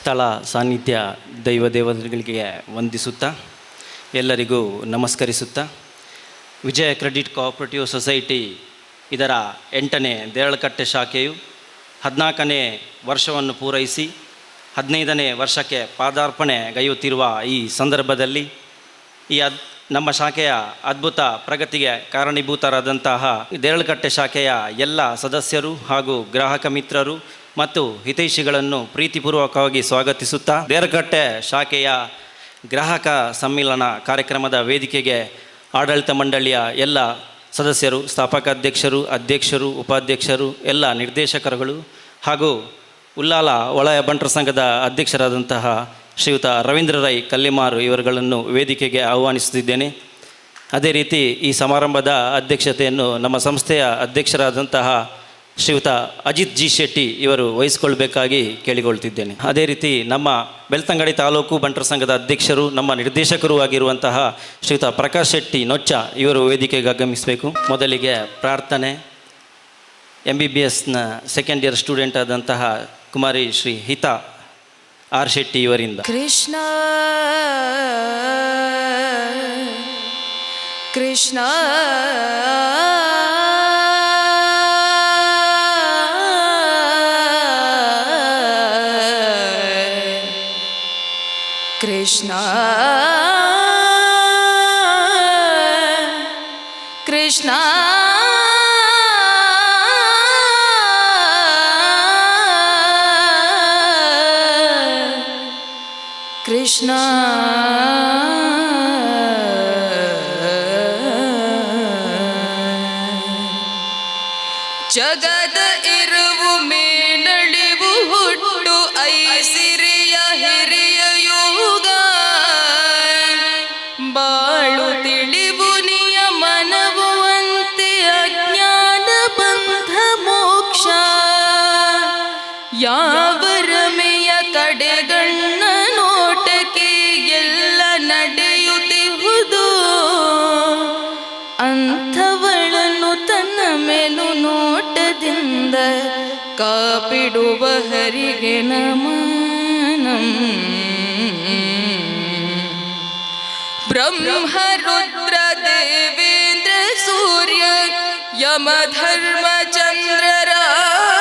ಸ್ಥಳ ಸಾನ್ನಿಧ್ಯ ದೈವ ದೇವತೆಗಳಿಗೆ ವಂದಿಸುತ್ತಾ, ಎಲ್ಲರಿಗೂ ನಮಸ್ಕರಿಸುತ್ತಾ, ವಿಜಯ ಕ್ರೆಡಿಟ್ ಕೋಆಪರೇಟಿವ್ ಸೊಸೈಟಿ ಇದರ 8ನೇ ದೇರಳಕಟ್ಟೆ ಶಾಖೆಯು 14ನೇ ವರ್ಷವನ್ನು ಪೂರೈಸಿ 15ನೇ ವರ್ಷಕ್ಕೆ ಪಾದಾರ್ಪಣೆಗೈಯುತ್ತಿರುವ ಈ ಸಂದರ್ಭದಲ್ಲಿ ಈ ನಮ್ಮ ಶಾಖೆಯ ಅದ್ಭುತ ಪ್ರಗತಿಗೆ ಕಾರಣೀಭೂತರಾದಂತಹ ದೇರಳಕಟ್ಟೆ ಶಾಖೆಯ ಎಲ್ಲ ಸದಸ್ಯರು ಹಾಗೂ ಗ್ರಾಹಕ ಮಿತ್ರರು ಮತ್ತು ಹಿತೈಷಿಗಳನ್ನು ಪ್ರೀತಿಪೂರ್ವಕವಾಗಿ ಸ್ವಾಗತಿಸುತ್ತಾ, ದೇರಳಕಟ್ಟೆ ಶಾಖೆಯ ಗ್ರಾಹಕ ಸಮ್ಮಿಲನ ಕಾರ್ಯಕ್ರಮದ ವೇದಿಕೆಗೆ ಆಡಳಿತ ಮಂಡಳಿಯ ಎಲ್ಲ ಸದಸ್ಯರು, ಸ್ಥಾಪಕ ಅಧ್ಯಕ್ಷರು, ಅಧ್ಯಕ್ಷರು, ಉಪಾಧ್ಯಕ್ಷರು, ಎಲ್ಲ ನಿರ್ದೇಶಕರುಗಳು ಹಾಗೂ ಉಲ್ಲಾಲ ವಲಯ ಬಂಟರ ಸಂಘದ ಅಧ್ಯಕ್ಷರಾದಂತಹ ಶ್ರೀಯುತ ರವೀಂದ್ರ ರೈ ಕಲ್ಲಿಮಾರು ಇವರುಗಳನ್ನು ವೇದಿಕೆಗೆ ಆಹ್ವಾನಿಸುತ್ತಿದ್ದೇನೆ. ಅದೇ ರೀತಿ ಈ ಸಮಾರಂಭದ ಅಧ್ಯಕ್ಷತೆಯನ್ನು ನಮ್ಮ ಸಂಸ್ಥೆಯ ಅಧ್ಯಕ್ಷರಾದಂತಹ ಶ್ರೀಯುತ ಅಜಿತ್ ಜಿ ಶೆಟ್ಟಿ ಇವರು ವಹಿಸಿಕೊಳ್ಬೇಕಾಗಿ ಕೇಳಿಕೊಳ್ತಿದ್ದೇನೆ. ಅದೇ ರೀತಿ ನಮ್ಮ ಬೆಳ್ತಂಗಡಿ ತಾಲೂಕು ಬಂಟರ ಸಂಘದ ಅಧ್ಯಕ್ಷರು, ನಮ್ಮ ನಿರ್ದೇಶಕರೂ ಆಗಿರುವಂತಹ ಶ್ರೀಯುತ ಪ್ರಕಾಶ್ ಶೆಟ್ಟಿ ನೊಚ್ಚ ಇವರು ವೇದಿಕೆಗೆ ಆಗಮಿಸಬೇಕು. ಮೊದಲಿಗೆ ಪ್ರಾರ್ಥನೆ. ಎಂಬಿಬಿಎಸ್ನ ಸೆಕೆಂಡ್ ಇಯರ್ ಸ್ಟೂಡೆಂಟ್ ಆದಂತಹ ಕುಮಾರಿ ಶ್ರೀ ಹಿತಾ ಆರ್ ಶೆಟ್ಟಿ ಇವರಿಂದ. ಕೃಷ್ಣ ಕೃಷ್ಣ ಕೃಷ್ಣ ಕೃಷ್ಣ ಕೃಷ್ಣ. ಜಗದ ಇರುವು ಮೇನಳಿವು ಹುಟ್ಟು ಐಸಿರಿಯ ಹಿರಿಯ ಯೋಗ ಬಾಳು ತಿಳಿವು ನಿಯಮನವು ಅಂತೆ ಅಜ್ಞಾನ ಬಂಧ ಮೋಕ್ಷ ಯಾವ ರಮೆಯ ಕಡೆಗಣ್ಣ ನೋಟಕ್ಕೆ ಎಲ್ಲ ನಡೆಯುತ್ತಿಹುದು. ಅಂಥವಳನ್ನು ತನ್ನ ಮೇಲು ನೋಟದಿಂದ ಕಾಪಿಡುವ ಹರಿಗೆ ನಮನಂ. ಬ್ರಹ್ಮ ರುದ್ರ ದೇವೇಂದ್ರ ಸೂರ್ಯ ಯಮ ಧರ್ಮ ಚಂದ್ರರಾದಿ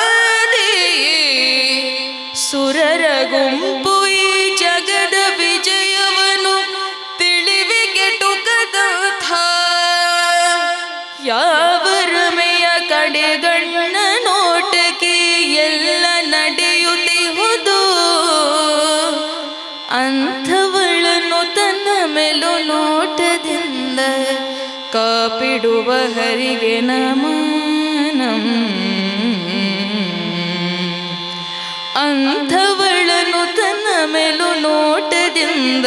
ಸುರರ ಗುಂಪು ಈ ಜಗದ ವಿಜಯವನು ತಿಳಿವಿಗೆಟುಕದಂಥ ಯಾವ ರಮೆಯ ಕಡೆಗಣ್ಣ ನೋಟಕ್ಕೆ ಎಲ್ಲ ನಡೆಯುತ್ತಿಹುದು. ಅಂಥವಳನ್ನು ತನ್ನ ಮೇಲು ನೋಟದಿಂದ ಕಾಪಿಡುವ ಹರಿಗೆ ನಮನಂ. ಅಂಥವಳನ್ನು ತನ್ನ ಮೇಲು ನೋಟದಿಂದ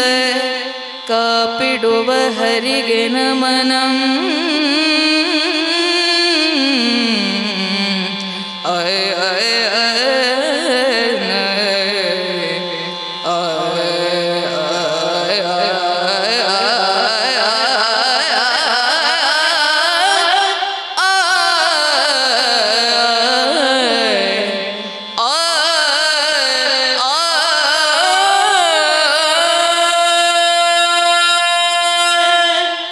ಕಾಪಿಡುವ ಹರಿಗೆ ನಮನಂ. ಅಯ ಅಯ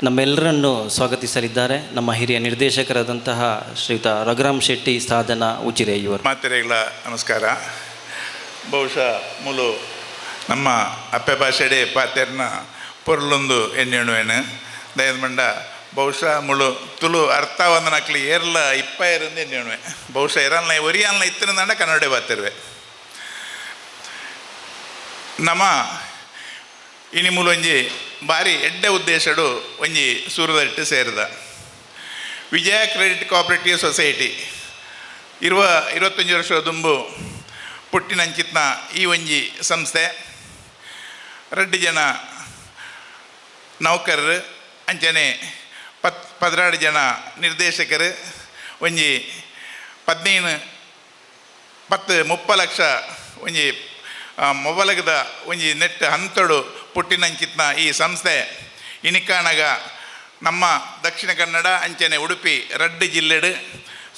ನಮ್ಮೆಲ್ಲರನ್ನು ಸ್ವಾಗತಿಸಲಿದ್ದಾರೆ ನಮ್ಮ ಹಿರಿಯ ನಿರ್ದೇಶಕರಾದಂತಹ ಶ್ರೀಯುತ ರಘುರಾಮ್ ಶೆಟ್ಟಿ ಸಾಧನ ಉಜಿರೆ ಇವರು. ಮಾತೆರೆಗಳ ನಮಸ್ಕಾರ. ಬಹುಶಃ ಮೂಲು ನಮ್ಮ ಅಪ್ಪೆ ಭಾಷೆಡೆ ಪಾತೆರ್ನ ಪೊರ್ಲೊಂದು ಎಣ್ಣೆಣುವೇನು ದಯದ ಮಂಡ. ಬಹುಶಃ ಮುಳು ತುಳು ಅರ್ಥ ಒಂದನಕ್ಲಿ ಏರ್ಲ ಇಪ್ಪಾಯರಿಂದ ಎಣ್ಣೆಣುವೆ. ಬಹುಶಃ ಎರಲ್ನ ಒರಿಯಲ್ನ ಇತ್ತಿನ ಕನ್ನಡ ಬಾತಿರುವೆ. ನಮ್ಮ ಇನಿ ಮೂಲೊಂಜಿ ಬಾರಿ ಎಡ್ಡೆ ಉದ್ದೇಶಡು ಒಂಜಿ ಸೂರದಟ್ಟು ಸೇರಿದ ವಿಜಯ ಕ್ರೆಡಿಟ್ ಕೋಆಪರೇಟಿವ್ ಸೊಸೈಟಿ ಇರುವ 25 ವರ್ಷದ ದುಂಬು ಪುಟ್ಟಿನಂಚಿತ್ನ ಈ ಒಂಜಿ ಸಂಸ್ಥೆ 2 ಜನ ನೌಕರರು ಅಂಚನೆ 12 ಜನ ನಿರ್ದೇಶಕರು ಒಂಜಿ 15 10 30 ಲಕ್ಷ ಒಂಜಿ ಮೊಬಲಗದ ಒಂಜಿ ನೆಟ್ ಹಂತಡು ಪುಟ್ಟಿನಂಚಿತ್ನ ಈ ಸಂಸ್ಥೆ ಇನಿಕಾಣಗ ನಮ್ಮ ದಕ್ಷಿಣ ಕನ್ನಡ ಅಂಚನೆ ಉಡುಪಿ 2 ಜಿಲ್ಲೆಡು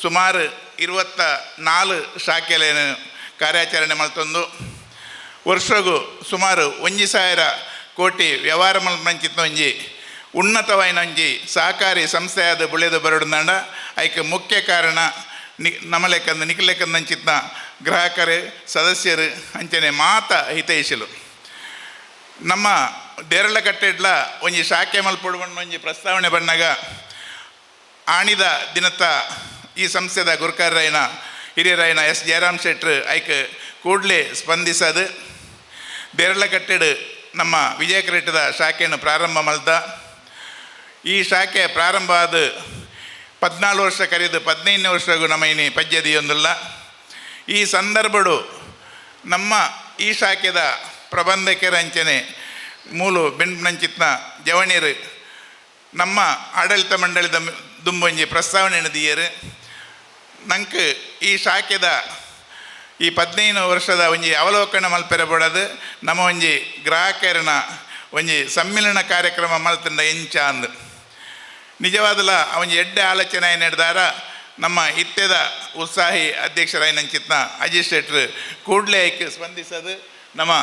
ಸುಮಾರು 24 ಶಾಖೆಲೇನು ಕಾರ್ಯಾಚರಣೆ ಮಲ್ತೊಂದು. ವರ್ಷಗು ಸುಮಾರು 1000 ಕೋಟಿ ವ್ಯವಹಾರ ಮಲ್ಪಂಚಿತ್ತ ಒಂಜಿ ಉನ್ನತವಾಯಿನ ಒಂಜಿ ಸಹಕಾರಿ ಸಂಸ್ಥೆಯಾದ ಬುಳೆದು ಬರಡುಂದಾಂಡ ಐಕ್ ಮುಖ್ಯ ಕಾರಣ ನಿ ನಮಲೆಕ್ಕಂದ ನಿಕ್ಲೆಕ್ಕಂದಂಚಿತ್ನ ಗ್ರಾಹಕರು, ಸದಸ್ಯರು, ಅಂಚನೆ ಮಾತ ಹಿತೈಷಿಲು. ನಮ್ಮ ದೇರಳಕಟ್ಟೆಡ್ಲ ಒಂಜಿ ಶಾಖೆ ಮಲ್ಪೊಡು ಒಂಜಿ ಪ್ರಸ್ತಾವನೆ ಬಣ್ಣಗ ಆಣಿದ ದಿನತ್ತ ಈ ಸಂಸ್ಥೆದ ಗುರುಕಾರರಾಯನ ಹಿರಿಯರಾಯನ ಎಸ್ ಜಯರಾಮ್ ಶೆಟ್ರು ಐಕ್ ಕೂಡಲೇ ಸ್ಪಂದಿಸದು ದೇರಳಕಟ್ಟೆಡು ನಮ್ಮ ವಿಜಯ ಕ್ರೆಡಿಟ್ದ ಶಾಖೆಯನ್ನು ಪ್ರಾರಂಭ ಮಲ್ದ. ಈ ಶಾಖೆ ಪ್ರಾರಂಭ ಆದ 14 ವರ್ಷ ಕರೆದು 15ನೇ ವರ್ಷಗೂ ನಮ್ಮ ಇನಿ ಪಜ್ಜದಿಯೊಂದಿಲ್ಲ. ಈ ಸಂದರ್ಭಡು ನಮ್ಮ ಈ ಶಾಖೆದ ಪ್ರಬಂಧಕರ ಅಂಚನೆ ಮೂಲು ಬೆಂಡ್ನಂಚಿತ್ನ ಜವಣಿಯರು ನಮ್ಮ ಆಡಳಿತ ಮಂಡಳಿದ ದುಂಬೊಂಜಿ ಪ್ರಸ್ತಾವನೆ ದಿಯರು. ನಂಗೆ ಈ ಶಾಖೆದ ಈ 15 ವರ್ಷದ ಒಂಜಿ ಅವಲೋಕನ ಮಲ್ಪೆರೆ ಬೋಡದು ನಮ್ಮ ಒಂಜಿ ಗ್ರಾಹಕರನ ಒಂಜಿ ಸಮ್ಮಿಲನ ಕಾರ್ಯಕ್ರಮ ಮಲ್ತಂಡ ಎಂಚ ಅಂದ್. ನಿಜವಾದಲ ಒಂಜಿ ಎಡ್ಡೆ ಆಲೋಚನೆ ನಡೆದಾರ ನಮ್ಮ ಇತ್ತೆದ ಉತ್ಸಾಹಿ ಅಧ್ಯಕ್ಷರಾಯಿನಂಚಿತ್ನ ಅಜಿತ್ ಶೆಟ್ರು ಕೂಡಲೇ ಐಕ್ ಸ್ಪಂದಿಸದು ನಮ್ಮ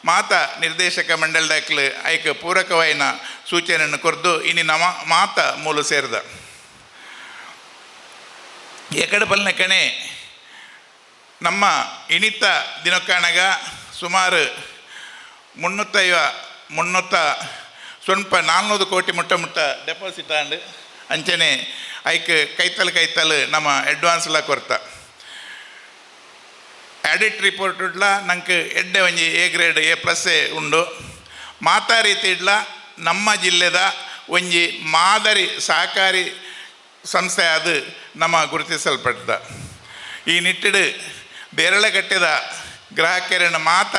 ಮಾತ ನಿರ್ದೇಶಕ ಮಂಡಳದಾಕ್ಲು ಐಕ್ ಪೂರಕವಾಯಿನ ಸೂಚನೆಯನ್ನು ಕೊರ್ದು ಇನಿ ನಮ್ಮ ಮಾತ ಮೂಲ ಸೇರಿದ. ಎಕಡೆ ಪಲ್ನ ಕಣೆ ನಮ್ಮ ಇಣಿತ ದಿನಕ್ಕಾಣಗ ಸುಮಾರು ಮುನ್ನೂತ್ತ ಸ್ವಲ್ಪ 400 ಕೋಟಿ ಮುಟ್ಟ ಮುಟ್ಟ ಡೆಪಾಸಿಟ್ ಆಂಡ್. ಅಂಚನೆ ಐಕ್ ಕೈತಲ್ ಕೈತಲ್ ನಮ್ಮ ಅಡ್ವಾನ್ಸ್ಲ ಕೊರ್ತ. ಆಡಿಟ್ ರಿಪೋರ್ಟ್ ಇಡ್ಲ ನಂಗೆ ಎಡ್ಡೆ ಒಂಜಿ ಎ ಗ್ರೇಡ್, ಎ ಪ್ಲಸ್ಸೇ ಉಂಡು. ಮಾತಾ ರೀತಿ ಇಡ್ಲ ನಮ್ಮ ಜಿಲ್ಲೆದ ಒಂಜಿ ಮಾದರಿ ಸಹಕಾರಿ ಸಂಸ್ಥೆ ಅದು ನಮ್ಮ ಗುರುತಿಸಲ್ಪಟ್ಟ. ಈ ನಿಟ್ಟಿಡು ದೇರಳಕಟ್ಟೆದ ಗ್ರಾಹಕರನ್ನ ಮಾತ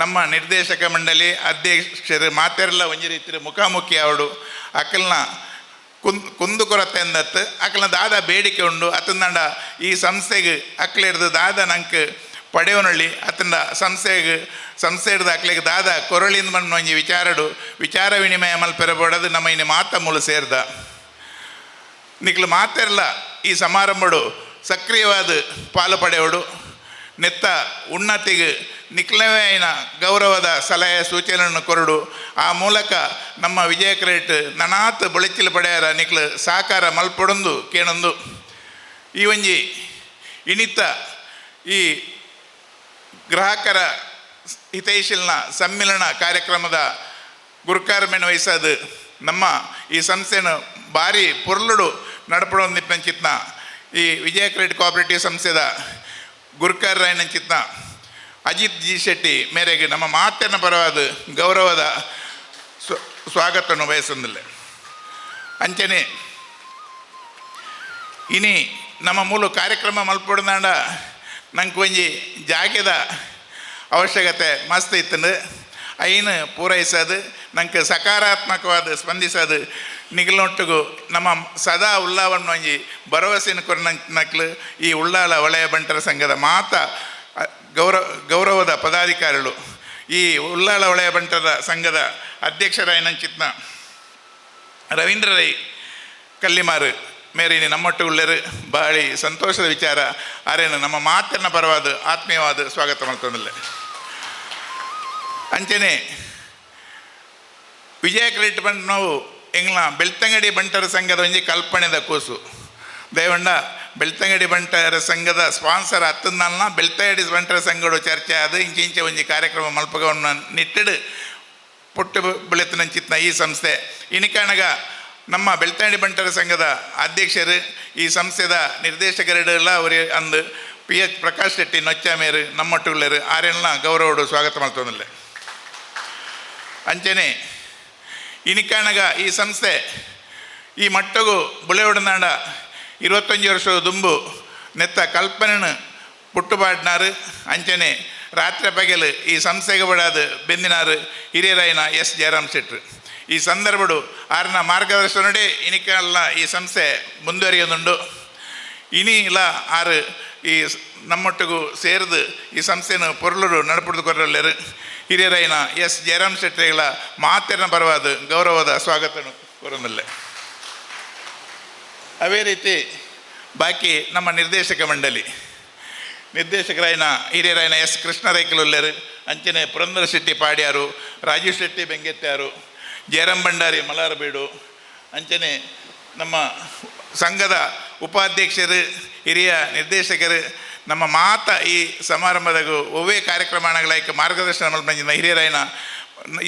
ನಮ್ಮ ನಿರ್ದೇಶಕ ಮಂಡಳಿ, ಅಧ್ಯಕ್ಷರು ಮಾತೆರೆಲ್ಲ ಒಂಜಿ ರೀತಿ ಮುಖಾಮುಖಿ ಅವಡು ಅಕಲ್ನ ಕುಂದು ಕೊರತೆ ಎಂದತ್ತು, ಅಕಲ್ನ ದಾದ ಬೇಡಿಕೆ ಉಂಡು, ಅತಂದಂಡ ಈ ಸಂಸ್ಥೆಗೆ ಅಕ್ಲೆಡ್ದು ದಾದ ನಂಗೆ ಪಡೆಯವನಳ್ಳಿ, ಅತಂಡ ಸಂಸ್ಥೆಗೆ ಸಂಸ್ಥೆ ಹಿಡ್ದು ಅಕ್ಲೆಗೆ ದಾದ ಕೊರಳಿಂದ ಮಣ್ಣು ಒಂಜಿ ವಿಚಾರಡು ವಿಚಾರ ವಿನಿಮಯ ಮಲ್ಪೆರ ಬೋಡದು ನಮ್ಮ ಇನ್ನು ಮಾತ ಮೂಲ ಸೇರ್ದ. ನಿಕ್ಲು ಮಾತೆರ್ಲ ಈ ಸಮಾರಂಭಡು ಸಕ್ರಿಯವಾದ ಪಾಲು ಪಡೆಯೋಡು, ನೆತ್ತ ಉನ್ನತಿಗೆ ನಿಕ್ಲವೇ అయిన ಗೌರವದ ಸಲಹೆ ಸೂಚನೆಯನ್ನು ಕೊರಡು, ಆ ಮೂಲಕ ನಮ್ಮ ವಿಜಯ ಕ್ರೆಡಿಟ್ ನನಾತ್ ಬೊಳೆಚಿಲು ಪಡೆಯರ ನಿಕ್ಲು ಸಹಕಾರ ಮಲ್ಪೊಡೊಂದು ಕೇಣೊಂದು. ಈ ಒಂಜಿ ಇನಿತ ಈ ಗ್ರಾಹಕರ ಹಿತೈಷಿಲ್ನ ಸಮ್ಮಿಲನ ಕಾರ್ಯಕ್ರಮದ ಗುರುಕಾರ್ಮೆನ್ ವಹಿಸದು ನಮ್ಮ ಈ ಸಂಸ್ಥೆನ ಭಾರಿ ಪೊರ್ಲುಡು ನಡಪಡೊಂದಿಪ್ಪಂಚಿತ್ನ ಈ ವಿಜಯ ಕ್ರೆಡಿಟ್ ಕೋಆಪರೇಟಿವ್ ಸಂಸ್ಥೆದ ಗುರುಕಾರ್ ರಾಯನಂಚಿತ್ನ ಅಜಿತ್ ಜಿ ಶೆಟ್ಟಿ ಮೇರೆಗೆ ನಮ್ಮ ಮಾತಿನ ಪರವಾದ ಗೌರವದ ಸ್ವಾಗತವನ್ನು ಬಯಸೊಂದಿಲ್ಲ. ಅಂಚನೆ ಇನಿ ನಮ್ಮ ಮೂಲ ಕಾರ್ಯಕ್ರಮ ಮಲ್ಪೊಡ್ದಾಂಡ ನಂಗೆ ಒಂಜಿ ಜಾಗೆದ ಅವಶ್ಯಕತೆ ಮಸ್ತ್ ಇತ್ತಂದು. ಐನು ಪೂರೈಸೋದು ನಂಗೆ ಸಕಾರಾತ್ಮಕವಾದ ಸ್ಪಂದಿಸೋದು ನಿಗಲೊಟ್ಟಿಗೂ ನಮ್ಮ ಸದಾ ಉಳ್ಳಾವನ್ನು ಒಂಜಿ ಭರವಸೆಯನ್ನು ಕೊರ್ನಕ್ಲು ಈ ಉಳ್ಳಾಲ ವಲಯ ಬಂಟರ ಸಂಘದ ಮಾತ ಗೌರವದ ಪದಾಧಿಕಾರಿಗಳು, ಈ ಉಳ್ಳಾಲ ವಲಯ ಬಂಟರ ಸಂಘದ ಅಧ್ಯಕ್ಷರಾಯನಂಚಿತ್ನ ರವೀಂದ್ರ ರೈ ಕಲ್ಲಿಮಾರು ಮೇರಿನಿ ನಮ್ಮೊಟ್ಟು ಉಳ್ಳರು. ಬಾಳಿ ಸಂತೋಷದ ವಿಚಾರ. ಆರೇನು ನಮ್ಮ ಮಾತಿನ ಪರವಾದ ಆತ್ಮೀಯವಾದ ಸ್ವಾಗತ ಮಾಡ್ತಂದಿಲ್ಲ. ಅಂಚನೆ ವಿಜಯ ಕ್ರೆಡಿಟ್ ಬಂಟ್ ನಾವು ಎಂಗ್ಲ ಬೆಳ್ತಂಗಡಿ ಬಂಟರ ಸಂಘದ ಒಂಜಿ ಕಲ್ಪನೆದ ಕೂಸು. ದಯವಂಡ ಬೆಳ್ತಂಗಡಿ ಬಂಟರ ಸಂಘದ ಸ್ಪಾನ್ಸರ್ ಹತ್ತಂದಲ್ನ ಬೆಳ್ತಂಗಡಿ ಬಂಟರ ಸಂಘಡು ಚರ್ಚೆ ಅದು ಇಂಚೆ ಇಂಚೆ ಒಂಜಿ ಕಾರ್ಯಕ್ರಮ ಮಲ್ಪಗವನ್ನು ನಿಟ್ಟಿಡು ಪುಟ್ಟು ಬೆಳೆತನಂಚಿತ್ನ ಈ ಸಂಸ್ಥೆ. ಇನಿಕಾಣಗ ನಮ್ಮ ಬೆಳ್ತಂಗಡಿ ಬಂಟರ ಸಂಘದ ಅಧ್ಯಕ್ಷರು, ಈ ಸಂಸ್ಥೆದ ನಿರ್ದೇಶಕರೆಲ್ಲ ಅವರು ಅಂದು ಪಿ ಎಚ್ ಪ್ರಕಾಶ್ ಶೆಟ್ಟಿ ನೊಚ್ಚಾಮೇರು ನಮ್ಮೊಟ್ಟುಳ್ಳರು. ಆರೆಲ್ಲ ಗೌರವಡು ಸ್ವಾಗತ ಮಾಡ್ತೊಂದಿಲ್ಲ. ಅಂಚನೆ ಇನಿಕಾಣಗ ಈ ಸಂಸ್ಥೆ ಈ ಮಟ್ಟಗು ಬುಳೆಯೊಡನಾಡ 25 ವರ್ಷದ ದುಂಬು ನೆತ್ತ ಕಲ್ಪನೆನು ಪುಟ್ಟುಪಾಡ್ನಾರು, ಅಂಚನೆ ರಾತ್ರಿ ಪಗೆಲು ಈ ಸಂಸ್ಥೆಗೆ ಬಡಾದು ಬೆಂದಿನಾರು ಹಿರಿಯರಾಯನ ಎಸ್ ಜಯರಾಮ್ ಶೆಟ್ರು. ಈ ಸಂದರ್ಭಡು ಆರ್ನ ಮಾರ್ಗದರ್ಶನಡೆ ಇನಿಕಲ್ಲ ಈ ಸಂಸ್ಥೆ ಮುಂದುವರಿಯೋದುಂಡು. ಇನಿ ಇಲ್ಲ ಆರು ಈ ನಮ್ಮೊಟ್ಟಿಗೂ ಸೇರಿದು ಈ ಸಂಸ್ಥೆಯನ್ನು ಪೊರ್ಲರು ನಡಪುಡ್ದು ಕೊರಲ್ಲೇರು. ಹಿರಿಯರಾಯನ ಎಸ್ ಜಯರಾಮ್ ಶೆಟ್ಟಿಗಳ ಮಾತಿನ ಪರವಾದ ಗೌರವದ ಸ್ವಾಗತ ಕೊರಮಿಲ್ಲ. ಅದೇ ರೀತಿ ಬಾಕಿ ನಮ್ಮ ನಿರ್ದೇಶಕ ಮಂಡಳಿ ನಿರ್ದೇಶಕರಾಯಿನ ಹಿರಿಯರಾಯಿನ ಎಸ್ ಕೃಷ್ಣ ರೈಕಲುಲ್ಲೇರು, ಅಂಚನೆ ಪುರಂದರ ಶೆಟ್ಟಿ ಪಾಡ್ಯಾರು, ರಾಜೀವ್ ಶೆಟ್ಟಿ ಬೆಂಗೆತ್ಯಾರು, ಜಯರಾಮ್ ಭಂಡಾರಿ ಮಲಾರಬೀಡು, ಅಂಚನೆ ನಮ್ಮ ಸಂಘದ ಉಪಾಧ್ಯಕ್ಷರು, ಹಿರಿಯ ನಿರ್ದೇಶಕರು, ನಮ್ಮ ಮಾತ ಈ ಸಮಾರಂಭದಾಗ ಒವ್ವೇ ಕಾರ್ಯಕ್ರಮಗಳೈಕ ಮಾರ್ಗದರ್ಶನ ಮಲ್ಪಂಜಿನ ಹಿರಿಯರಾಯಿನ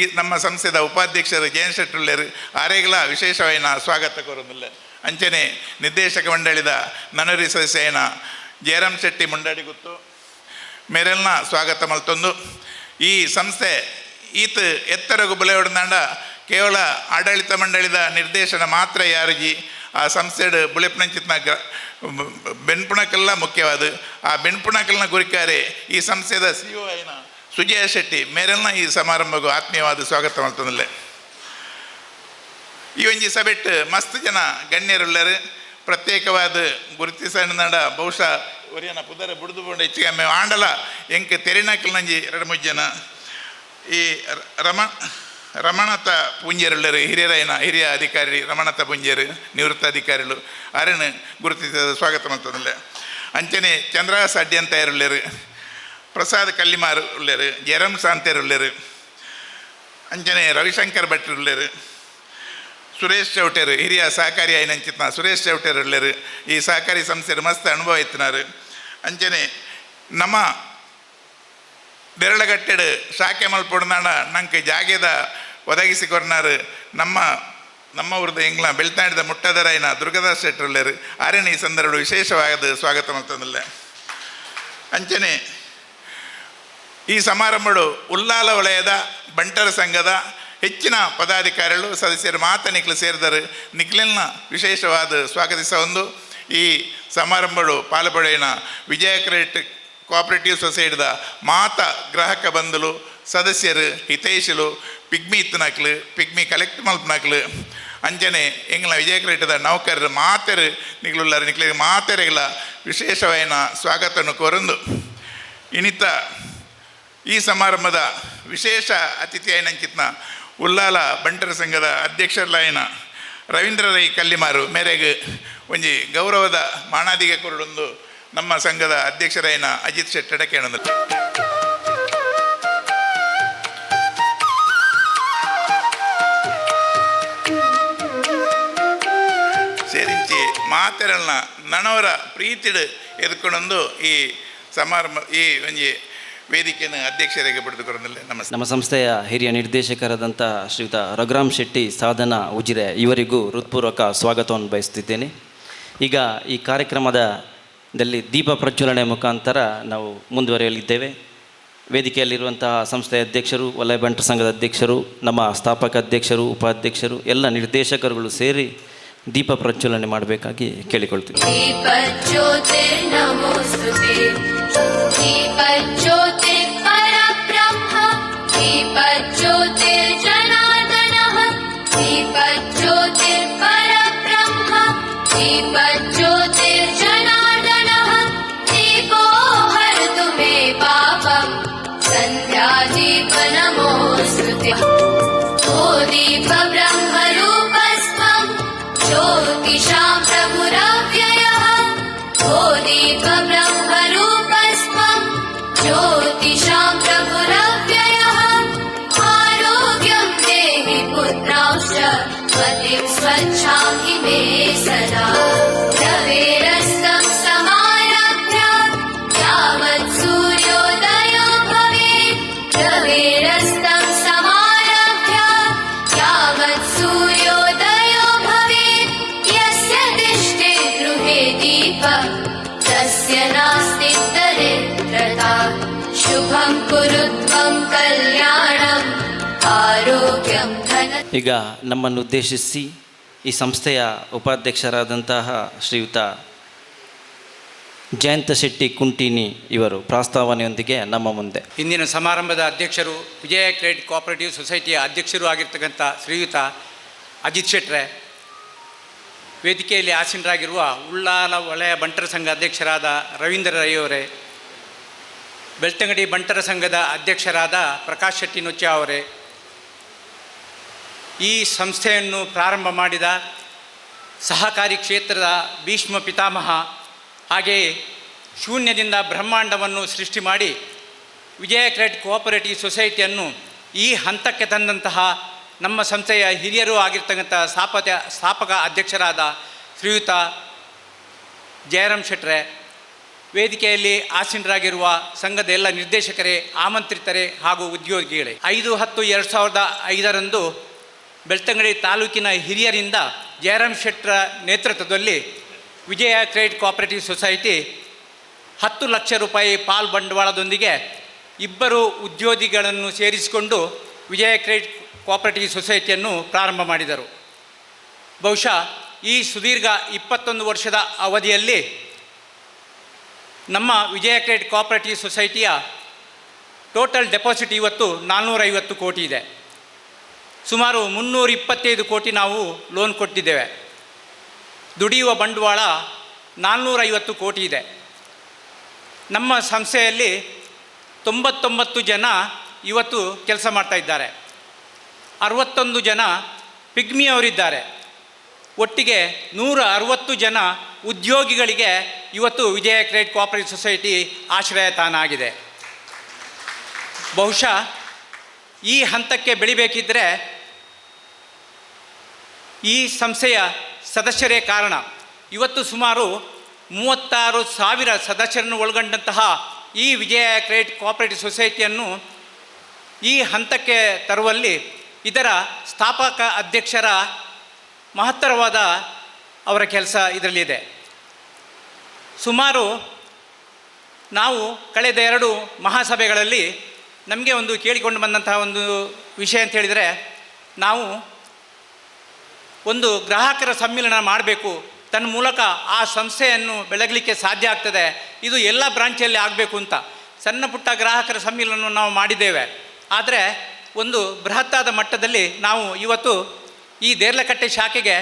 ಈ ನಮ್ಮ ಸಂಸ್ಥೆದ ಉಪಾಧ್ಯಕ್ಷರು ಜಯಂತ್ ಶೆಟ್ಟುಲ್ಲೇರು ಆರೇಗಲ ವಿಶೇಷವಾಯಿನ ಸ್ವಾಗತ ಕೋರೊಂದುಲ್ಲೆ. ಅಂಚನೆ ನಿರ್ದೇಶಕ ಮಂಡಳಿದ ನನರಿ ಸದಸ್ಯನ ಜಯರಾಮ್ ಶೆಟ್ಟಿ ಮುಂಡಾಡಿ ಗುತ್ತು ಮೇರೆಲ್ನ ಸ್ವಾಗತ ಮಲ್ತೊಂದು, ಈ ಸಂಸ್ಥೆ ಈತ ಎತ್ತರಗು ಬುಲೆಯೊಡ್ದಾಂಡ ಕೇವಲ ಆಡಳಿತ ಮಂಡಳಿದ ನಿರ್ದೇಶನ ಮಾತ್ರ ಯಾರಿಗಿ, ಆ ಸಂಸ್ಥೆಡ್ ಬುಲೆಪ್ನಂಚಿತ್ನ ಬೆನ್ಪುಣಕ್ಕೆಲ್ಲ ಮುಖ್ಯವಾದ ಆ ಬೆನ್ಪುಣಕಲ್ನ ಗುರಿಕಾರೆ ಈ ಸಂಸ್ಥೆದ ಸಿಇಒ ಆಯಿನ ಸುಜಯ ಶೆಟ್ಟಿ ಮೇರೆಲ್ನ ಈ ಸಮಾರಂಭಕ್ಕೂ ಆತ್ಮೀಯವಾದ ಸ್ವಾಗತ ಮಲ್ತೊಂದುಲ್ಲೆ. ಈ ಒಂಜಿ ಸಭೆಟ್ ಮಸ್ತ್ ಜನ ಗಣ್ಯರುಳ್ಳರು. ಪ್ರತ್ಯೇಕವಾದ ಗುರುತಿಸಂಡ ಬಹುಶಃ ಒರಿಯನ ಪುದರ ಬುಡ್ದು ಪೋಂಡ ಹೆಚ್ಚಿಗೆ ಆಂಡಲ ಎಂಕ್ ತೆರಿನಕಲ್ ನಂಜಿ ಎರಡು ಮೂಜಿ ಜನ ಈ ರಮಣತ ಪೂಂಜೆರುಳ್ಳರು, ಹಿರಿಯರಾಯಿನ ಹಿರಿಯ ಅಧಿಕಾರಿ ರಮಣತ ಪೂಂಜೆರು, ನಿವೃತ್ತ ಅಧಿಕಾರಿಗಳು, ಅರಣ ಗುರುತಿಸಿದ ಸ್ವಾಗತ ಮಲ್ತೊಂದುಲ್ಲೆ. ಅಂಚನೆ ಚಂದ್ರಹಾಸ್ ಅಡ್ಯಂತಾಯರುಳ್ಳರು, ಪ್ರಸಾದ್ ಕಲ್ಲಿಮಾರ್ ಉಳ್ಳರು, ಜಯರಾಮ್ ಸಾಂತೇರ್ ಉಳ್ಳರು, ಅಂಚನೆ ರವಿಶಂಕರ್ ಭಟ್ರು ಉಳ್ಳರು, ಸುರೇಶ್ ಚೌಟೇರು ಹಿರಿಯ ಸಹಕಾರಿ ಆಯಿನಂಚಿತ್ನ ಸುರೇಶ್ ಚೌಟೇರು ಉಳ್ಳರು. ಈ ಸಹಕಾರಿ ಸಂಸ್ಥೆ ಮಸ್ತ್ ಅನುಭವ ಇತ್ತಿನಾರು. ಅಂಚನೆ ನಮ್ಮ ಬೆರಳಗಟ್ಟೆಡು ಶಾಖೆ ಮಲ್ಪೊಡ್ದಾಂಡ ನಂಗೆ ಜಾಗೆದ ಒದಗಿಸಿ ಕೊರ್ನಾರು ನಮ್ಮ ನಮ್ಮ ಊರದ ಎಂಗ್ಲ ಬೆಳ್ತಾಂಡಿದ ಮುಟ್ಟದರಾಯಿನ ದುರ್ಗದಾಸ್ ಶೆಟ್ಟರುಳ್ಳರು. ಆರೇನ ಈ ಸಂದರ್ಭ ವಿಶೇಷವಾದ ಸ್ವಾಗತ ಮಲ್ತೊಂದುಲ್ಲೆ. ಅಂಚನೆ ಈ ಸಮಾರಂಭಡು ಉಲ್ಲಾಲ ವಲಯದ ಬಂಟರ ಸಂಘದ ಹೆಚ್ಚಿನ ಪದಾಧಿಕಾರಿಗಳು, ಸದಸ್ಯರು ಮಾತ ನಿಕ್ಲು ಸೇರಿದರು. ನಿಕ್ಲೆಲ್ನ ವಿಶೇಷವಾದ ಸ್ವಾಗತಿಸ ಒಂದು ಈ ಸಮಾರಂಭಡು ಪಾಲ್ಪಡೆಯಿನ ವಿಜಯ ಕ್ರೆಡಿಟ್ ಕೋಆಪರೇಟಿವ್ ಸೊಸೈಟಿದ ಮಾತ ಗ್ರಾಹಕ ಬಂಧುಲು, ಸದಸ್ಯರು, ಹಿತೈಷಿಲು, ಪಿಗ್ಮಿ ಇತ್ತನಕ್ಲು, ಪಿಗ್ಮಿ ಕಲೆಕ್ಟ್ ಮಲ್ಪನಕ್ಲು, ಅಂಚನೆ ಎಂಗ್ಲ ವಿಜಯ ಕ್ರೆಡಿಟ್ದ ನೌಕರರು ಮಾತೆರು ನಿಕ್ಲುಲ್ಲಾರು. ನಿಕ್ಲಿಗೆ ಮಾತೆರೆಗಳ ವಿಶೇಷವಾಯಿನ ಸ್ವಾಗತವನ್ನು ಕೋರಂದು, ಇನಿತ ಈ ಸಮಾರಂಭದ ವಿಶೇಷ ಅತಿಥಿಯಾಯಿನಂಚಿತ್ನ ಉಲ್ಲಾಲ ಬಂಟರ ಸಂಘದ ಅಧ್ಯಕ್ಷರಾಯಿನ ರವೀಂದ್ರ ರೈ ಕಲ್ಲಿಮಾರು ಮೇರೆಗೆ ಒಂಜಿ ಗೌರವದ ಮಾಣಾದಿಗೆ ಕೊರಡೊಂದು ನಮ್ಮ ಸಂಘದ ಅಧ್ಯಕ್ಷರಾಯಿನ ಅಜಿತ್ ಶೆಟ್ಟಡ ಕೇಳೊಂದು. ಸೇರಿಂಚಿ ಮಾತೆರಲ್ನ ನನವರ ಪ್ರೀತಿಡು ಎದ್ಕೊಂಡೊಂದು ಈ ಸಮಾರಂಭ ಈ ಒಂಜಿ ವೇದಿಕೆಯನ್ನು ಅಧ್ಯಕ್ಷರಿಗೆ ಪಡೆದುಕೊಂಡಿಲ್ಲ. ನಮಸ್ತೆ. ನಮ್ಮ ಸಂಸ್ಥೆಯ ಹಿರಿಯ ನಿರ್ದೇಶಕರಾದಂಥ ಶ್ರೀಯುತ ರಘುರಾಮ್ ಶೆಟ್ಟಿ ಸಾಧನ ಉಜಿರೆ ಇವರಿಗೂ ಹೃತ್ಪೂರ್ವಕ ಸ್ವಾಗತವನ್ನು ಬಯಸುತ್ತಿದ್ದೇನೆ. ಈಗ ಈ ಕಾರ್ಯಕ್ರಮದಲ್ಲಿ ದೀಪ ಪ್ರಜ್ವಲನೆ ಮುಖಾಂತರ ನಾವು ಮುಂದುವರಿಯಲಿದ್ದೇವೆ. ವೇದಿಕೆಯಲ್ಲಿರುವಂತಹ ಸಂಸ್ಥೆಯ ಅಧ್ಯಕ್ಷರು, ವಲಯ ಬಂಟರ ಸಂಘದ ಅಧ್ಯಕ್ಷರು, ನಮ್ಮ ಸ್ಥಾಪಕ ಅಧ್ಯಕ್ಷರು, ಉಪಾಧ್ಯಕ್ಷರು, ಎಲ್ಲ ನಿರ್ದೇಶಕರುಗಳು ಸೇರಿ ದೀಪ ಪ್ರಜ್ವಲನೆ ಮಾಡಬೇಕಾಗಿ ಕೇಳಿಕೊಳ್ತೀವಿ. दीपज्योतिर्नमोऽस्तु ते, दीपज्योतिः परब्रह्म, दीपज्योतिर्जनार्दनः, दीपज्योतिः परब्रह्म, दीपज्योतिर्जनार्दनः, दीपो हरतु मे पापम्, सन्ध्यादीप नमोऽस्तु ते। ओ दीप ब्रह्मरूपस्त्वं ज्योतिषां प्रभुरव्ययः, ओ दीप ब्रह्मरूपस्त्वं ज्योतिषां प्रभुरव्ययः, आरोग्यं देहि पुत्रांश्च मतिं स्वच्छां हि मे सदा। रवेरस्तं समारभ्य यावत् सूर्योदयो भवेत्, रवेरस्तं समारभ्य यावत् सूर्योदयो भवेत्, यस्य तिष्ठे गृहे दीप तस्य नास्ति दरिद्रता। शुभं कुरु त्वं कल्याणम् आरोग्यं धन ಈಗ ನಮ್ಮನ್ನು ಉದ್ದೇಶಿಸಿ ಈ ಸಂಸ್ಥೆಯ ಉಪಾಧ್ಯಕ್ಷರಾದಂತಹ ಶ್ರೀಯುತ ಜಯಂತ ಶೆಟ್ಟಿ ಕುಂಟಿನಿ ಇವರು ಪ್ರಾಸ್ತಾವನೆಯೊಂದಿಗೆ ನಮ್ಮ ಮುಂದೆ. ಇಂದಿನ ಸಮಾರಂಭದ ಅಧ್ಯಕ್ಷರು, ವಿಜಯ ಕ್ರೆಡಿಟ್ ಕೋಆಪರೇಟಿವ್ ಸೊಸೈಟಿಯ ಅಧ್ಯಕ್ಷರು ಆಗಿರ್ತಕ್ಕಂಥ ಶ್ರೀಯುತ ಅಜಿತ್ ಶೆಟ್ರೆ, ವೇದಿಕೆಯಲ್ಲಿ ಆಸೀನರಾಗಿರುವ ಉಳ್ಳಾಲ ವಲಯ ಬಂಟರ ಸಂಘ ಅಧ್ಯಕ್ಷರಾದ ರವೀಂದ್ರ ರೈಯವರೇ, ಬೆಳ್ತಂಗಡಿ ಬಂಟರ ಸಂಘದ ಅಧ್ಯಕ್ಷರಾದ ಪ್ರಕಾಶ್ ಶೆಟ್ಟಿ ನೊಚ್ಚ ಅವರೇ, ಈ ಸಂಸ್ಥೆಯನ್ನು ಪ್ರಾರಂಭ ಮಾಡಿದ ಸಹಕಾರಿ ಕ್ಷೇತ್ರದ ಭೀಷ್ಮ ಪಿತಾಮಹ, ಹಾಗೆಯೇ ಶೂನ್ಯದಿಂದ ಬ್ರಹ್ಮಾಂಡವನ್ನು ಸೃಷ್ಟಿ ಮಾಡಿ ವಿಜಯ ಕ್ರೆಡಿಟ್ ಕೋಆಪರೇಟಿವ್ ಸೊಸೈಟಿಯನ್ನು ಈ ಹಂತಕ್ಕೆ ತಂದಂತಹ ನಮ್ಮ ಸಂಸ್ಥೆಯ ಹಿರಿಯರೂ ಆಗಿರ್ತಕ್ಕಂಥ ಸ್ಥಾಪಕ ಅಧ್ಯಕ್ಷರಾದ ಶ್ರೀಯುತ ಜಯರಾಮ್ ಶೆಟ್ರೆ, ವೇದಿಕೆಯಲ್ಲಿ ಆಸೀನರಾಗಿರುವ ಸಂಘದ ಎಲ್ಲ ನಿರ್ದೇಶಕರೇ, ಆಮಂತ್ರಿತರೇ ಹಾಗೂ ಉದ್ಯೋಗಿಗಳೇ, 5-10-2005ರಂದು ಬೆಳ್ತಂಗಡಿ ತಾಲೂಕಿನ ಹಿರಿಯರಿಂದ ಜಯರಾಮ್ ಶೆಟ್ಟರ ನೇತೃತ್ವದಲ್ಲಿ ವಿಜಯ credit cooperative society 10 lakh ರೂಪಾಯಿ ಪಾಲ್ ಬಂಡವಾಳದೊಂದಿಗೆ ಇಬ್ಬರು ಉದ್ಯೋಗಿಗಳನ್ನು ಸೇರಿಸಿಕೊಂಡು ವಿಜಯ ಕ್ರೆಡಿಟ್ ಕೋಆಪರೇಟಿವ್ ಸೊಸೈಟಿಯನ್ನು ಪ್ರಾರಂಭ ಮಾಡಿದರು. ಬಹುಶಃ ಈ ಸುದೀರ್ಘ 21 ವರ್ಷದ ಅವಧಿಯಲ್ಲಿ ನಮ್ಮ ವಿಜಯ ಕ್ರೆಡಿಟ್ ಕೋಆಪರೇಟಿವ್ ಸೊಸೈಟಿಯ ಟೋಟಲ್ ಡೆಪಾಸಿಟ್ ಇವತ್ತು 450 ಕೋಟಿ ಇದೆ. ಸುಮಾರು 325 ಕೋಟಿ ನಾವು ಲೋನ್ ಕೊಟ್ಟಿದ್ದೇವೆ. ದುಡಿಯುವ ಬಂಡವಾಳ 450 ಕೋಟಿ ಇದೆ. ನಮ್ಮ ಸಂಸ್ಥೆಯಲ್ಲಿ 99 ಜನ ಇವತ್ತು ಕೆಲಸ ಮಾಡ್ತಾ ಇದ್ದಾರೆ. 61 ಜನ ಪಿಗ್ಮಿಯವರಿದ್ದಾರೆ. ಒಟ್ಟಿಗೆ 160 ಜನ ಉದ್ಯೋಗಿಗಳಿಗೆ ಇವತ್ತು ವಿಜಯ credit cooperative society ಆಶ್ರಯ ತಾಣ ಆಗಿದೆ. ಬಹುಶಃ ಈ ಹಂತಕ್ಕೆ ಬೆಳಿಬೇಕಿದ್ದರೆ ಈ ಸಂಸ್ಥೆಯ ಸದಸ್ಯರೇ ಕಾರಣ. ಇವತ್ತು ಸುಮಾರು 36,000 ಸದಸ್ಯರನ್ನು ಒಳಗೊಂಡಂತಹ ಈ ವಿಜಯ ಕ್ರೆಡಿಟ್ ಕೋಆಪರೇಟಿವ್ ಸೊಸೈಟಿಯನ್ನು ಈ ಹಂತಕ್ಕೆ ತರುವಲ್ಲಿ ಇದರ ಸ್ಥಾಪಕ ಅಧ್ಯಕ್ಷರ ಮಹತ್ತರವಾದ ಅವರ ಕೆಲಸ ಇದರಲ್ಲಿದೆ. ಸುಮಾರು ನಾವು ಕಳೆದ ಎರಡು ಮಹಾಸಭೆಗಳಲ್ಲಿ ನಮಗೆ ಒಂದು ಕೇಳಿಕೊಂಡು ಬಂದಂತಹ ಒಂದು ವಿಷಯ ಅಂತ ಹೇಳಿದರೆ, ನಾವು ಒಂದು ಗ್ರಾಹಕರ ಸಮ್ಮಿಲನ ಮಾಡಬೇಕು, ತನ್ನ ಮೂಲಕ ಆ ಸಂಸ್ಥೆಯನ್ನು ಬೆಳಗಲಿಕ್ಕೆ ಸಾಧ್ಯ ಆಗ್ತದೆ, ಇದು ಎಲ್ಲ ಬ್ರಾಂಚಲ್ಲಿ ಆಗಬೇಕು ಅಂತ. ಸಣ್ಣ ಪುಟ್ಟ ಗ್ರಾಹಕರ ಸಮ್ಮಿಲನವನ್ನು ನಾವು ಮಾಡಿದ್ದೇವೆ. ಆದರೆ ಒಂದು ಬೃಹತ್ತಾದ ಮಟ್ಟದಲ್ಲಿ ನಾವು ಇವತ್ತು ಈ ದೇರ್ಲಕಟ್ಟೆ ಶಾಖೆಗೆ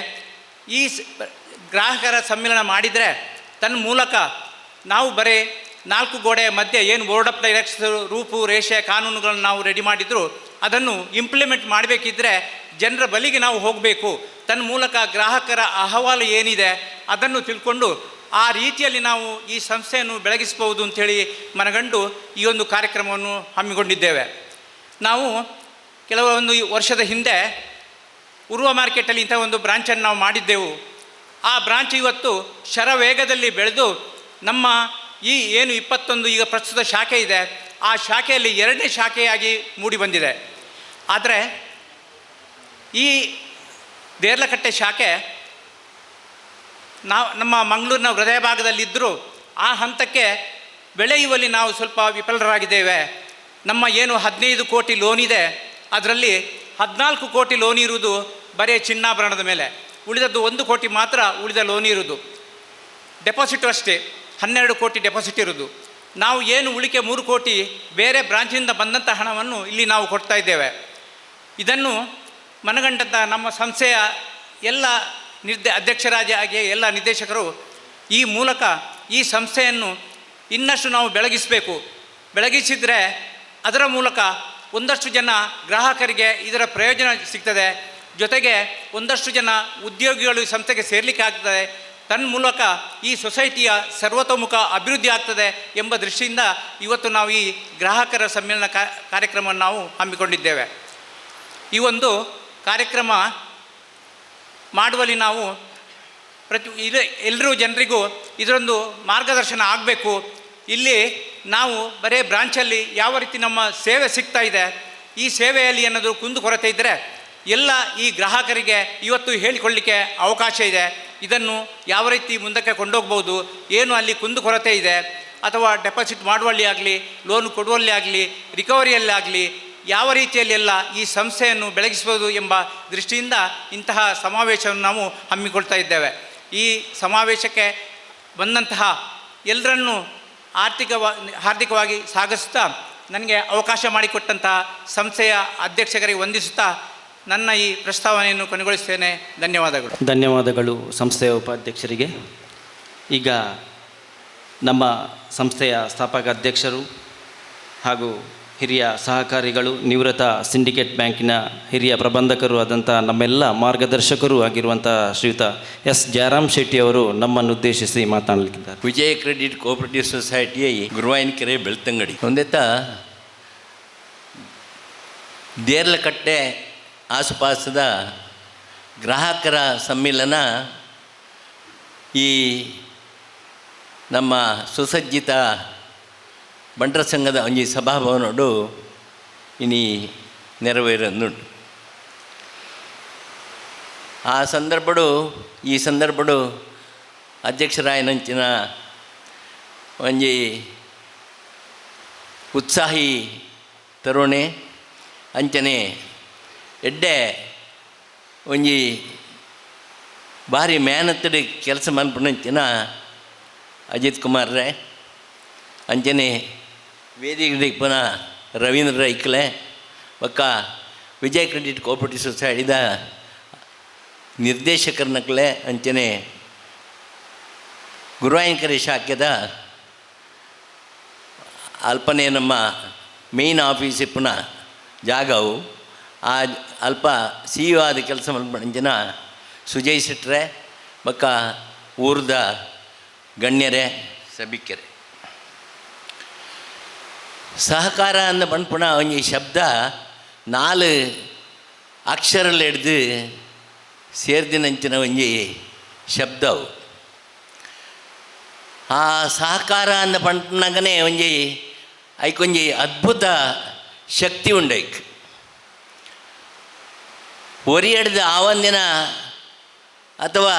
ಈ ಗ್ರಾಹಕರ ಸಮ್ಮಿಲನ ಮಾಡಿದರೆ, ತನ್ನ ಮೂಲಕ ನಾವು ಬರೀ ನಾಲ್ಕು ಗೋಡೆಯ ಮಧ್ಯೆ ಏನು board of directors ರೂಪು ರೇಷೆ ಕಾನೂನುಗಳನ್ನು ನಾವು ರೆಡಿ ಮಾಡಿದ್ರು, ಅದನ್ನು ಇಂಪ್ಲಿಮೆಂಟ್ ಮಾಡಬೇಕಿದ್ರೆ ಜನರ ಬಳಿಗೆ ನಾವು ಹೋಗಬೇಕು. ತನ್ನ ಮೂಲಕ ಗ್ರಾಹಕರ ಅಹವಾಲು ಏನಿದೆ ಅದನ್ನು ತಿಳ್ಕೊಂಡು ಆ ರೀತಿಯಲ್ಲಿ ನಾವು ಈ ಸಂಸ್ಥೆಯನ್ನು ಬೆಳಗಿಸ್ಬೋದು ಅಂಥೇಳಿ ಮನಗಂಡು ಈ ಒಂದು ಕಾರ್ಯಕ್ರಮವನ್ನು ಹಮ್ಮಿಕೊಂಡಿದ್ದೇವೆ. ನಾವು ಕೆಲವೊಂದು ವರ್ಷದ ಹಿಂದೆ ಉರ್ವ ಮಾರ್ಕೆಟಲ್ಲಿ ಇಂಥ ಒಂದು ಬ್ರಾಂಚನ್ನು ನಾವು ಮಾಡಿದ್ದೆವು. ಆ ಬ್ರಾಂಚ್ ಇವತ್ತು ಶರವೇಗದಲ್ಲಿ ಬೆಳೆದು ನಮ್ಮ ಈ ಏನು 21 ಈಗ ಪ್ರಸ್ತುತ ಶಾಖೆ ಇದೆ, ಆ ಶಾಖೆಯಲ್ಲಿ ಎರಡನೇ ಶಾಖೆಯಾಗಿ ಮೂಡಿ ಬಂದಿದೆ. ಆದರೆ ಈ ದೇರ್ಲಕಟ್ಟೆ ಶಾಖೆ ನಾವು ನಮ್ಮ ಮಂಗಳೂರಿನ ಹೃದಯ ಭಾಗದಲ್ಲಿದ್ದರೂ ಆ ಹಂತಕ್ಕೆ ಬೆಳೆಯುವಲ್ಲಿ ನಾವು ಸ್ವಲ್ಪ ವಿಫಲರಾಗಿದ್ದೇವೆ. ನಮ್ಮ ಏನು 15 ಕೋಟಿ ಲೋನ್ ಇದೆ, ಅದರಲ್ಲಿ 14 ಕೋಟಿ ಲೋನ್ ಇರುವುದು ಬರೀ ಚಿನ್ನಾಭರಣದ ಮೇಲೆ. ಉಳಿದದ್ದು 1 ಕೋಟಿ ಮಾತ್ರ ಉಳಿದ ಲೋನ್ ಇರುವುದು. ಡೆಪಾಸಿಟು ಅಷ್ಟೇ, 12 ಕೋಟಿ ಡೆಪಾಸಿಟ್ ಇರುವುದು. ನಾವು ಏನು ಉಳಿಕೆ 3 ಕೋಟಿ ಬೇರೆ ಬ್ರಾಂಚಿನಿಂದ ಬಂದಂಥ ಹಣವನ್ನು ಇಲ್ಲಿ ನಾವು ಕೊಡ್ತಾ ಇದ್ದೇವೆ. ಇದನ್ನು ಮನಗಂಡಂಥ ನಮ್ಮ ಸಂಸ್ಥೆಯ ಎಲ್ಲ ಅಧ್ಯಕ್ಷರಾಗಿ ಆಗಿ ಎಲ್ಲ ನಿರ್ದೇಶಕರು ಈ ಮೂಲಕ ಈ ಸಂಸ್ಥೆಯನ್ನು ಇನ್ನಷ್ಟು ನಾವು ಬೆಳಗಿಸಬೇಕು. ಬೆಳಗಿಸಿದರೆ ಅದರ ಮೂಲಕ ಒಂದಷ್ಟು ಜನ ಗ್ರಾಹಕರಿಗೆ ಇದರ ಪ್ರಯೋಜನ ಸಿಗ್ತದೆ. ಜೊತೆಗೆ ಒಂದಷ್ಟು ಜನ ಉದ್ಯೋಗಿಗಳು ಈ ಸಂಸ್ಥೆಗೆ ಸೇರಲಿಕ್ಕೆ ಆಗ್ತದೆ. ತನ್ನ ಮೂಲಕ ಈ ಸೊಸೈಟಿಯ ಸರ್ವತೋಮುಖ ಅಭಿವೃದ್ಧಿ ಆಗ್ತದೆ ಎಂಬ ದೃಷ್ಟಿಯಿಂದ ಇವತ್ತು ನಾವು ಈ ಗ್ರಾಹಕರ ಸಮ್ಮೇಳನ ಕಾರ್ಯಕ್ರಮವನ್ನು ನಾವು ಹಮ್ಮಿಕೊಂಡಿದ್ದೇವೆ. ಈ ಒಂದು ಕಾರ್ಯಕ್ರಮ ಮಾಡುವಲ್ಲಿ ನಾವು ಪ್ರತಿ ಇದು ಎಲ್ಲರೂ ಜನರಿಗೂ ಇದರೊಂದು ಮಾರ್ಗದರ್ಶನ ಆಗಬೇಕು. ಇಲ್ಲಿ ನಾವು ಬರೇ ಬ್ರಾಂಚಲ್ಲಿ ಯಾವ ರೀತಿ ನಮ್ಮ ಸೇವೆ ಸಿಗ್ತಾ ಇದೆ, ಈ ಸೇವೆಯಲ್ಲಿ ಏನಾದರೂ ಕುಂದುಕೊರತೆ ಇದ್ದರೆ ಎಲ್ಲ ಈ ಗ್ರಾಹಕರಿಗೆ ಇವತ್ತು ಹೇಳಿಕೊಳ್ಳಿಕ್ಕೆ ಅವಕಾಶ ಇದೆ. ಇದನ್ನು ಯಾವ ರೀತಿ ಮುಂದಕ್ಕೆ ಕೊಂಡೋಗ್ಬೋದು, ಏನು ಅಲ್ಲಿ ಕುಂದುಕೊರತೆ ಇದೆ, ಅಥವಾ ಡೆಪಾಸಿಟ್ ಮಾಡುವಲ್ಲಿ ಆಗಲಿ, ಲೋನ್ ಕೊಡುವಲ್ಲಿ ಆಗಲಿ, ರಿಕವರಿಯಲ್ಲಿ ಆಗಲಿ, ಯಾವ ರೀತಿಯಲ್ಲೆಲ್ಲ ಈ ಸಂಸ್ಥೆಯನ್ನು ಬೆಳಗಿಸ್ಬೋದು ಎಂಬ ದೃಷ್ಟಿಯಿಂದ ಇಂತಹ ಸಮಾವೇಶವನ್ನು ನಾವು ಹಮ್ಮಿಕೊಳ್ತಾ ಇದ್ದೇವೆ. ಈ ಸಮಾವೇಶಕ್ಕೆ ಬಂದಂತಹ ಎಲ್ಲರನ್ನೂ ಹಾರ್ದಿಕವಾಗಿ ಸ್ವಾಗತಿಸ್ತಾ, ನನಗೆ ಅವಕಾಶ ಮಾಡಿಕೊಟ್ಟಂತಹ ಸಂಸ್ಥೆಯ ಅಧ್ಯಕ್ಷರಿಗೆ ವಂದಿಸುತ್ತಾ ನನ್ನ ಈ ಪ್ರಸ್ತಾವನೆಯನ್ನು ಕೊನೆಗೊಳಿಸ್ತೇನೆ. ಧನ್ಯವಾದಗಳು. ಧನ್ಯವಾದಗಳು ಸಂಸ್ಥೆಯ ಉಪಾಧ್ಯಕ್ಷರಿಗೆ. ಈಗ ನಮ್ಮ ಸಂಸ್ಥೆಯ ಸ್ಥಾಪಕ ಅಧ್ಯಕ್ಷರು ಹಾಗೂ ಹಿರಿಯ ಸಹಕಾರಿಗಳು, ನಿವೃತ್ತ ಸಿಂಡಿಕೇಟ್ ಬ್ಯಾಂಕಿನ ಹಿರಿಯ ಪ್ರಬಂಧಕರು ಆದಂಥ, ನಮ್ಮೆಲ್ಲ ಮಾರ್ಗದರ್ಶಕರು ಆಗಿರುವಂಥ ಶ್ರೀಯುತ ಎಸ್ ಜಯರಾಮ್ ಶೆಟ್ಟಿ ಅವರು ನಮ್ಮನ್ನು ಉದ್ದೇಶಿಸಿ ಮಾತನಾಡಲಿಕ್ಕಿದ್ದಾರೆ. ವಿಜಯ ಕ್ರೆಡಿಟ್ ಕೋಆಪರೇಟಿವ್ ಸೊಸೈಟಿಯ ಗುರುವಾಯನಕೆರೆ, ಬೆಳ್ತಂಗಡಿ. ಒಂದೆತ್ತ ದೇರ್ಲಕಟ್ಟೆ ಆಸುಪಾಸದ ಗ್ರಾಹಕರ ಸಮ್ಮಿಲನ ಈ ನಮ್ಮ ಸುಸಜ್ಜಿತ ಬಂಟರ ಸಂಘದ ಒಂಜಿ ಸಭಾಭವನಡು ಇನಿ ನೆರವೇರೊಂದುಂಟು. ಆ ಸಂದರ್ಭಡು, ಈ ಸಂದರ್ಭಡು ಅಧ್ಯಕ್ಷರಾಯನಂಚಿನ ಒಂಜಿ ಉತ್ಸಾಹಿ ತರುಣೆ, ಅಂಚನೆ ಎಡ್ಡೆ ಒಂಜಿ ಭಾರಿ ಮೇಹನತ್ತಡಿ ಕೆಲಸ ಮನ್ಪುನಂಚಿನ ಅಜಿತ್ ಕುಮಾರ್ ರೇ, ಅಂಚನೆ ವೇದಿಕೆ ಪುನಃ ರವೀಂದ್ರ ರೈಕ್ಲೆ, ಬೊಕ್ಕ ವಿಜಯ ಕ್ರೆಡಿಟ್ ಕೋಆಪರೇಟಿವ್ ಸೊಸೈಟಿದ ನಿರ್ದೇಶಕರನಕ್ಲೆ, ಅಂಚನೆ ಗುರುವಾಯನಕೆರೆ ಶಾಖೆದ ಅಲ್ಪನೇ ನಮ್ಮ ಮೇಯ್ನ್ ಆಫೀಸ್ ಇಪ್ಪುನ ಜಾಗವು, ಆ ಅಲ್ಪ ಸಿ ಇ ಆದ ಕೆಲಸ ಮಲ್ಪುನಂಚಿನ ಸುಜಯ್ ಶೆಟ್ರೆ, ಬೊಕ್ಕ ಊರ್ದ ಗಣ್ಯರೇ, ಸಭಿಕರೆ, ಸಹಕಾರ ಅಂದ ಪನ್ಪುನ ಒಂಜಿ ಶಬ್ದ ನಾಲ್ ಅಕ್ಷರಲು ಹಿಡ್ದು ಸೇರ್ದಿನಂಚಿನ ಒಂಜಿ ಶಬ್ದ ಅವು. ಆ ಸಹಕಾರ ಅಂದ ಪನ್ಪುನಗನೇ ಒಂಜಿ ಐಕೊಂಜಿ ಅದ್ಭುತ ಶಕ್ತಿ ಉಂಡು. ಐಕ್ ಒರಿ ಹಿಡ್ದು ಆವಂದಿನ ಅಥವಾ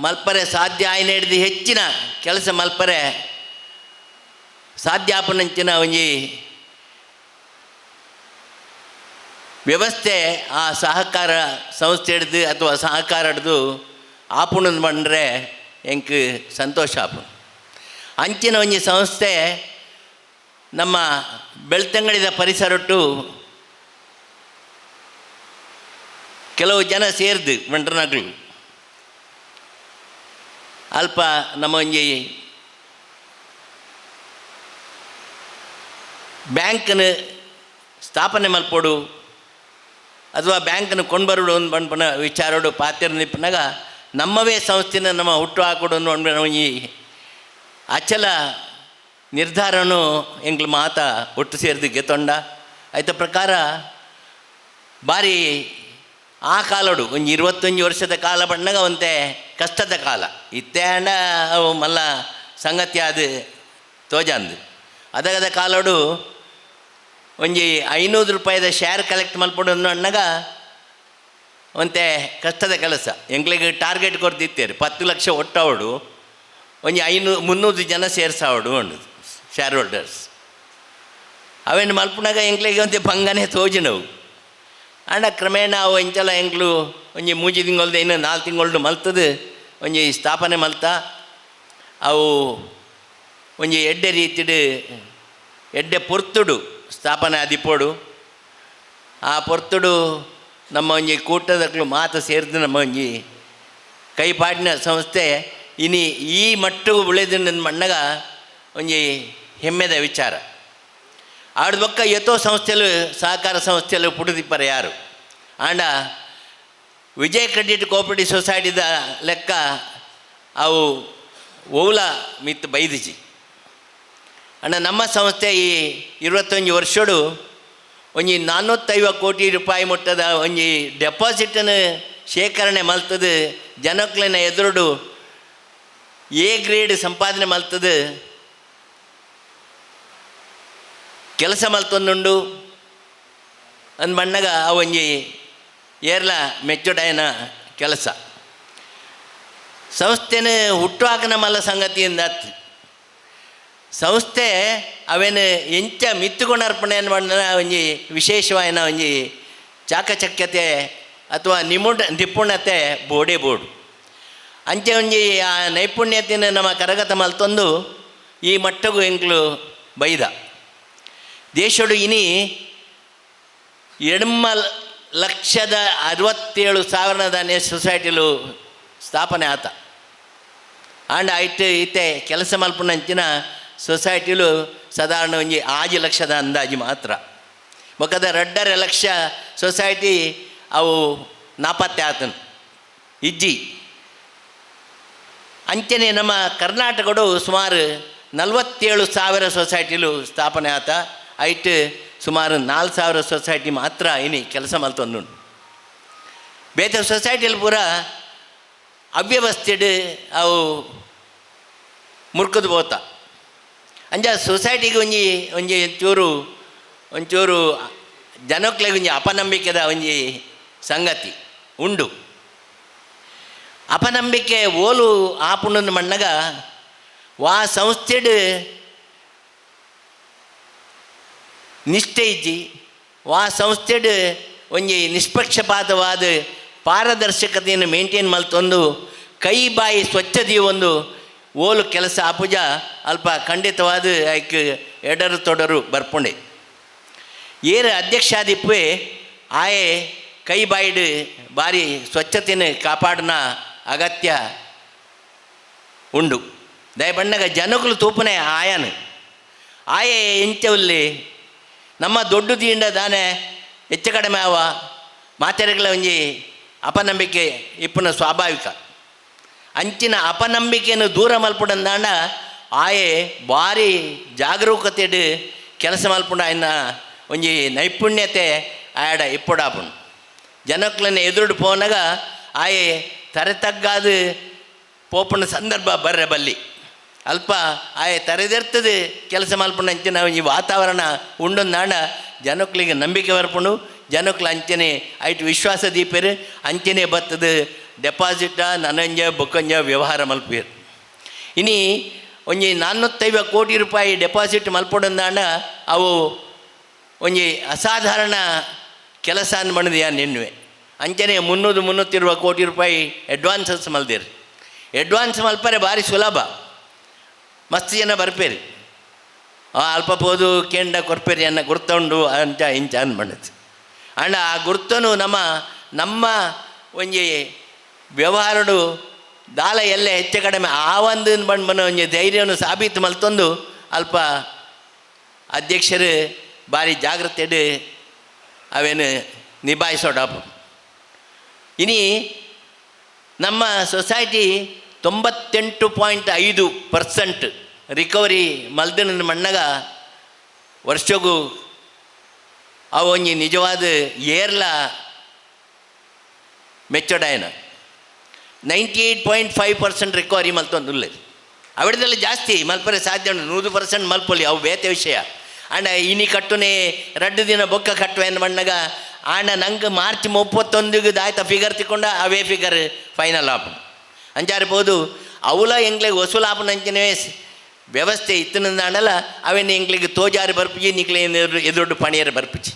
ಮಲ್ಪರೆ ಸಾಧ್ಯ ಆಯ್ನ ಹಿಡ್ದು ಹೆಚ್ಚಿನ ಕೆಲಸ ಮಲ್ಪರೆ ಸಾಧ್ಯ ಆಪುನಂಚಿನ ಒಂಜಿ ವ್ಯವಸ್ಥೆ ಆ ಸಹಕಾರ ಸಂಸ್ಥೆ ಹಿಡ್ದು ಅಥವಾ ಸಹಕಾರ ಹಿಡ್ದು ಆಪುಣಂದು ಬಂದರೆ ಎಂಕ್ ಸಂತೋಷ ಆಪುಂಡು. ಅಂಚಿನ ಒಂಜಿ ಸಂಸ್ಥೆ ನಮ್ಮ ಬೆಳ್ತಂಗಡಿದ ಪರಿಸರಟ್ಟು ಕೆಲವು ಜನ ಸೇರ್ದು ಬಂಟ್ರನಕ್ಲು ಅಲ್ಪ ನಮ್ಮ ಒಂಜಿ ಬ್ಯಾಂಕ್ನ ಸ್ಥಾಪನೆ ಮಲ್ಪೊಡು ಅಥವಾ ಬ್ಯಾಂಕ್ನ ಕೊಂಡ್ಬರೋಡು ಒಂದು ಪನ್ಪುನ ವಿಚಾರೋಡು ಪಾತೆರ ನಿಪ್ಪನಾಗ ನಮ್ಮವೇ ಸಂಸ್ಥೆನ ನಮ್ಮ ಹುಟ್ಟು ಹಾಕೊಡು ಅನ್ನೋ ಒಂಜಿ ಅಚಲ ನಿರ್ಧಾರನು ಎಂಕ್ಲು ಮಾತ ಒಟ್ಟು ಸೇರಿದು ಗೆತ್ತೊಂಡ. ಐತ ಪ್ರಕಾರ ಬಾರಿ ಆ ಕಾಲಡು ಒಂಜಿ 21 ವರ್ಷದ ಕಾಲ ಬಣ್ಣಗ ಒಂತೆ ಕಷ್ಟದ ಕಾಲ ಇತ್ತೆ ಅಂಡ ಅವು ಮಲ್ಲ ಸಂಗತಿ ಅದು ತೋಜಂದು. ಅದಗದ ಕಾಲಡು ಒಂಜಿ 500 ರೂಪಾಯಿದ ಶೇರ್ ಕಲೆಕ್ಟ್ ಮಲ್ಪೊಡು ಅಣ್ಣಗ ಒಂತೆ ಕಷ್ಟದ ಕೆಲಸ. ಎಂಕ್ಲೆಗ್ ಟಾರ್ಗೆಟ್ ಕೊರ್ದಿತ್ತೇರು 10 ಲಕ್ಷ ಒಟ್ಟವಡು ಒಂಜಿ 300 ಜನ ಸೇರ್ಸಾವಡು ಉಂಡು ಶೇರ್ ಹೋಲ್ಡರ್ಸ್. ಅವೇನು ಮಲ್ಪುನಾಗ ಎಂಕ್ಲೆಗ್ ಒಂತೆ ಬಂಗನೆ ತೋಜಿನವು. ಆಂಡ ಕ್ರಮೇಣ ಅವು ಎಂಚಲ ಎಂಕ್ಲು ಒಂಜಿ ಮೂಜಿ ತಿಂಗಳ್ದು ಇನ್ನು 4 ತಿಂಗಳ್ದು ಮಲ್ತದು ಒಂಜಿ ಸ್ಥಾಪನೆ ಮಲ್ತ ಅವು ಒಂಜಿ ಎಡ್ಡೆ ರೀತಿಡ್ ಎಡ್ಡೆ ಪೊರ್ತುಡು ಸ್ಥಾಪನೆ ಆದಿಪ್ಪೊಡು. ಆ ಪೊರ್ತುಡು ನಮ್ಮ ಒಂಜಿ ಕೂಟದಕ್ಲು ಮಾತು ಸೇರ್ದು ನಮ್ಮ ಒಂಜಿ ಕೈಪಾಡಿನ ಸಂಸ್ಥೆ ಇನಿ ಈ ಮಟ್ಟಿಗೆ ಉಳಿದು ನನ್ನ ಮಣ್ಣಗ ಒಂಜಿ ಹೆಮ್ಮೆದ ವಿಚಾರ. ಆಡ್ ಬೊಕ್ಕ ಎತ್ತೋ ಸಂಸ್ಥೆಲು ಸಹಕಾರ ಸಂಸ್ಥೆಲು ಪುಡುದಿಪ್ಪರೆ ಯಾರು ಆಂಡ ವಿಜಯ ಕ್ರೆಡಿಟ್ ಕೋಆಪರೇಟಿವ್ ಸೊಸೈಟಿದ ಲೆಕ್ಕ ಅವು ಓಲ ಮಿತ್ ಬೈದಿಜಿ. ಅಣ್ಣ ನಮ್ಮ ಸಂಸ್ಥೆ ಈ 21 ವರ್ಷಡು ಒಂಜಿ 450 ಕೋಟಿ ರೂಪಾಯಿ ಮೊಟ್ಟದ ಒಂಜಿ ಡೆಪಾಸಿಟನ್ನು ಶೇಖರಣೆ ಮಲ್ತದು ಜನಕ್ಲೆನ ಎದುರುಡು ಎ ಗ್ರೇಡ್ ಸಂಪಾದನೆ ಮಲ್ತದು ಕೆಲಸ ಮಲ್ತೊಂದುಂಡು ಅಂದ್ ಬಣ್ಣಗ ಆ ಒಂಜಿ ಏರ್ಲ ಮೆಚ್ಚುಡಾಯನ ಕೆಲಸ. ಸಂಸ್ಥೆನ ಹುಟ್ಟುಹಾಕನ ಮಲ್ಲ ಸಂಗತಿಯಿಂದ ಅತ್ತು ಸಂಸ್ಥೆ ಅವೇನು ಎಂಚ ಮಿತ್ತುಕೊಂಡರ್ಪಣೆ ಬಣ್ಣನ ಒಂಜಿ ವಿಶೇಷವಾಯಿನ ಒಂಜಿ ಚಾಕಚಕ್ಯತೆ ಅಥವಾ ನಿಪುಣತೆ ಬೋಡೆ ಬೋಡು ಅಂಚೆ ಒಂಜಿ ಆ ನೈಪುಣ್ಯತೆನ ನಮ್ಮ ಕರಗತ ಮಲ್ತೊಂದು ಈ ಮಟ್ಟಗೂ ಎಂಕ್ಲು ಬೈದ. ದೇಶಡು ಇನಿ 8,67,000 ಸೊಸೈಟಿಲು ಸ್ಥಾಪನೆ ಆತ. ಆಂಡ ಐಟ್ ಇತ್ತೆ ಕೆಲಸ ಮಲ್ಪುನಂಚಿನ ಸೊಸೈಟಿಲು ಸಾಧಾರಣ ಒಂಜಿ 5 ಲಕ್ಷದ ಅಂದಾಜು ಮಾತ್ರ. ಬೊಕ್ಕದ 2.5 ಲಕ್ಷ ಸೊಸೈಟಿ ಅವು ನಾಪತ್ತೆ ಆತನು ಇಜ್ಜಿ. ಅಂಚನೆ ನಮ್ಮ ಕರ್ನಾಟಕಡು ಸುಮಾರು 47,000 ಸೊಸೈಟಿಲು ಸ್ಥಾಪನೆ ಆತ. ಐಟ್ ಸುಮಾರು 4,000 ಸೊಸೈಟಿ ಮಾತ್ರ ಇನಿ ಕೆಲಸ ಮಲ್ತೊಂದುಂಡು. ಬೇತೆ ಸೊಸೈಟಿಲಿ ಪೂರ ಅವ್ಯವಸ್ಥೆಡ್ ಅವು ಮುರ್ಕುದು ಪೋತ. ಅಂಚ ಸೊಸೈಟಿಗೆ ಒಂಜಿ ಒಂಜಿ ಚೂರು ಒಂಚೂರು ಜನಕ್ಲೆಗ್ ಒಂಜಿ ಅಪನಂಬಿಕೆದ ಒಂಜಿ ಸಂಗತಿ ಉಂಡು. ಅಪನಂಬಿಕೆ ಓಲು ಆಪುಂಡು ಮಣ್ಣಗ ವಾ ಸಂಸ್ಥೆಡ್ ನಿಷ್ಠೆ ಇಜ್ಜಿ, ವಾ ಸಂಸ್ಥೆಡ್ ಒಂಜಿ ನಿಷ್ಪಕ್ಷಪಾತವಾದ ಪಾರದರ್ಶಕತೆಯನ್ನು ಮೇಂಟೈನ್ ಮಲ್ತೊಂದು ಕೈ ಬಾಯಿ ಸ್ವಚ್ಛ ಒಂದು ಓಲು ಕೆಲಸ ಆಪುಜ, ಅಲ್ಪ ಖಂಡಿತವಾದ ಐಕ್ ಎಡರು ತೊಡರು ಬರ್ಪುಂಡೆ. ಏರು ಅಧ್ಯಕ್ಷಾದಿಪ್ಪೆ ಆಯೆ ಕೈ ಬಾಯಿಡ್ ಬಾರಿ ಸ್ವಚ್ಛತೆಯನ್ನು ಕಾಪಾಡಿನ ಅಗತ್ಯ ಉಂಡು. ದಯಬಣ್ಣಗ ಜನಕುಲು ತೂಪನೆ ಆಯನು ಆಯೆ ಎಂಚವಲ್ಲಿ ನಮ್ಮ ದೊಡ್ಡ ದಿಂಡ ದಾನೆ ಹೆಚ್ಚು ಕಡಿಮೆ ಆವ ಮಾತೆರೆಗಳ ಒಂಜಿ ಅಪನಂಬಿಕೆ ಇಪ್ಪುನ ಸ್ವಾಭಾವಿಕ. ಅಂಚಿನ ಅಪನಂಬಿಕೆಯನ್ನು ದೂರ ಮಲ್ಪುಡಂದಾಂಡ ಆಯೆ ಭಾರಿ ಜಾಗರೂಕತೆಡ್ ಕೆಲಸ ಮಲ್ಪುಂಡ. ಆಯ್ನ ಒಂಜಿ ನೈಪುಣ್ಯತೆ ಆಯಡ ಇಪ್ಪುಡಾಪುಂಡು. ಜನಕ್ಲನ್ನ ಎದುರುಡು ಪೋನಗ ಆಯೆ ತರೆ ತಗ್ಗಾದು ಪೋಪುನ ಸಂದರ್ಭ ಬರ್ರೆ ಬಲ್ಲಿ. ಅಲ್ಪ ಆಯೆ ತರೆದೆರ್ತದೆ ಕೆಲಸ ಮಲ್ಪುಂಡ. ಅಂಚಿನ ಒಂಜಿ ವಾತಾವರಣ ಉಂಡೊಂದಾಂಡ ಜನಕ್ಲಿಗೆ ನಂಬಿಕೆ ಬರ್ಪುಂಡು. ಜನಕ್ಲು ಅಂಚನೆ ಐಟ್ ವಿಶ್ವಾಸ ದೀಪೆರು, ಅಂಚನೆ ಬತ್ತದ ಡೆಪಾಸಿಟ ನನಂಜ ಬೊಕ್ಕಂಜ ವ್ಯವಹಾರ ಮಲ್ಪೇರು. ಇನಿ ಒಂಜಿ 450 ಕೋಟಿ ರೂಪಾಯಿ ಡೆಪಾಸಿಟ್ ಮಲ್ಪೊಡಂದಾಂಡ ಅವು ಒಂಜಿ ಅಸಾಧಾರಣ ಕೆಲಸ ಅನ್ಮಣದ ನಿನ್ನುವೆ. ಅಂಚನೆ 300 320 ಕೋಟಿ ರೂಪಾಯಿ ಅಡ್ವಾನ್ಸಸ್ ಮಲ್ದಿರು. ಅಡ್ವಾನ್ಸ್ ಮಲ್ಪರೆ ಭಾರಿ ಸುಲಭ. ಮಸ್ತ್ ಜನ ಬರ್ಪೇರಿ, ಅಲ್ಪ ಪೋದು ಕೆಂಡ ಕೊರ್ಪೇರಿ ಅನ್ನ ಗುರ್ತುಂಡು ಅಂಚ ಇಂಚ ಅನ್ಮಣದು. ಅಂಡ ಆ ಗುರ್ತನು ನಮ್ಮ ನಮ್ಮ ಒಂಜಿ ವ್ಯವಹಾರಡು ದಾಲ ಎಲ್ಲ ಹೆಚ್ಚು ಕಡಿಮೆ ಆ ಒಂದು ಬಂಡ್ಮನ ಒಂಜಿ ಧೈರ್ಯವನ್ನು ಸಾಬೀತು ಮಲ್ತೊಂದು ಅಲ್ಪ ಅಧ್ಯಕ್ಷರು ಭಾರಿ ಜಾಗ್ರತೆಡ್ ಅವೇನು ನಿಭಾಯಿಸೋಡಪ್ಪ. ಇನಿ ನಮ್ಮ ಸೊಸೈಟಿ 98.5% ರಿಕವರಿ ಮಲ್ದಿನ ಮಣ್ಣಗ ವರ್ಷಗೂ ಅವು ಒಂಜಿ ನಿಜವಾದ ಏರ್ಲ ಮೆಚ್ಚೊಡಾಯನ. 98.5% ರಿಕವರಿ ಮಲ್ತೊಂದುಲ್ಲೆರ್. ಅವಿಡದಲ್ಲಿ ಜಾಸ್ತಿ ಮಲ್ಪರೆ ಸಾಧ್ಯ ಉಂಟು. 100% ಮಲ್ಪೊಲಿ, ಅವು ಬೇತೆ ವಿಷಯ. ಅಂಡ ಇನಿ ಕಟ್ಟುನೆ 2 ದಿನ ಬೊಕ್ಕ ಕಟ್ಟುವೆ ಮಣ್ಣಗ ಆಂಡ ನಂಗೆ ಮಾರ್ಚ್ 31ಗೆ ದಾಯ್ತ ಫಿಗರ್ ತಿಕ್ಕೊಂಡ ಅವೇ ಫಿಗರ್ ಫೈನಲ್ ಆಪುಂಡು. ಅಂಚಾರಿಬೋದು ಅವುಲ ಎಂಗ್ಲೆಗ್ ವಸೂಲು ಆಪುನಂಚನೆ ವ್ಯವಸ್ಥೆ ಇತ್ತಿನಂದಾಂಡಲ ಅವೇನು ಎಂಗ್ಲಿಗೆ ತೋಜಾರಿ ಬರ್ಪುಜಿ, ನಿಕ್ಲೆ ಎದುರು ಪಣಿಯರು ಬರ್ಪುಜಿ.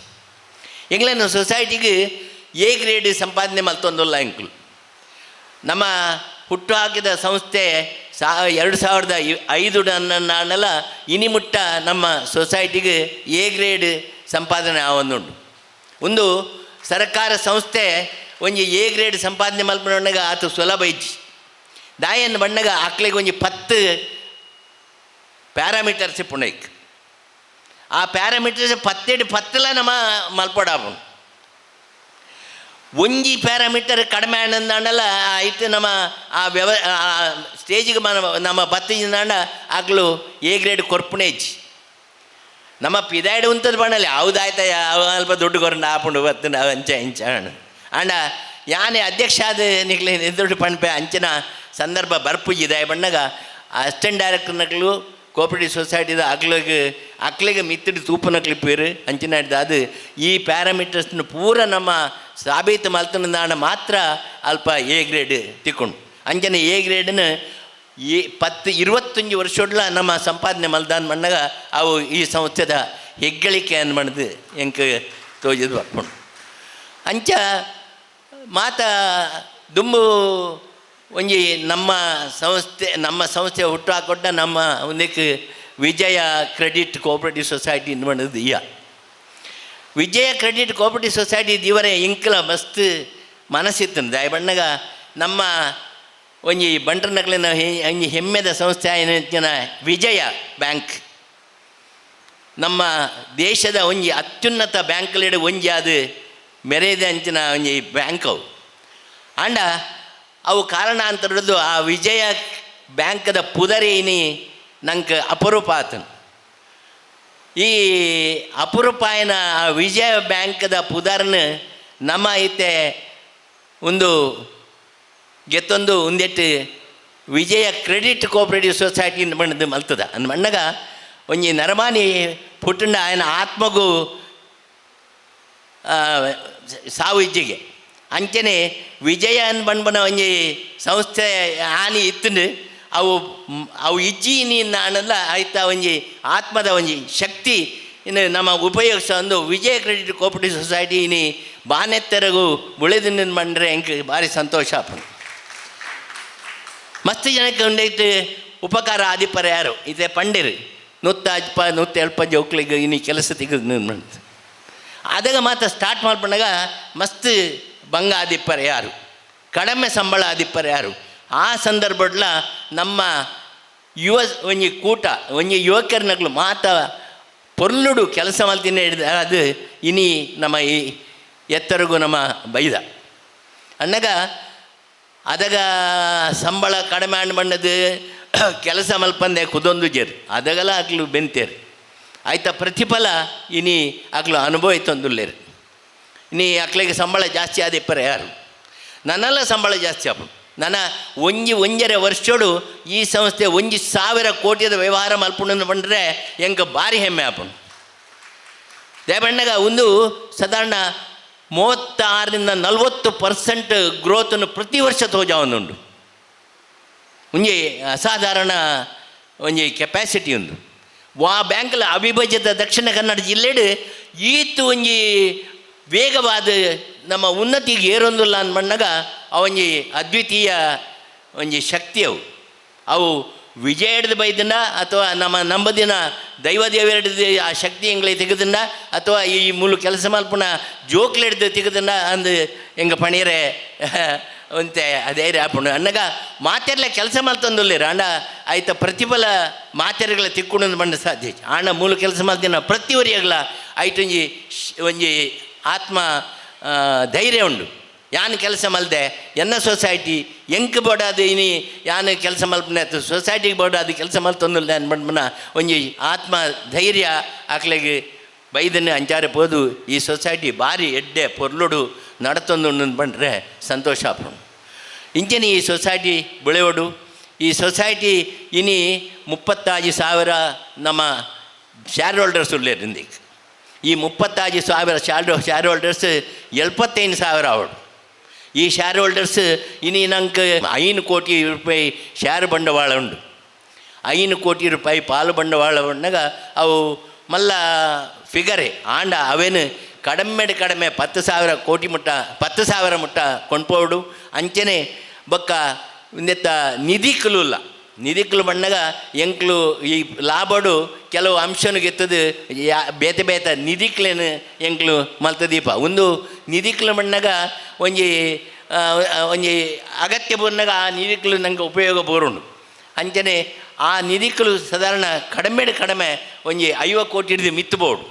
ಎಂಗ್ಲೇನು ಸೊಸೈಟಿಗೆ ಎ ಗ್ರೇಡ್ ಸಂಪಾದನೆ ಮಲ್ತೊಂದುಲ್ಲ ಎಂಕ್ಲು. ನಮ್ಮ ಹುಟ್ಟು ಹಾಕಿದ ಸಂಸ್ಥೆ 2005 ನಾಣಲ ಇನಿ ಮುಟ್ಟ ನಮ್ಮ ಸೊಸೈಟಿಗೆ ಎ ಗ್ರೇಡ್ ಸಂಪಾದನೆ ಆವೊಂದುಂಡು. ಒಂದು ಸರ್ಕಾರ ಸಂಸ್ಥೆ ಒಂಜಿ ಎ ಗ್ರೇಡ್ ಸಂಪಾದನೆ ಮಲ್ಪುನಗ ಆತು ಸುಲಭ ಇಜ್ಜಿ. ದಾಯನ್ ಬಣ್ಣಗ ಆಕ್ಲೆಗ್ ಒಂಜಿ 10 ಪ್ಯಾರಾಮೀಟರ್ಸ್ ಇಪ್ಪುಂಡು. ಆ ಪ್ಯಾರಾಮೀಟರ್ಸ್ ಪತ್ತೆಡ್ ಪತ್ತಲ ನಮ್ಮ ಮಲ್ಪೊಡಾಪುಂಡು. ಒಂಜಿ ಪ್ಯಾರಾಮೀಟರ್ ಕಡಿಮೆ ಆಂಡಲ ಆಯ್ತು ನಮ್ಮ ಆ ವ್ಯವ ಆ ಸ್ಟೇಜಿಗೆ ನಮ್ಮ ಬತ್ತಿಂದಾಂಡ ಆಗ್ಲು ಎ ಗ್ರೇಡ್ ಕೊರ್ಪುಣೆ ಇಜ್ಜಿ. ನಮ್ಮ ಪಿದಾಯ್ಡ್ ಉಂತದ ಬಣ್ಣಲ್ಲಿ ಯಾವ್ದಾಯ್ತ ಯಾವ ಅಲ್ಪ ದುಡ್ಡು ಕೊರಂಡ ಆಪುಂಡು ಬತ್ತುಂಡು ಅಂಚ ಇಂಚ ಆಂಡ ಯಾನೆ ಅಧ್ಯಕ್ಷ ಆದ ನಿಕ್ಲೆ ದುಡ್ಡು ಪಣಪೆ ಅಂಚಿನ ಸಂದರ್ಭ ಬರ್ಪುಜಿ. ದಾಯ ಬಣ್ಣಗ ಅಸಿಸ್ಟೆಂಟ್ ಡೈರೆಕ್ಟರ್ ನಕ್ಲು ಕೋಪರೇಟಿವ್ ಸೊಸೈಟಿದ ಅಕ್ಲಿಗೆ ಅಕ್ಲಿಗೆ ಮಿತ್ತಿಡು ತೂಪುನಕ್ಲು ಪೇರು ಅಂಚಿನ ಅದು ಈ ಪ್ಯಾರಾಮೀಟರ್ಸ್ನ ಪೂರ ನಮ್ಮ ಸಾಬೀತು ಮಲ್ತನದಾಣ ಮಾತ್ರ ಅಲ್ಪ ಎ ಗ್ರೇಡ್ ತಿಕ್ಕೊಂಡು. ಅಂಚನೆ ಎ ಗ್ರೇಡ್ನ ಈ 10 25 ವರ್ಷಡ್ಲ ನಮ್ಮ ಸಂಪಾದನೆ ಮಲ್ದಾನ್ ಮಣ್ಣಗ ಅವು ಈ ಸಂಸ್ಥೆದ ಹೆಗ್ಗಳಿಕೆ ಅನ್ಮಣದು ಎಂಕ್ ತೋಜಿದ್ ಬರ್ಪುಂಡು. ಅಂಚ ಮಾತ ದುಂಬು ಒಂಜಿ ನಮ್ಮ ಸಂಸ್ಥೆ ಹುಟ್ಟು ಹಾಕೊಟ್ಟ ನಮ್ಮ ಒಂದಕ್ಕೆ ವಿಜಯ ಕ್ರೆಡಿಟ್ ಕೋಆಪರೇಟಿವ್ ಸೊಸೈಟಿ ಮಾಡೋದು. ಈಯ ವಿಜಯ ಕ್ರೆಡಿಟ್ ಕೋಆಪರೇಟಿವ್ ಸೊಸೈಟಿ ದಿವರೆ ಇಂಕ್ಲ ಮಸ್ತ್ ಮನಸ್ಸಿತ್ತು. ದಯಬಣ್ಣಗ ನಮ್ಮ ಒಂಜಿ ಬಂಟ್ರನಕ್ಲಿನ ಒಂಜಿ ಹೆಮ್ಮೆದ ಸಂಸ್ಥೆ ಆಯಿನ ವಿಜಯ ಬ್ಯಾಂಕ್. ನಮ್ಮ ದೇಶದ ಒಂಜಿ ಅತ್ಯುನ್ನತ ಬ್ಯಾಂಕ್ಲೆಡ್ ಒಂಜಿ ಅದು ಮೆರೆದ ಅಂಚಿನ ಒಂಜಿ ಬ್ಯಾಂಕ್ ಅವು. ಆಂಡ ಅವು ಕಾರಣಾಂತರದ್ದು ಆ ವಿಜಯ ಬ್ಯಾಂಕ್ದ ಪುದರೇನಿ ನಂಗೆ ಅಪರೂಪ ಆತನು. ಈ ಅಪರೂಪಾಯನ ಆ ವಿಜಯ ಬ್ಯಾಂಕ್ದ ಪುದರ್ನ ನಮ್ಮ ಇತ್ತೆ ಒಂದು ಗೆತ್ತೊಂದು ಒಂದೆಟ್ಟು ವಿಜಯ ಕ್ರೆಡಿಟ್ ಕೋಆಪರೇಟಿವ್ ಸೊಸೈಟಿ ಬಣ್ಣದ ಮಲ್ತದ. ಅಂದ್ ಮಣ್ಣಗ ಒಂಜಿ ನರಮಾನಿ ಪುಟ್ಟಂಡ ಆಯನ ಆತ್ಮಗೂ ಸಾವು ಇಜ್ಜಿಗೆ ಅಂಚನೆ ವಿಜಯ ಅನ್ ಬಣ್ಬನ ಒಂಜಿ ಸಂಸ್ಥೆ ಆನಿ ಇತ್ತಂಡು ಅವು ಅವು ಇಜ್ಜಿ ನಾನಲ್ಲ ಆಯ್ತಾ ಒಂಜಿ ಆತ್ಮದ ಒಂಜಿ ಶಕ್ತಿ ಇನ್ನು ನಮ್ಮ ಉಪಯೋಗಿಸ ಒಂದು ವಿಜಯ ಕ್ರೆಡಿಟ್ ಕೋಪರೇಟಿವ್ ಸೊಸೈಟಿ ಇನಿ ಬಾನೆತ್ತೆರಗು ಬುಳೆದಿನ ಬಂದರೆ ಎಂಕ್ ಭಾರಿ ಸಂತೋಷ ಆಪುಂಡು. ಮಸ್ತ್ ಜನಕ್ಕೆ ಉಂಡೈಟ್ ಉಪಕಾರ ಆದಿಪ್ಪರ ಯಾರು ಇದೇ ಪಂಡಿರು ನೂತ್ತ ಅಜ್ಪ ನೂತ್ತ ಎಲ್ಪ ಜೋಕ್ಲಿಗೆ ಇನಿ ಕೆಲಸ ತೆಗೆದು ಅದಾಗ ಮಾತ್ರ ಸ್ಟಾರ್ಟ್ ಮಾಡ್ಕೊಂಡಾಗ ಮಸ್ತ್ ಬಂಗ ಆದಿಪ್ಪರ ಯಾರು, ಕಡಿಮೆ ಸಂಬಳ ಆದಿಪ್ಪರ ಯಾರು. ಆ ಸಂದರ್ಭಡ್ಲ ನಮ್ಮ ಯುವ ಒಂಜಿ ಕೂಟ ಒಂಜಿ ಯುವಕರನಗ್ಲು ಮಾತ ಪೊರ್ಲುಡು ಕೆಲಸ ಮಲ್ತಿನ ಹಿಡ್ದು ಅದು ಇನಿ ನಮ್ಮ ಈ ಎತ್ತರಿಗೂ ನಮ್ಮ ಬೈದ ಅಣ್ಣಗ ಅದಗ ಸಂಬಳ ಕಡಿಮೆ ಆಂಡ್ ಬಣ್ಣದು ಕೆಲಸ ಮಲ್ಪಂದೆ ಕುದೊಂದು ಜೇರು ಅದಗಲ ಆಗ್ಲು ಬೆಂತೇರು ಆಯ್ತಾ ಪ್ರತಿಫಲ ಇನಿ ಆಗ್ಲು ಅನುಭವ ಇತ್ತೊಂದುಲ್ಲೇರು. ಇನಿ ಅಕ್ಲಿಗೆ ಸಂಬಳ ಜಾಸ್ತಿ ಆದಿಪ್ಪರೆ ಯಾರು, ನನ್ನೆಲ್ಲ ಸಂಬಳ ಜಾಸ್ತಿ ಆಪು. ನನ್ನ ಒಂಜಿ ಒಂಜರೆ ವರ್ಷೋಡು ಈ ಸಂಸ್ಥೆ 1,000 ಕೋಟಿದ ವ್ಯವಹಾರ ಮಲ್ಪುಂಡು ಬಂದರೆ ಎಂಕ ಭಾರಿ ಹೆಮ್ಮೆ ಆಪುಂಡು. ದೇವಣ್ಣಗ ಒಂದು ಸಾಧಾರಣ 36ರಿಂದ 40% ಗ್ರೋತನ್ನು ಪ್ರತಿ ವರ್ಷ ತೋಜಾವೊಂದುಂಡು. ಒಂಜಿ ಅಸಾಧಾರಣ ಒಂಜಿ ಕೆಪಾಸಿಟಿ ಉಂಡು. ವಾ ಬ್ಯಾಂಕ್ಲ ಅವಿಭಜಿತ ದಕ್ಷಿಣ ಕನ್ನಡ ಜಿಲ್ಲೆಡು ಈತ್ ಒಂಜಿ ವೇಗವಾದ ನಮ್ಮ ಉನ್ನತಿಗೆ ಏರೊಂದುಲ್ಲ ಅಂದ್ಮಣ್ಣಗ ಅವಂಜಿ ಅದ್ವಿತೀಯ ಒಂಜಿ ಶಕ್ತಿ ಅವು. ಅವು ವಿಜಯ ಹಿಡ್ದು ಬೈದನ ಅಥವಾ ನಮ್ಮ ನಂಬದಿನ ದೈವ ದೇವರ ಆ ಶಕ್ತಿ ಎಂಗ್ಲೆ ತೆಗೆದನ್ನ ಅಥವಾ ಈ ಮೂಲು ಕೆಲಸ ಮಲ್ಪುನ ಜೋಕ್ಲು ಹಿಡ್ದು ತೆಗೆದನ್ನ ಅಂದು ಎಂಗ ಪಣೀರೆ ಒಂತೆ ಅದೇ ಆಪುಂಡು. ಅಣ್ಣಗ ಮಾತೆರ್ಲ ಕೆಲಸ ಮಲ್ತೊಂದುಲ್ಲೇರು ಅಂಡ ಆಯ್ತ ಪ್ರತಿಫಲ ಮಾತೆರ್ಗಳ ತಿಕ್ಕೊಂಡು ಬಂಡ ಸಾಧ್ಯ. ಆಂಡ ಮೂಲ ಕೆಲಸ ಮಲ್ತಿನ ಪ್ರತಿ ಒರಿಯಗ್ಲ ಐಟೊಂಜಿ ಒಂಜಿ ಆತ್ಮ ಧೈರ್ಯ ಉಂಡು. ಯಾನ್ ಕೆಲಸ ಮಲ್ದೆ ಎನ್ನ ಸೊಸೈಟಿ ಎಂಕ್ ಬೋಡಾದ ಇನಿ ಯಾನ್ ಕೆಲಸ ಮಲ್ಪನೆ ಸೊಸೈಟಿಗೆ ಬೋಡಾದ ಕೆಲಸ ಮಲ್ತೊಂದುಲ್ಲ ಅನ್ಬಂಡ್ಮನ ಒಂಜಿ ಆತ್ಮ ಧೈರ್ಯ ಆಕ್ಲೆಗ್ ಬೈದನ್ನು ಅಂಚಾರೆ ಪೋದು ಈ ಸೊಸೈಟಿ ಭಾರಿ ಎಡ್ಡೆ ಪೊರ್ಲುಡು ನಡತೊಂದು ಬಂಡ್ರೆ ಸಂತೋಷ ಆಪುಂಡು. ಇಂಚನೆ ಈ ಸೊಸೈಟಿ ಬೆಳೆಯೋಡು. ಈ ಸೊಸೈಟಿ ಇನಿ 35,000 ನಮ್ಮ ಶೇರ್ ಹೋಲ್ಡರ್ಸ್ ಉಲ್ಲೇರು. ಇಂದಿಗೆ ಈ 35,000 ಶೇರ್ ಹೋಲ್ಡರ್ಸ್ 75,000 ಅವಡು. ಈ ಶೇರ್ ಹೋಲ್ಡರ್ಸ್ ಇನಿ ನಂಗೆ 5 ಕೋಟಿ ರೂಪಾಯಿ ಶೇರ್ ಬಂಡವಾಳ ಉಂಡು. 5 ಕೋಟಿ ರೂಪಾಯಿ ಪಾಲು ಬಂಡವಾಳ ಉಂಡಾಗ ಅವು ಮಲ್ಲ ಫಿಗರೇ. ಆಂಡ ಅವೇನು ಕಡಿಮೆ ಕಡಿಮೆ 10,000 ಕೋಟಿ ಮುಟ್ಟ 10,000 ಮುಟ್ಟ ಕೊಂಡ್ಪೋಡು. ಅಂಚನೆ ಬೊಕ್ಕ ಒಂದೆತ್ತ ನಿಧಿಕ್ಲು ಇಲ್ಲ. ನಿಧಿಕ್ಲು ಬಣ್ಣಗ ಎಂಕ್ಲು ಈ ಲಾಭಡು ಕೆಲವು ಅಂಶನು ಗೆತ್ತದು ಯಾ ಬೇತೆ ಬೇತೆ ನಿಧಿಕ್ಲೇನು ಎಂಕ್ಲು ಮಲ್ತ ದೀಪ ಒಂದು ನಿಧಿಕ್ಲು ಬಣ್ಣಗ ಒಂಜಿ ಒಂಜಿ ಅಗತ್ಯ ಬೂರ್ನಾಗ ಆ ನಿಧಿಕ್ಲು ನಂಗೆ ಉಪಯೋಗ ಬೋರುಂಡು. ಅಂಚನೆ ಆ ನಿಧಿಕ್ಲು ಸಾಧಾರಣ ಕಡಿಮೆ ಕಡಿಮೆ ಒಂಜಿ 50 ಕೋಟಿ ಹಿಡಿದು ಮಿತ್ತು ಬೋಡು.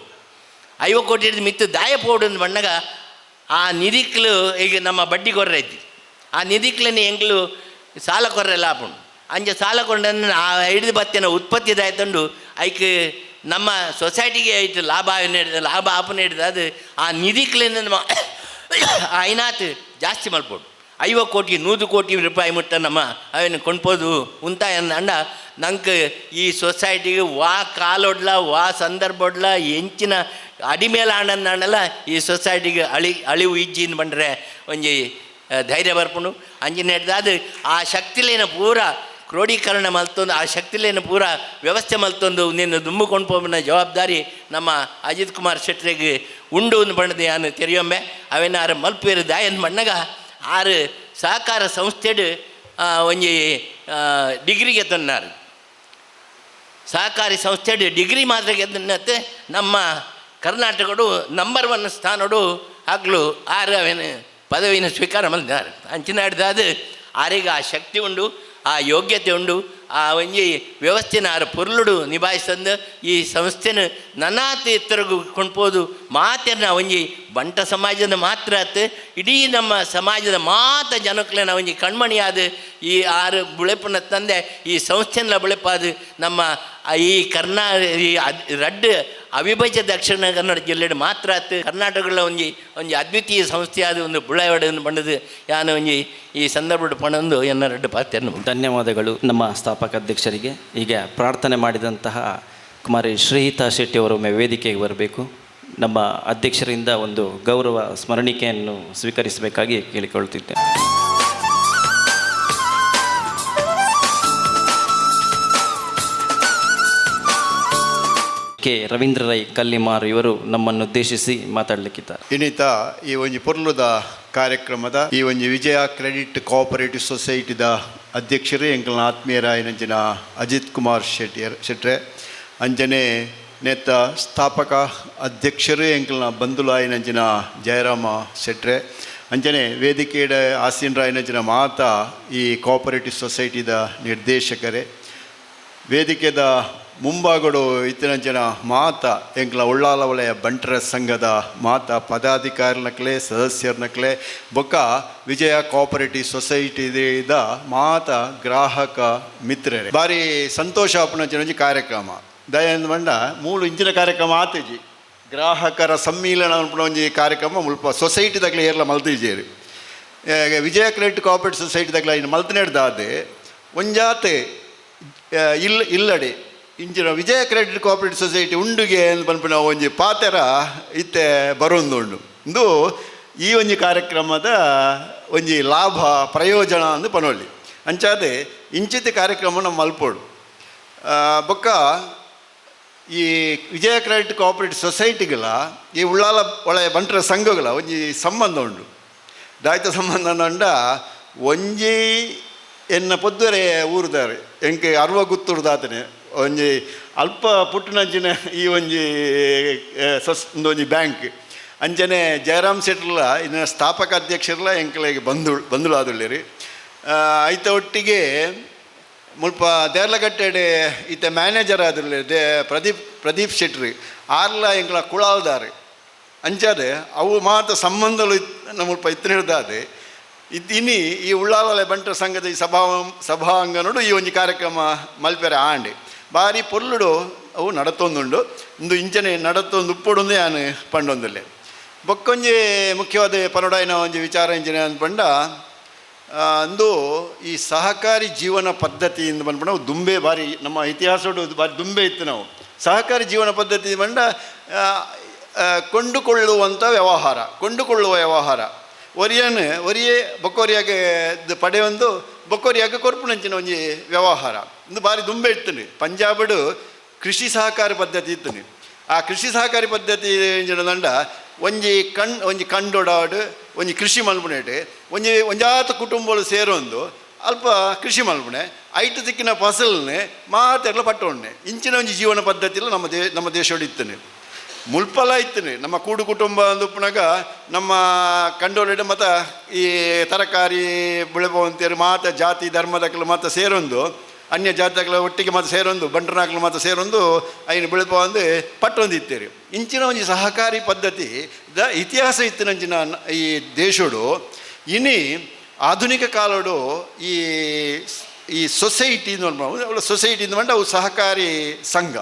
50 ಕೋಟಿ ಹಿಡಿದು ಮಿತ್ತು ದಾಯ ಪೋಡು ಬಣ್ಣಗ ಆ ನಿಧಿಕ್ಲು ಈಗ ನಮ್ಮ ಬಡ್ಡಿ ಕೊರ್ರೆ ಐತಿ. ಆ ನಿಧಿಕ್ಲನೆ ಎಂಕ್ಲು ಸಾಲ ಕೊರ್ರೆಲ್ಲ ಆಪುಂಡು. ಅಂಚ ಸಾಲ ಕೊಂಡ ಆ ಹಿಡಿದು ಬತ್ತಿನ ಉತ್ಪತ್ತಿ ದಾಯ್ತಂಡು ಐಕ್ ನಮ್ಮ ಸೊಸೈಟಿಗೆ ಐತು ಲಾಭ ಲಾಭ ಆಪುನ ಹಿಡಿದು ಅದು ಆ ನಿಧಿಕ್ಲೇನ ನಮ್ಮ ಐನಾತ್ ಜಾಸ್ತಿ ಮಲ್ಪೋಡು. 50 ಕೋಟಿ 100 ಕೋಟಿ ರೂಪಾಯಿ ಮುಟ್ಟ ನಮ್ಮ ಅವನ್ನ ಕೊಂಡ್ಪೋದು ಉಂತ ಅಂಡ ನಂಗೆ ಈ ಸೊಸೈಟಿಗೆ ವಾ ಕಾಲೊಡ್ಲ ವಾ ಸಂದರ್ಭೊಡ್ಲ ಎಂಚಿನ ಅಡಿಮೇಲೆ ಆಣನ್ನ ಈ ಸೊಸೈಟಿಗೆ ಅಳಿ ಅಳಿವು ಇಜ್ಜಿನ್ ಬಂಡ್ರೆ ಒಂಜಿ ಧೈರ್ಯ ಬರ್ಪುಂಡು. ಅಂಚಿನ ಅದು ಆ ಶಕ್ತಿಲೇನ ಪೂರ ಕ್ರೋಢೀಕರಣ ಮಲ್ತೊಂದು ಆ ಶಕ್ತಿಲೇನ ಪೂರ ವ್ಯವಸ್ಥೆ ಮಲ್ತೊಂದು ನಿನ್ನ ದುಂಬು ಕೊಂಡ್ಪೋಬಿನ ಜವಾಬ್ದಾರಿ ನಮ್ಮ ಅಜಿತ್ ಕುಮಾರ್ ಶೆಟ್ಟರಿಗೆ ಉಂಡು ಅಂದ್ ಬಣ್ಣದ ಯಾನು ತೆರಿಯೊಮ್ಮೆ ಅವೇನ ಆರು ಮಲ್ಪೇರು ದಾಯನ್ ಮಣ್ಣಗ ಆರು ಸಹಕಾರ ಸಂಸ್ಥೆಡು ಒಂಜಿ ಡಿಗ್ರಿಗೆ ತನ್ನಾರು. ಸಹಕಾರಿ ಸಂಸ್ಥೆಡು ಡಿಗ್ರಿ ಮಾತ್ರ ಗೆದ್ದನ್ನತ್ತೆ ನಮ್ಮ ಕರ್ನಾಟಕಡು ನಂಬರ್ 1 ಸ್ಥಾನಡು ಆಗ್ಲು ಆರು ಅವೇನು ಪದವಿನ ಸ್ವೀಕಾರ ಮಲ್ದಾರು. ಅಂಚಿನ ಹಿಡ್ದು ಅದು ಆರಿಗೆ ಆ ಶಕ್ತಿ ಉಂಡು. ಆ ಯೋಗ್ಯತೆ ಉಂಡು. ಆ ಒಂಜಿ ವ್ಯವಸ್ಥೆನ ಆರ ಪೊರ್ಲುಡು ನಿಭಾಯಿಸಂದು ಈ ಸಂಸ್ಥೆನ ನನಾತ್ ಎತ್ತರಗು ಕೊಂಡ್ಪೋದು ಮಾತೆರ್ನ ಒಂಜಿ ಬಂಟ ಸಮಾಜದ ಮಾತ್ರ ಆತ್ ಇಡೀ ನಮ್ಮ ಸಮಾಜದ ಮಾತ ಜನಕ್ಲೆನ ಒಂಜಿ ಕಣ್ಮಣಿಯಾದ ಈ ಆರು ಬುಳೆಪುನ ತಂದೆ ಈ ಸಂಸ್ಥೆನ ಬುಳೆಪಾದು ನಮ್ಮ ಈ ಈ ರಡ್ಡ್ ಅವಿಭಜಿತ ದಕ್ಷಿಣ ಕನ್ನಡ ಜಿಲ್ಲೆಡ್ ಮಾತ್ರ ಆತ್ ಕರ್ನಾಟಕದ ಒಂಜಿ ಒಂಜಿ ಅದ್ವಿತೀಯ ಸಂಸ್ಥೆಯಾದ ಒಂದು ಬುಳೆವಡೆ ಬಂಡದು ಯಾನು ಒಂಜಿ ಈ ಸಂದರ್ಭಡ್ ಪಣೊಂದು ಎನ್ನ ರಡ್ಡ್ ಪಾತೆರ್ನ. ಧನ್ಯವಾದಗಳು ನಮ್ಮ ಸ್ಥಾಪಕ ಅಧ್ಯಕ್ಷರಿಗೆ. ಈಗ ಪ್ರಾರ್ಥನೆ ಮಾಡಿದಂತಹ ಕುಮಾರಿ ಶ್ರೀಹಿತಾ ಶೆಟ್ಟಿ ಅವರು ಒಮ್ಮೆ ವೇದಿಕೆಗೆ ಬರಬೇಕು. ನಮ್ಮ ಅಧ್ಯಕ್ಷರಿಂದ ಒಂದು ಗೌರವ ಸ್ಮರಣಿಕೆಯನ್ನು ಸ್ವೀಕರಿಸಬೇಕಾಗಿ ಕೇಳಿಕೊಳ್ತಿದ್ದೆ. ಕೆ ರವೀಂದ್ರ ರೈ ಕಲ್ಲಿಮಾರ್ ಇವರು ನಮ್ಮನ್ನು ಉದ್ದೇಶಿಸಿ ಮಾತಾಡಲಿಕ್ಕಿದ್ದಾರೆ. ಇನ್ನಿತ ಈ ಒಂಜಿ ಪೊರ್ಲುದ ಕಾರ್ಯಕ್ರಮದ ಈ ಒಂಜಿ ವಿಜಯ ಕ್ರೆಡಿಟ್ ಕೋಆಪರೇಟಿವ್ ಸೊಸೈಟಿದ ಅಧ್ಯಕ್ಷರು ಎಂಕಲ್ನ ಆತ್ಮೀಯರಾಯಿನಂಚಿನ ಅಜಿತ್ ಕುಮಾರ್ ಶೆಟ್ಟಿಯರ್ ಶೆಟ್ರೆ, ಅಂಚನೆ ನೇತ ಸ್ಥಾಪಕ ಅಧ್ಯಕ್ಷರು ಎಂಕಲ್ನ ಬಂಧುಲಾಯಿನಂಚಿನ ಜಯರಾಮ ಶೆಟ್ರೆ, ಅಂಚನೆ ವೇದಿಕೆಯ ಆಸೀನರಾಯಿನಂಚಿನ ಮಾತಾ ಈ ಕೋಆಪರೇಟಿವ್ ಸೊಸೈಟಿದ ನಿರ್ದೇಶಕರೇ, ವೇದಿಕೆದ ಮುಂಭಾಗಡು ಇತ್ತಿನಂಚಿನ ಮಾತ ಎಂಕ್ಲ ಉಳ್ಳಾಲ ವಲಯ ಬಂಟರ ಸಂಘದ ಮಾತ ಪದಾಧಿಕಾರಿನಕ್ಲೆ, ಸದಸ್ಯರ್ನಕ್ಲೆ, ಬೊಕ್ಕ ವಿಜಯ ಕೋಆಪರೇಟಿವ್ ಸೊಸೈಟಿದ ಮಾತ ಗ್ರಾಹಕ ಮಿತ್ರರೇ, ಭಾರಿ ಸಂತೋಷ ಆಪುನಂಚಿನ ಒಂಜಿ ಕಾರ್ಯಕ್ರಮ. ದಯಂದ ಬಂಡ ಮೂಲು ಇಂಚಿನ ಕಾರ್ಯಕ್ರಮ ಆತಿಜಿ. ಗ್ರಾಹಕರ ಸಮ್ಮಿಲನ ಅನ್ಪುನ ಒಂಜಿ ಕಾರ್ಯಕ್ರಮ ಮುಲ್ಪ ಸೊಸೈಟಿದಾಗಲೇ ಏರ್ಲ ಮಲ್ತಿಜೇರು. ವಿಜಯ credit cooperative society ದಗ್ಲ ಇನ್ನು ಮಲ್ತನೇಡ್ದಾದೆ ಒಂಜಾತೆ ಇಲ್ಲ ಇಲ್ಲಡೆ ಇಂಚಿನ ವಿಜಯ credit cooperative society ಉಂಡುಗೆ ಪನ್ಪಿನ ಒಂಜಿ ಪಾತೆರ ಇತ್ತೆ ಬರೊಂದುಂಡು. ಇಂದು ಈ ಒಂಜಿ ಕಾರ್ಯಕ್ರಮದ ಒಂಜಿ ಲಾಭ ಪ್ರಯೋಜನ ಅಂದು ಪನೊಲಿ. ಅಂಚಾದೆ ಇಂಚಿತಿ ಕಾರ್ಯಕ್ರಮ ನಮ್ಮ ಮಲ್ಪೊಡು. ಬೊಕ್ಕ ಈ ವಿಜಯ ಕ್ರೆಡಿಟ್ ಕೋಆಪರೇಟಿವ್ ಸೊಸೈಟಿಗಳ ಈ ಉಳ್ಳಾಲ ಒಳ ಬಂಟರ ಸಂಘಗಳ ಒಂಜಿ ಸಂಬಂಧ ಉಂಡು. ದಾಯ್ತ ಸಂಬಂಧ ಉಂಡ ಒಂಜಿ ಎನ್ನ ಪೊದ್ದುರೆ ಊರುದಾರೆ ಎಂಕೆ ಅರ್ವ ಗುತ್ತುರ್ದಾತನೆ ಒಂಜಿ ಅಲ್ಪ ಪುಟ್ಟನಂಚಿನ ಈ ಒಂಜಿ ಸೊಸ್ ಒಂಜಿ ಬ್ಯಾಂಕ್. ಅಂಚನೆ ಜಯರಾಮ್ ಶೆಟ್ರ್ಲ ಇನ್ನ ಸ್ಥಾಪಕ ಅಧ್ಯಕ್ಷರ್ಲ ಎಂಕಲೆಗೆ ಬಂಧುಳಾದುಳ್ಳೇರಿ. ಐತ ಒಟ್ಟಿಗೆ ಮುಲ್ಪ ದೇರ್ಲಕಟ್ಟೆಡೆ ಇತ್ತೆ manager ಆದುಲ್ಲೆ they Pradeep Pradeep Shetty ಆರ್ಲ ಎಂಕ್ಲ ಕುಳಾಲ್ದಾರೆ. ಅಂಚಾದೆ ಅವು ಮಾತ ಸಂಬಂಧಲು ಮುಲ್ಪ ಇತ್ತನಿಡ್ದಾದೆ ಇನಿ ಈ ಉಳ್ಳಾಲಲೆ ಬಂಟರ ಸಂಘದ ಈ ಸಭಾಂಗನೋಡು ಈ ಒಂಜಿ ಕಾರ್ಯಕ್ರಮ ಮಲ್ಪೆರೆ ಆಂಡೆ ಬಾರಿ ಪೊರ್ಲುಡು ಅವು ನಡತೊಂದುಂಡು. ಇಂದು ಇಂಚನೆ ನಡತೊಂದು ಉಪ್ಪುಡೊಂದು ಯಾನು ಪಂಡೊಂದುಲ್ಲೆ. ಬೊಕ್ಕೊಂಜಿ ಮುಖ್ಯವಾದ ಪನೊಡಾಯಿನ ಒಂಜಿ ವಿಚಾರ ಇಂಚಿನ ಅಂದ್ಪಂಡ ಅಂದು ಈ ಸಹಕಾರಿ ಜೀವನ ಪದ್ಧತಿ ಇಂದು ಬಂದ್ಪಂಡ ಅವು ದುಂಬೆ ಬಾರಿ ನಮ್ಮ ಇತಿಹಾಸಡು ಬಾರಿ ದುಂಬೆ ಇತ್ತು. ನಾವು ಸಹಕಾರಿ ಜೀವನ ಪದ್ಧತಿ ಬಂಡ ಕೊಂಡುಕೊಳ್ಳುವಂಥ ವ್ಯವಹಾರ, ಕೊಂಡುಕೊಳ್ಳುವ ವ್ಯವಹಾರ, ಒರಿಯನ್ ಒರಿಯೇ ಬೊಕ್ಕೊರಿಯಾಗೆ ಪಡೆಯೊಂದು ಬೊಕ್ಕೊರಿಯಾಗೆ ಕೊರ್ಪುನಂಚಿನ ಒಂಜಿ ವ್ಯವಹಾರ ಇಂದು ಬಾರಿ ದುಂಬೆ ಇತ್ತು. ಪಂಜಾಬಡು ಕೃಷಿ ಸಹಕಾರಿ ಪದ್ಧತಿ ಇತ್ತು. ಆ ಕೃಷಿ ಸಹಕಾರಿ ಪದ್ಧತಿ ದಂಡ ಒಂಜಿ ಒಂಜಿ ಕಂಡೊಡಾಡು ಒಂಜಿ ಕೃಷಿ ಮಲ್ಪುನೇಟೆ ಒಂಜಿ ಒಂಜಾತ ಕುಟುಂಬಗಳು ಸೇರೊಂದು ಅಲ್ಪ ಕೃಷಿ ಮಲ್ಪುಣೆ ಐಟು ತಿಕ್ಕಿನ ಫಸಲ್ನೆ ಮಾತೆಲ್ಲ ಪಟ್ಟೊಣ್ಣೆ ಇಂಚಿನ ಒಂಜಿ ಜೀವನ ಪದ್ಧತಿಲ ನಮ್ಮ ದೇಶೋಡು ಇತ್ತನೆ. ಮುಲ್ಪಲ ಇತ್ತನೆ ನಮ್ಮ ಕೂಡು ಕುಟುಂಬ ಅಂದುಪ್ಪುನಾಗ ನಮ್ಮ ಕಂಡೋಲೆಡ್ ಮತ ಈ ತರಕಾರಿ ಬೆಳೆಪವಂತೇರು ಮಾತ ಜಾತಿ ಧರ್ಮದಕ್ಲು ಮಾತ ಸೇರೊಂದು ಅನ್ಯ ಜಾತಿಗಳ ಒಟ್ಟಿಗೆ ಮಾತ ಸೇರೊಂದು ಬಂಟನಾಕ್ಲು ಮಾತ ಸೇರೊಂದು ಐನು ಬೆಳೆಪವಂದು ಪಟ್ಟೊಂದು ಇತ್ತೇರಿ. ಇಂಚಿನ ಒಂಜಿ ಸಹಕಾರಿ ಪದ್ಧತಿ the ಇತಿಹಾಸ ಇತ್ತಿನಂಚಿನ ಈ ದೇಶೋಡು. ಇನಿ ಆಧುನಿಕ ಕಾಲೋಡು ಈ ಈ ಸೊಸೈಟಿ ಸೊಸೈಟಿ ಅಂದ್ ಅವು ಸಹಕಾರಿ ಸಂಘ.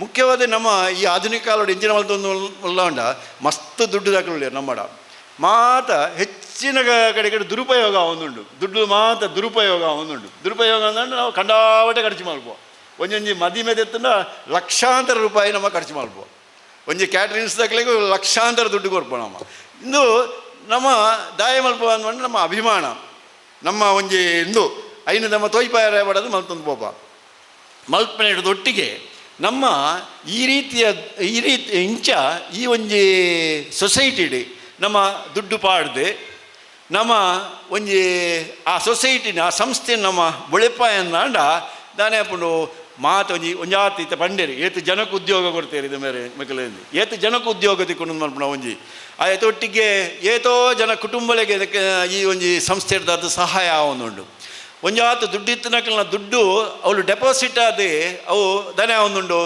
ಮುಖ್ಯವಾದ ನಮ್ಮ ಈ ಆಧುನಿಕ ಕಾಲೋಡು ಇಂಚಿನ ಮಲ್ತೊಂದು ಉಂಡ ಮಸ್ತ್ ದುಡ್ಡು ದಾಖಲು ನಮ್ಮಡ ಮಾತ ಹೆಚ್ಚಿನ ಕಡೆ ಕಡೆ ದುರುಪಯೋಗ ಒಂದುಂಡು. ದುಡ್ಡು ಮಾತ ದುರುಪಯೋಗ ಒಂದುಂಡು. ದುರುಪಯೋಗ ಅಂದ್ರೆ ನಾವು ಕಂಡಾವಟೆ ಖರ್ಚು ಮಾಡ್ಬೋ. ಒಂಜೊಂಜಿ ಮದಿಮೆ ತೆತ್ತಂಡ ಲಕ್ಷಾಂತರ ರೂಪಾಯಿ ನಮ್ಮ ಖರ್ಚು ಮಾಡ್ಬೋ. ಒಂಜಿ ಕ್ಯಾಟ್ರಿಂಗ್ಸ್ ದಾಖಲೆಗೂ ಲಕ್ಷಾಂತರ ದುಡ್ಡು ಕೊರ್ಪೋ ನಮ್ಮ. ಇಂದು ನಮ್ಮ ದಾಯ ಮಲ್ಪ ಅಂದ್ಕೊಂಡ್ರೆ ನಮ್ಮ ಅಭಿಮಾನ ನಮ್ಮ ಒಂಜಿ ಇಂದು ಐನು ನಮ್ಮ ತೋಯ್ಪಾಯ ಬಡದು ಮಲ್ತೊಂದು ಪೋಪ ಮಲ್ಪನೆ ಒಟ್ಟಿಗೆ ನಮ್ಮ ಈ ರೀತಿಯ ಈ ರೀತಿ ಇಂಚ ಈ ಒಂಜಿ ಸೊಸೈಟಿಡ್ ನಮ್ಮ ದುಡ್ಡು ಪಾಡ್ದು ನಮ್ಮ ಒಂಜಿ ಆ ಸೊಸೈಟಿನ ಆ ಸಂಸ್ಥೆ ನಮ್ಮ ಬುಳೆಪಾಯ ಅಂದಾಂಡ ದಾನೆ ಅಪ್ಪುಂಡು ಮಾತು ಒಂಜಿ ಒಂಜಾತಿ ಇತ್ತ ಪಂಡೇರಿ ಏತು ಜನಕ್ಕೆ ಉದ್ಯೋಗ ಕೊಡ್ತೇರಿ ಇದು ಮೇರೆ ಮಕ್ಕಳಲ್ಲಿ ಏತು ಜನಕ್ಕೆ ಉದ್ಯೋಗ ತಿಕ್ಕೊಂಡು ಮಲ್ಪುಣ ಒಂಜಿ ಆ ಏತೊಟ್ಟಿಗೆ ಏತೋ ಜನ ಕುಟುಂಬಗಳಿಗೆ ಇದಕ್ಕೆ ಈ ಒಂಜಿ ಸಂಸ್ಥೆ ಹಿಡ್ದಾದ ಸಹಾಯ ಆವೊಂದುಂಡು. ಒಂಜಾತ್ ದುಡ್ಡು ಇತ್ತಿನಕಲ್ನ ದುಡ್ಡು ಅವಳು ಡೆಪಾಸಿಟ್ ಆದ ಅವು ದನ ಒಂದುಂಡು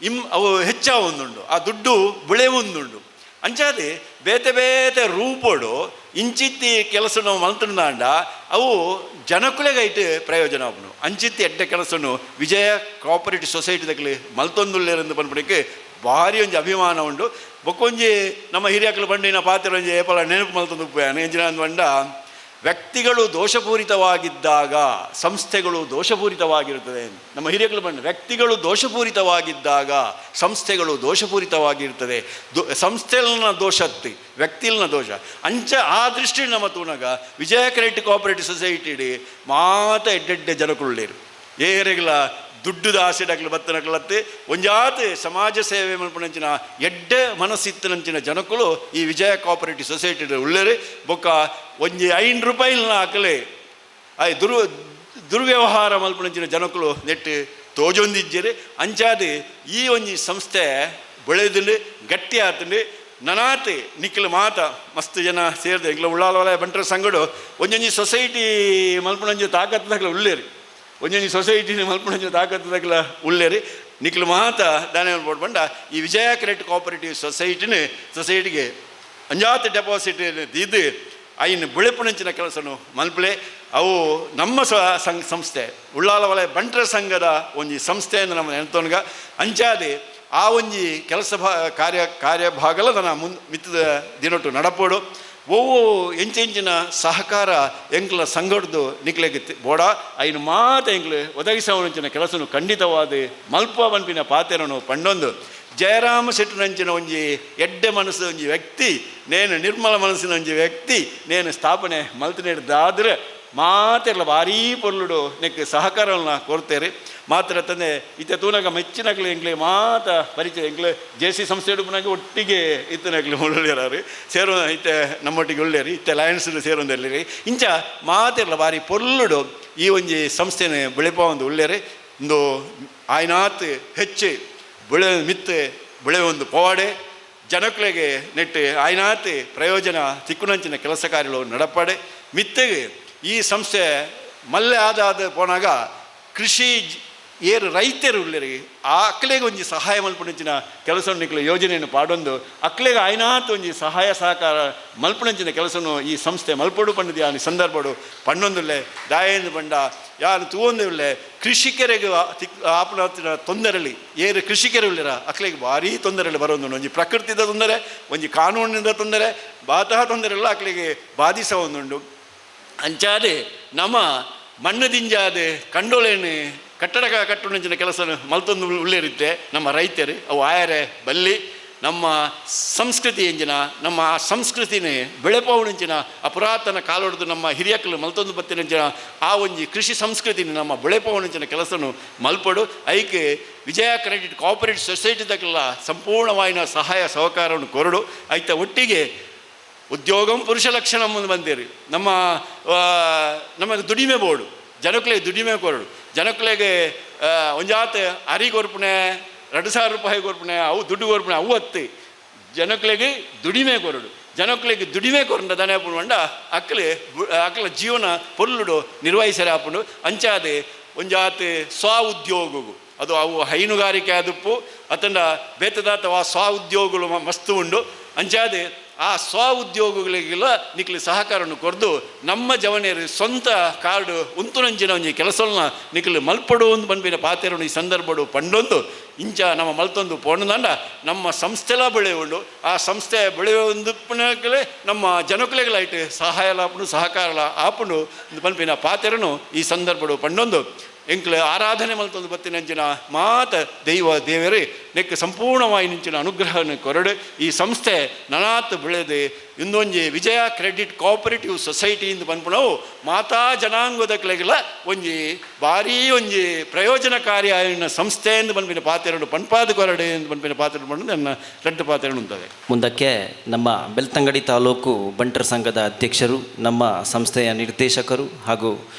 ಇಮ್ ಅವು ಹೆಚ್ಚಾವೊಂದುಂಡು, ಆ ದುಡ್ಡು ಬೆಳೆವೊಂದುಂಡು. ಅಂಚಾದೆ ಬೇತೆ ಬೇತೆ ರೂಪೋಡು ಇಂಚಿತ್ತಿ ಕೆಲಸ ನಾವು ಮಲ್ತುಂಡಾಂಡ ಅವು ಜನಕುಲೆಗೈಟ್ ಪ್ರಯೋಜನ ಆಪುಂಡು. ಅಂಚಿತ್ತಿ ಎಡ್ಡೆ ಕೆಲಸನು ವಿಜಯ ಕೋಆಪರೇಟಿವ್ ಸೊಸೈಟಿ ದಕ್ಲೆ ಮಲ್ತೊಂದುಲ್ಲೇರೆಂದು ಪನ್ಪುನಕ್ಕೆ ಭಾರಿ ಒಂಜಿ ಅಭಿಮಾನ ಉಂಡು. ಬೊಕ್ಕೊಂಜಿ ನಮ್ಮ ಹಿರಿಯಕ್ಲು ಪಂಡಿನ ಪಾತ್ರ ಒಂಜಿ ಏಪಲ ನೆನಪು ಮಲ್ತೊಂದು ಉಪ್ಪುಯಾನು ಎಂಚಿನ ಪಂಡ, ವ್ಯಕ್ತಿಗಳು ದೋಷಪೂರಿತವಾಗಿದ್ದಾಗ ಸಂಸ್ಥೆಗಳು ದೋಷಪೂರಿತವಾಗಿರುತ್ತದೆ. ನಮ್ಮ ಹಿರಿಯಗಳು ಬಂದ ವ್ಯಕ್ತಿಗಳು ದೋಷಪೂರಿತವಾಗಿದ್ದಾಗ ಸಂಸ್ಥೆಗಳು ದೋಷಪೂರಿತವಾಗಿರ್ತದೆ. ಸಂಸ್ಥೆಗಳನ್ನ ದೋಷತ್ತಿ ವ್ಯಕ್ತಿಗಳನ್ನ ದೋಷ. ಅಂಚ ಆ ದೃಷ್ಟಿ ನಮ್ಮ ತೂನಗ ವಿಜಯ ಕ್ರೆಡಿಟ್ ಕೋಆಪರೇಟಿವ್ ಸೊಸೈಟಿ ಮಾತ ಎಡ್ಡೆಡ್ಡೆ ಜನಕುಳ್ಳೇರು ಏರೆಗ್ಲ ದುಡ್ಡುದ ಆಸೆಡಕ್ಲು ಬತ್ತನಕ್ಲತ್ತೆ ಒಂಜಾತ್ ಸಮಾಜ ಸೇವೆ ಮಲ್ಪುನಂಚಿನ ಎಡ್ಡೆ ಮನಸ್ಸಿತ್ತನಂಚಿನ ಜನಕುಲು ಈ ವಿಜಯ ಕೋಆಪರೇಟಿವ್ ಸೊಸೈಟಿ ಉಳ್ಳೇರು. ಬೊಕ್ಕ ಒಂಜಿ 5 ರೂಪಾಯಿನ ಹಾಕಲೆ ಆಯ್ ದುರ್ವ್ಯವಹಾರ ಮಲ್ಪುನಂಚಿನ ಜನಕುಲು ನೆಟ್ ತೋಜೊಂದಿಜ್ಜೆರು. ಅಂಚಾದ್ ಈ ಒಂಜಿ ಸಂಸ್ಥೆ ಬೆಳೆದುಂಡು, ಗಟ್ಟಿ ಆತುಂಡು. ನನಾತ್ ನಿಕ್ಲು ಮಾತ ಮಸ್ತ್ ಜನ ಸೇರ್ದೆ ಎಂಕ್ಲ ಉಳ್ಳಾಲ ವಲಯ ಬಂಟರ ಸಂಘಡು ಒಂಜೊಂಜಿ ಸೊಸೈಟಿ ಮಲ್ಪುನಂಚಿ ತಾಕತ್ತದಕ್ಲ ಉಳ್ಳೇರು, ಒಂಜೊಂಜಿ ಸೊಸೈಟಿ ಮಲ್ಪುನಂಚಿ ತಾಕತ್ತದಕ್ಲ ಉಳ್ಳೇರು. ನಿಕ್ಲು ಮಾತ ದಾನೆ ಪಂಡ ಈ ವಿಜಯ ಕ್ರೆಡಿಟ್ ಕೋಆಪರೇಟಿವ್ ಸೊಸೈಟಿಗೆ ಅಂಜಾತ್ ಡೆಪಾಸಿಟ್ ದೀದು ಐನ್ ಬೆಳೆಪುನಂಚಿನ ಕೆಲಸನು ಮಲ್ಪಲೆ. ಅವು ನಮ್ಮ ಸಂಸ್ಥೆ ಉಳ್ಳಾಲ ವಲಯ ಬಂಟರ ಸಂಘದ ಒಂಜಿ ಸಂಸ್ಥೆಯನ್ನು ನಮ್ಮ ನೆನತೊನ್ಗ. ಅಂಚಾದೆ ಆ ಒಂಜಿ ಕೆಲಸ ಕಾರ್ಯಭಾಗಲ ನನ್ನ ಮಿತ್ತದ ದಿನೊಟ್ಟು ನಡಪೋಡು. ಒವ್ವು ಎಂಚೆಂಚಿನ ಸಹಕಾರ ಎಂಕ್ಲ ಸಂಘಡ್ದು ನಿಕ್ಲೆಗ್ ಬೋಡ ಐನು ಮಾತ ಎಂಕ್ಲು ಒದಗಿಸವನಂಚಿನ ಕೆಲಸನು ಖಂಡಿತವಾದ ಮಲ್ಪ ಪನ್ಪಿನ ಪಾತೆರನು ಪಂಡೊಂದು ಜಯರಾಮ ಶೆಟ್ಟರಂಚಿನ ಒಂಜಿ ಎಡ್ಡೆ ಮನಸ್ಸು ಒಂಜಿ ವ್ಯಕ್ತಿ, ನೇನು ನಿರ್ಮಲ ಮನಸ್ಸಿನ ಒಂಜಿ ವ್ಯಕ್ತಿ ನೇನು ಸ್ಥಾಪನೆ ಮಲ್ತಿನೇಡ್ದಾದ್ರೆ ಮಾತೆರ್ಲ ಭಾರೀ ಪೊರ್ಲುಡು ನೆಕ್ ಸಹಕಾರವನ್ನ ಕೊಡ್ತೇವೆ. ಮಾತ್ರ ತಂದೆ ಇತ್ತೆ ತೂನಗ ಮೆಚ್ಚಿನಕ್ಲು ಎಂಕ್ಲೆ ಮಾತ ಪರಿಚಯ ಎಂಕ್ಲೆ ಜೆ ಸಿ ಸಂಸ್ಥೆ ಉಡುಪನಾಗ ಒಟ್ಟಿಗೆ ಇತ್ತನಕ್ಲೆ ಉಳ್ಳೇರಾರು ಸೇರೋ ಇತ್ತೆ ನಮ್ಮೊಟ್ಟಿಗೆ ಉಳ್ಳೇರಿ ಇತ್ತೆ ಲಯನ್ಸ್ ಸೇರೊಂದೆಲ್ಲಿರಿ ಇಂಚ ಮಾತೆರ್ಲ ಭಾರಿ ಪೊರ್ಲುಡು ಈ ಒಂಜಿ ಸಂಸ್ಥೆನ ಬೆಳೆಪ ಒಂದು ಉಳ್ಳೇರಿ. ಇಂದು ಆಯ್ನಾತ್ ಹೆಚ್ಚು ಬೆಳೆ ಮಿತ್ತೆ ಬೆಳೆ ಒಂದು ಪವಾಡೆ ಜನಕ್ಲೆಗೆ ನೆಟ್ಟು ಆಯ್ನಾತ್ ಪ್ರಯೋಜನ ತಿಕ್ಕುನಂಚಿನ ಕೆಲಸ ಕಾರ್ಯಗಳು ನಡಪಾಡೆ. ಮಿತ್ತೆಗೆ ಈ ಸಂಸ್ಥೆ ಮಲ್ಲೆ ಆದ ಆದ ಪೋನಾಗ ಕೃಷಿ ಏರು ರೈತರು ಉಳ್ಳೇರಿ ಆ ಅಕ್ಲೆಗೆ ಒಂಜಿ ಸಹಾಯ ಮಲ್ಪುನಂಚಿನ ಕೆಲಸ ನಿಕ್ಲೆ ಯೋಜನೆಯನ್ನು ಪಾಡೊಂದು ಅಕ್ಲೆಗೆ ಆಯ್ನಾತ್ ಒಂಜಿ ಸಹಾಯ ಸಹಕಾರ ಮಲ್ಪುನಂಚಿನ ಕೆಲಸನು ಈ ಸಂಸ್ಥೆ ಮಲ್ಪೊಡು ಪಂಡದಿ ಆ ಸಂದರ್ಭಡು ಪಣ್ಣೊಂದುಲ್ಲೆ. ದಾಯೇಂದು ಪಂಡ ಯಾರು ತೂವೊಂದುಲ್ಲೆ ಕೃಷಿಕರಿಗೆ ಆಪುನ ತೊಂದರೆಲಿ ಏರು ಕೃಷಿಕರು ಉಳ್ಳೇರ ಅಕ್ಲೆಗೆ ಭಾರೀ ತೊಂದರೆಲಿ ಬರೋದು ಒಂಜಿ ಪ್ರಕೃತಿದ ತೊಂದರೆ, ಒಂಜಿ ಕಾನೂನಿನ ತೊಂದರೆ, ಬಾತಹ ತೊಂದರೆ ಎಲ್ಲ ಅಕ್ಲೆಗೆ ಬಾಧಿಸ ಒಂದುಂಡು. ಅಂಚಾದೆ ನಮ್ಮ ಮಣ್ಣು ದಿಂಜಾದೆ ಕಂಡೋಲೇನು ಕಟ್ಟಡ ಕಟ್ಟುನಂಚಿನ ಕೆಲಸ ಮಲ್ತೊಂದು ಉಳ್ಳೇರಿದ್ದೆ ನಮ್ಮ ರೈತರು ಅವು ಆಯರೆ ಬಲ್ಲಿ ನಮ್ಮ ಸಂಸ್ಕೃತಿ ಎಂಜಿನ ನಮ್ಮ ಆ ಸಂಸ್ಕೃತಿನೇ ಬೆಳೆಪವಣಂಚಿನ ಆ ಪುರಾತನ ಕಾಲೊಡ್ದು ನಮ್ಮ ಹಿರಿಯಕ್ಲು ಮಲ್ತೊಂದು ಬತ್ತಿನಂಚಿನ ಆ ಒಂಜಿ ಕೃಷಿ ಸಂಸ್ಕೃತಿನ ನಮ್ಮ ಬೆಳೆಪವಣಂಚಿನ ಕೆಲಸನು ಮಲ್ಪಡು. ಐಕೆ ವಿಜಯ ಕ್ರೆಡಿಟ್ ಕೋಆಪರೇಟಿವ್ ಸೊಸೈಟಿ ದಕ್ಕೆಲ್ಲ ಸಂಪೂರ್ಣವಾಯಿನ ಸಹಾಯ ಸಹಕಾರವನ್ನು ಕೊರಡು. ಐತ ಒಟ್ಟಿಗೆ ಉದ್ಯೋಗಂ ಪುರುಷ ಲಕ್ಷಣ ಮುಂದೆ ಬಂದಿರಿ ನಮ್ಮ ನಮಗೆ ದುಡಿಮೆ ಬೋರ್ಡು ಜನಕ್ಲೆಗೆ ದುಡಿಮೆ ಕೊರಡು ಜನಕ್ಲೆಗೆ ಒಂಜಾತ ಅರಿ ಕೊರ್ಪುಣೆ 2000 ರೂಪಾಯಿ ಕೊರ್ಪುಣೆ ಅವು ದುಡ್ಡು ಕೊರ್ಪುಣೆ ಅವು ಅತ್ತಿ ಜನಕ್ಲೆಗೆ ದುಡಿಮೆ ಕೊರಡು. ಜನಕ್ಲೆಗೆ ದುಡಿಮೆ ಕೊರಂಡ ದನ ಪಂಡ ಅಕ್ಲೆ ಅಕ್ಲ ಜೀವನ ಪೊರ್ಲುಡು ನಿರ್ವಹಿಸರೆ ಆಪುಂಡು. ಅಂಚಾದೆ ಒಂಜಾತ್ ಸ್ವ ಉದ್ಯೋಗಗು ಅದು ಅವು ಹೈನುಗಾರಿಕೆ ಆದುಪ್ಪು ಅತಂಡ ಬೇತದಾತ ಆ ಸ್ವ ಉದ್ಯೋಗಗಳು ಮಸ್ತು ಉಂಡು. ಅಂಚಾದೆ ಆ ಸ್ವ ಉದ್ಯೋಗಗಳಿಗೆಲ್ಲ ನಿಕ್ಲಿ ಸಹಕಾರವನ್ನು ಕೊರ್ದು ನಮ್ಮ ಜವನಿಯರು ಸ್ವಂತ ಕಾರ್ಡು ಉಂತುನಂಚಿನ ಒಂಜಿ ಕೆಲಸವನ್ನ ನಿಕ್ಲು ಮಲ್ಪಡು ಒಂದು ಪನ್ಪಿನ ಪಾತೆರನು ಈ ಸಂದರ್ಭಡು ಪಂಡೊಂದು ಇಂಚ ನಮ್ಮ ಮಲ್ತೊಂದು ಪೋಣದಂಡ ನಮ್ಮ ಸಂಸ್ಥೆಲ ಬೆಳೆಯುಂಡು. ಆ ಸಂಸ್ಥೆ ಬೆಳೆಯೊಂದು ಪುನಕ್ಲೆ ನಮ್ಮ ಜನಕುಲೆಗಳೈಟ್ ಸಹಾಯ ಲಾಪುಂಡು ಸಹಕಾರ ಆಪುಂಡು ಪನ್ಪಿನ ಪಾತೆರನು ಈ ಸಂದರ್ಭಡು ಪಂಡೊಂದು ಎಂಕ್ಲೆ ಆರಾಧನೆ ಮಲ್ತೊಂದು ಬತ್ತಿನಂಚಿನ ಮಾತ ದೈವ ದೇವರೇ ನೆಕ್ ಸಂಪೂರ್ಣವಾಗಿ ನಿಂಚಿನ ಅನುಗ್ರಹವನ್ನು ಕೊರಡು ಈ ಸಂಸ್ಥೆ ನನಾತ್ ಬೆಳೆದು ಇಂದೊಂಜಿ ವಿಜಯ ಕ್ರೆಡಿಟ್ ಕೋಆಪರೇಟಿವ್ ಸೊಸೈಟಿ ಇಂದು ಪನ್ಪುನವು ಮಾತಾ ಜನಾಂಗದಕ್ಲೆಗೆಲ್ಲ ಒಂಜಿ ಭಾರೀ ಒಂಜಿ ಪ್ರಯೋಜನಕಾರಿ ಆಯಿನ ಸಂಸ್ಥೆ ಎಂದು ಪನ್ಪಿನ ಪಾತೆರಡು ಪನ್ಪಾದ ಕೊರಡೆ ಎಂದು ಪನ್ಪಿನ ಪಾತೆರಡು ಪಂಡು ನನ್ನ ರಡ್ಡು ಪಾತೆರಡು ಉಂಟದೆ. ಮುಂದಕ್ಕೆ ನಮ್ಮ ಬೆಳ್ತಂಗಡಿ ತಾಲೂಕು ಬಂಟರ ಸಂಘದ ಅಧ್ಯಕ್ಷರು, ನಮ್ಮ ಸಂಸ್ಥೆಯ ನಿರ್ದೇಶಕರು ಹಾಗೂ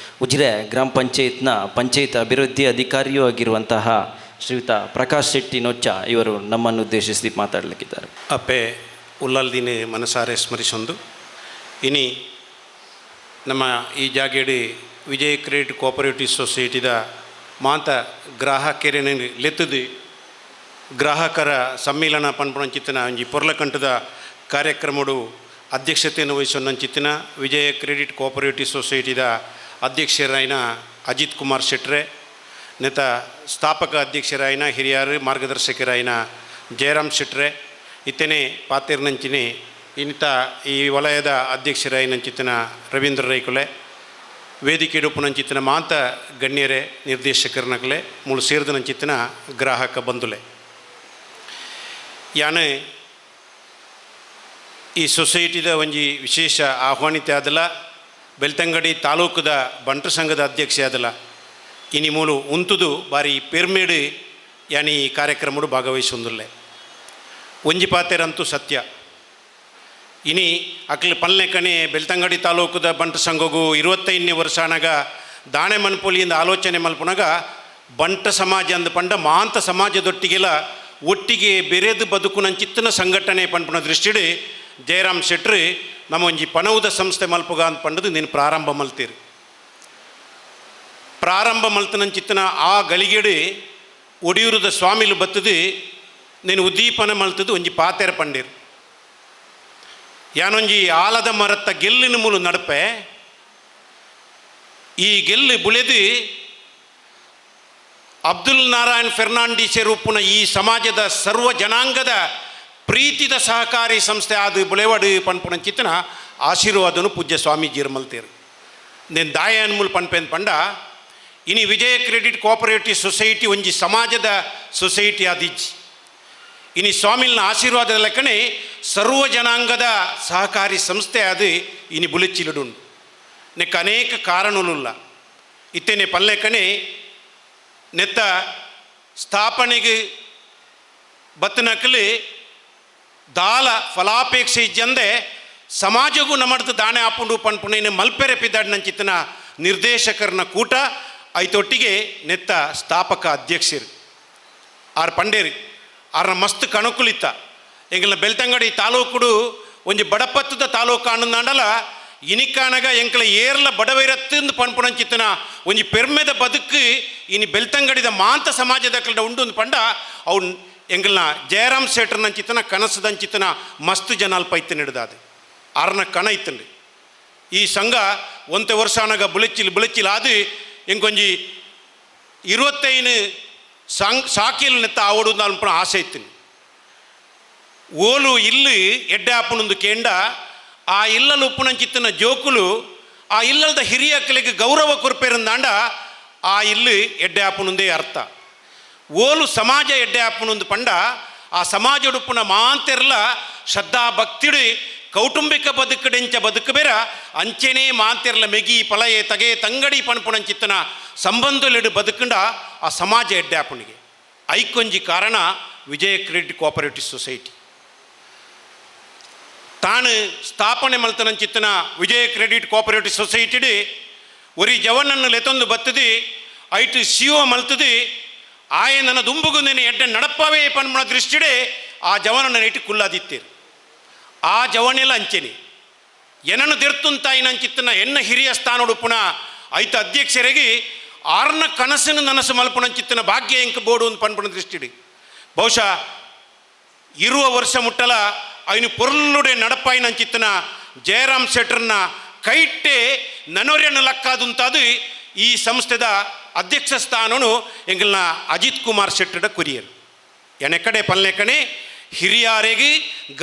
ಉಜಿರೆ ಗ್ರಾಮ ಪಂಚಾಯತ್ನ ಪಂಚಾಯತ್ ಅಭಿವೃದ್ಧಿ ಅಧಿಕಾರಿಯೂ ಆಗಿರುವಂತಹ ಶ್ರೀಯುತ ಪ್ರಕಾಶ್ ಶೆಟ್ಟಿ ನೊಚ್ಚ ಇವರು ನಮ್ಮನ್ನು ಉದ್ದೇಶಿಸಿ ಮಾತಾಡಲಿಕ್ಕಿದ್ದಾರೆ. ಅಪ್ಪೆ ಉಲ್ಲಲ್ದಿನ ಮನಸಾರೆ ಸ್ಮರಿಸೊಂದು ಇನಿ ನಮ್ಮ ಈ ಜಾಗೆಡಿ Vijaya credit cooperative ಸೊಸೈಟಿದ ಮಾತ ಗ್ರಾಹಕೆರೆನ ಲೆತ್ತದು ಗ್ರಾಹಕರ ಸಮ್ಮೇಳನ ಪನ್ಪುನಂಚಿತ್ತಿನ ಒಂಜಿ ಪೊರ್ಲಕಂಠದ ಕಾರ್ಯಕ್ರಮಡು ಅಧ್ಯಕ್ಷತೆಯನ್ನು ವಹಿಸೊನ್ನಂಚಿತ್ತಿನ ವಿಜಯ ಕ್ರೆಡಿಟ್ ಕೋಆಪರೇಟಿವ್ ಸೊಸೈಟಿದ ಅಧ್ಯಕ್ಷರಾಯಿನ ಅಜಿತ್ ಕುಮಾರ್ ಶೆಟ್ರೆ, ನೆತ ಸ್ಥಾಪಕ ಅಧ್ಯಕ್ಷರಾಯಿನ ಹಿರಿಯಾರು ಮಾರ್ಗದರ್ಶಕರಾಯಿನ ಜಯರಾಮ್ ಶೆಟ್ರೆ, ಇತ್ತನೆ ಪಾತೆರ್ನಂಚಿನೆ ಇನ್ನಿತ ಈ ವಲಯದ ಅಧ್ಯಕ್ಷರಾಯಿನಂಚಿತ್ತಿನ ರವೀಂದ್ರ ರೈಕುಲೆ, ವೇದಿಕೆ ಉಪ್ಪುನಂಚಿತ್ತಿನ ಮಾತ ಗಣ್ಯರೇ, ನಿರ್ದೇಶಕರನಕಲೆ, ಮೂಲು ಸೇರಿದನಂಚಿತ್ತಿನ ಗ್ರಾಹಕ ಬಂಧುಲೆ, ಯಾನೆ ಈ ಸೊಸೈಟಿದ ಒಂಜಿ ವಿಶೇಷ ಆಹ್ವಾನಿತ ಆದಲ, ಬೆಳ್ತಂಗಡಿ ತಾಲೂಕುದ ಬಂಟರ ಸಂಘದ ಅಧ್ಯಕ್ಷ ಆದಲ ಇನಿ ಮೂಲು ಉಂತುದು ಬಾರಿ ಪೆರ್ಮೇಡು ಯಾನಿ ಈ ಕಾರ್ಯಕ್ರಮಡು ಭಾಗವಹಿಸೊಂದುಲ್ಲೆ. ಒಂಜಿ ಪಾತೆರಂತೂ ಸತ್ಯ, ಇನಿ ಅಕ್ಲು ಪಲ್ಲೆಕಣೆ ಬೆಳ್ತಂಗಡಿ ತಾಲೂಕುದ ಬಂಟರ ಸಂಘಗು 25ನೇ ವರ್ಷ ಆನಗ ದಾಣೆ ಮನ್ಪೊಲಿಯಿಂದ ಆಲೋಚನೆ ಮಲ್ಪುನಗ ಬಂಟ ಸಮಾಜ ಅಂದ ಪಂಡ ಮಾಂತ ಸಮಾಜದೊಟ್ಟಿಗೆಲ ಒಟ್ಟಿಗೆ ಬೆರೆದು ಬದುಕುನಂಚಿತ್ತಿನ ಸಂಘಟನೆ ಪನ್ಪುನ ದೃಷ್ಟಿಡ್ ಜಯರಾಮ್ ಶೆಟ್ರು ನಮ್ಮ ಒಂಜಿ ಪನವುದ ಸಂಸ್ಥೆ ಮಲ್ಪುಗ ಅಂತ ಪಂಡದು ನೀನು ಪ್ರಾರಂಭ ಮಲ್ತೀರಿ. ಪ್ರಾರಂಭ ಮಲ್ತನಂಚಿತ್ತಿನ ಆ ಗಳಿಗೆಡು ಒಡಿಯೂರದ ಸ್ವಾಮಿಲು ಬತ್ತದು ನೀನು ಉದ್ದೀಪನ ಮಲ್ತದು ಒಂಜಿ ಪಾತೆರ ಪಂಡಿರು. ಯಾನೊಂಜಿ ಆಲದ ಮರತ್ತ ಗೆಲ್ಲಿನ ಮೂಲು ನಡಪೆ, ಈ ಗೆಲ್ಲು ಬುಳೆದು ಅಬ್ದುಲ್ ನಾರಾಯಣ್ ಫೆರ್ನಾಂಡಿಸೆರ್ ಉಪ್ಪುನ ಈ ಸಮಾಜದ ಸರ್ವ ಜನಾಂಗದ ಪ್ರೀತಿದ ಸಹಕಾರಿ ಸಂಸ್ಥೆ ಆದ ಬುಳೆವಡು ಪನ್ಪುನ ಚಿತ್ತನ ಆಶೀರ್ವಾದನು ಪೂಜ್ಯ ಸ್ವಾಮೀಜಿಯರು ಮಲ್ತೇರು. ನೇನು ದಾಯ ಅನ್ಮೂಲ್ ಪನ್ಪೆನ್ ಪಂಡ, ಇನಿ ವಿಜಯ credit cooperative society ಒಂಜಿ ಸಮಾಜದ ಸೊಸೈಟಿ ಆದಿಜ್ಜಿ. ಇನಿ ಸ್ವಾಮಿಲ್ನ ಆಶೀರ್ವಾದದ ಲೆಕ್ಕನೆ ಸರ್ವ ಜನಾಂಗದ ಸಹಕಾರಿ ಸಂಸ್ಥೆ ಅದು ಇನಿ ಬುಲೆಚ್ಚಿಲುಡುಂಡು. ನೆಕ್ ಅನೇಕ ಕಾರಣಲುಲ್ಲ. ಇತ್ತೇನೆ ಪಲ್ಲೆಕಣೆ ನೆತ್ತ ಸ್ಥಾಪನೆಗೆ ಬತ್ತನಕಲಿ ದಾಲ ಫಲಾಪೇಕ್ಷೆ ಇಜ್ಜಂದೆ ಸಮಾಜಗೂ ನಮ್ಮಡ್ದು ದಾಣೆ ಆಪುಂಡು ಪನ್ಪುನೇನು ಮಲ್ಪೆರೆ ಪಿದಾಡಿನಂಚಿತ್ತಿನ ನಿರ್ದೇಶಕರನ ಕೂಟ ಐತೊಟ್ಟಿಗೆ ನೆತ್ತ ಸ್ಥಾಪಕ ಅಧ್ಯಕ್ಷರು ಆರ್ ಪಂಡೇರಿ ಆರ್ನ ಮಸ್ತ್ ಕಣಕುಲಿತ್ತ. ಎಂಕಲ್ನ ಬೆಳ್ತಂಗಡಿ ತಾಲೂಕುಡು ಒಂಜಿ ಬಡಪತ್ತದ ತಾಲೂಕು ಆನಂದಾಂಡಲ ಇನಿಕಾನಗ ಎಂಕಲ ಏರ್ಲ ಬಡವೈರತ್ತಿಂದು ಪನ್ಪುನಂಚಿತ್ತಿನ ಒಂಜಿ ಪೆರ್ಮೆದ ಬದುಕು ಇನಿ ಬೆಳ್ತಂಗಡಿದ ಮಾಂತ ಸಮಾಜದ ಕಲ್ಡ ಉಂಡು ಅಂದ್ ಪಂಡ ಅವು ಎಂಕಲ್ನ ಜಯರಾಮ್ ಶೆಟ್ರನಂಚಿತ್ತನ ಕನಸದಂಚಿತ್ತನ ಮಸ್ತ್ ಜನ ಅಲ್ಪ ಇತ್ತು ಹಿಡ್ದಾದ ಆರ್ನ ಕಣ ಇತ್ತಂಡು. ಈ ಸಂಘ ಒಂತೆ ವರ್ಷ ಆನಗ ಬುಲೆಚಿಲ್ ಬುಲೆಚಿಲ್ ಆದು ಎಂಕೊಂಜಿ 25 ಸಾಂಗ್ ಸಾಕಿಲ್ ನೆತ್ತ ಆವಡು ಅನ್ಪುನ ಆಸೆ ಇತ್ತು. ಓಲು ಇಲ್ಲು ಎಡ್ಡೆ ಆಪುನೊಂದು ಕೇಂಡ ಆ ಇಲ್ಲಲು ಉಪ್ಪುನಂಚಿತ್ತಿನ ಜೋಕುಲು ಆ ಇಲ್ಲಲ್ದ ಹಿರಿಯಕ್ಕಲಿಗೆ ಗೌರವ ಕೊರ್ಪೇರಂದಾಂಡ ಆ ಇಲ್ಲು ಎಡ್ಡೆ ಆಪುನೊಂದೇ ಅರ್ಥ. ಓಲು ಸಮಾಜ ಎಡ್ಡೆ ಆಪುನೊಂದು ಪಂಡ ಆ ಸಮಾಜಡುಪ್ಪುನ ಮಾಂತೆರ್ಲ ಶ್ರದ್ಧಾ ಭಕ್ತಿಡು ಕೌಟುಂಬಿಕ ಬದುಕಡೆಂಚ ಬದುಕು ಬೇರ ಅಂಚೆನೇ ಮಾಂತೆರ್ಲ ಮೆಗಿ ಪಲಯೆ ತಗೆ ತಂಗಡಿ ಪಣಪುಣಂಚಿತ್ತನ ಸಂಬಂಧಲಿಡು ಬದುಕಂಡ ಆ ಸಮಾಜ ಎಡ್ಡೆ ಆಪುನಿಗೆ ಐಕೊಂಜಿ ಕಾರಣ ವಿಜಯ credit cooperative society. ತಾನು ಸ್ಥಾಪನೆ ಮಲ್ತನಂಚಿತ್ತನ ವಿಜಯ ಕ್ರೆಡಿಟ್ ಕೋಆಪರೇಟಿವ್ ಸೊಸೈಟಿಡ್ ಒರಿ ಜವನನ್ನು ಲೆತೊಂದು ಬತ್ತದಿ ಐಟು ಸಿಒ ಮಲ್ತದಿ ಆಯೆ ನನ್ನ ದುಂಬುಗು ನೆನೆ ಎಡ್ಡೆ ನಡಪವೇ ಪನ್ಮಣ ದೃಷ್ಟಿಡೆ ಆ ಜವನನ್ನು ಇಟ್ಟು ಕುಲ್ಲಾದಿತ್ತೀರು. ಆ ಜವನೆಲ್ಲ ಅಂಚೆನಿ ಏನನ್ನು ದೆರ್ತುಂತಾಯಿನಂಚಿತ್ತನ ಎನ್ನ ಹಿರಿಯ ಸ್ಥಾನೊಡುಪುನ ಐತ ಅಧ್ಯಕ್ಷರಿಗೆ ಆರ್ನ ಕನಸನ್ನು ನನಸು ಮಲ್ಪುನಂಚಿತ್ತನ ಭಾಗ್ಯ ಎಂಕ್ ಬೋಡು ಒಂದು ಪನ್ಪುಣ ದೃಷ್ಟಿಡಿ ಬಹುಶಃ ಇರುವ ವರ್ಷ ಮುಟ್ಟಲ ಐನು ಪೊರ್ಲುಡೆ ನಡಪಾಯಿನಂಚಿತ್ತನ ಜಯರಾಮ್ ಶೆಟ್ರನ್ನ ಕೈಟ್ಟೆ ನನೊರೆಯನ್ನು ಲಕ್ಕಾದುಂತಾದು ಈ ಸಂಸ್ಥೆದ ಅಧ್ಯಕ್ಷ ಸ್ಥಾನನು ಎಂಗಲ್ನ ಅಜಿತ್ ಕುಮಾರ್ ಶೆಟ್ಟಡ ಕೊರಿಯರ್. ಎಣೆಕಡೆ ಪಲ್ಲೆಕಣೆ ಹಿರಿಯಾರಿಗೆ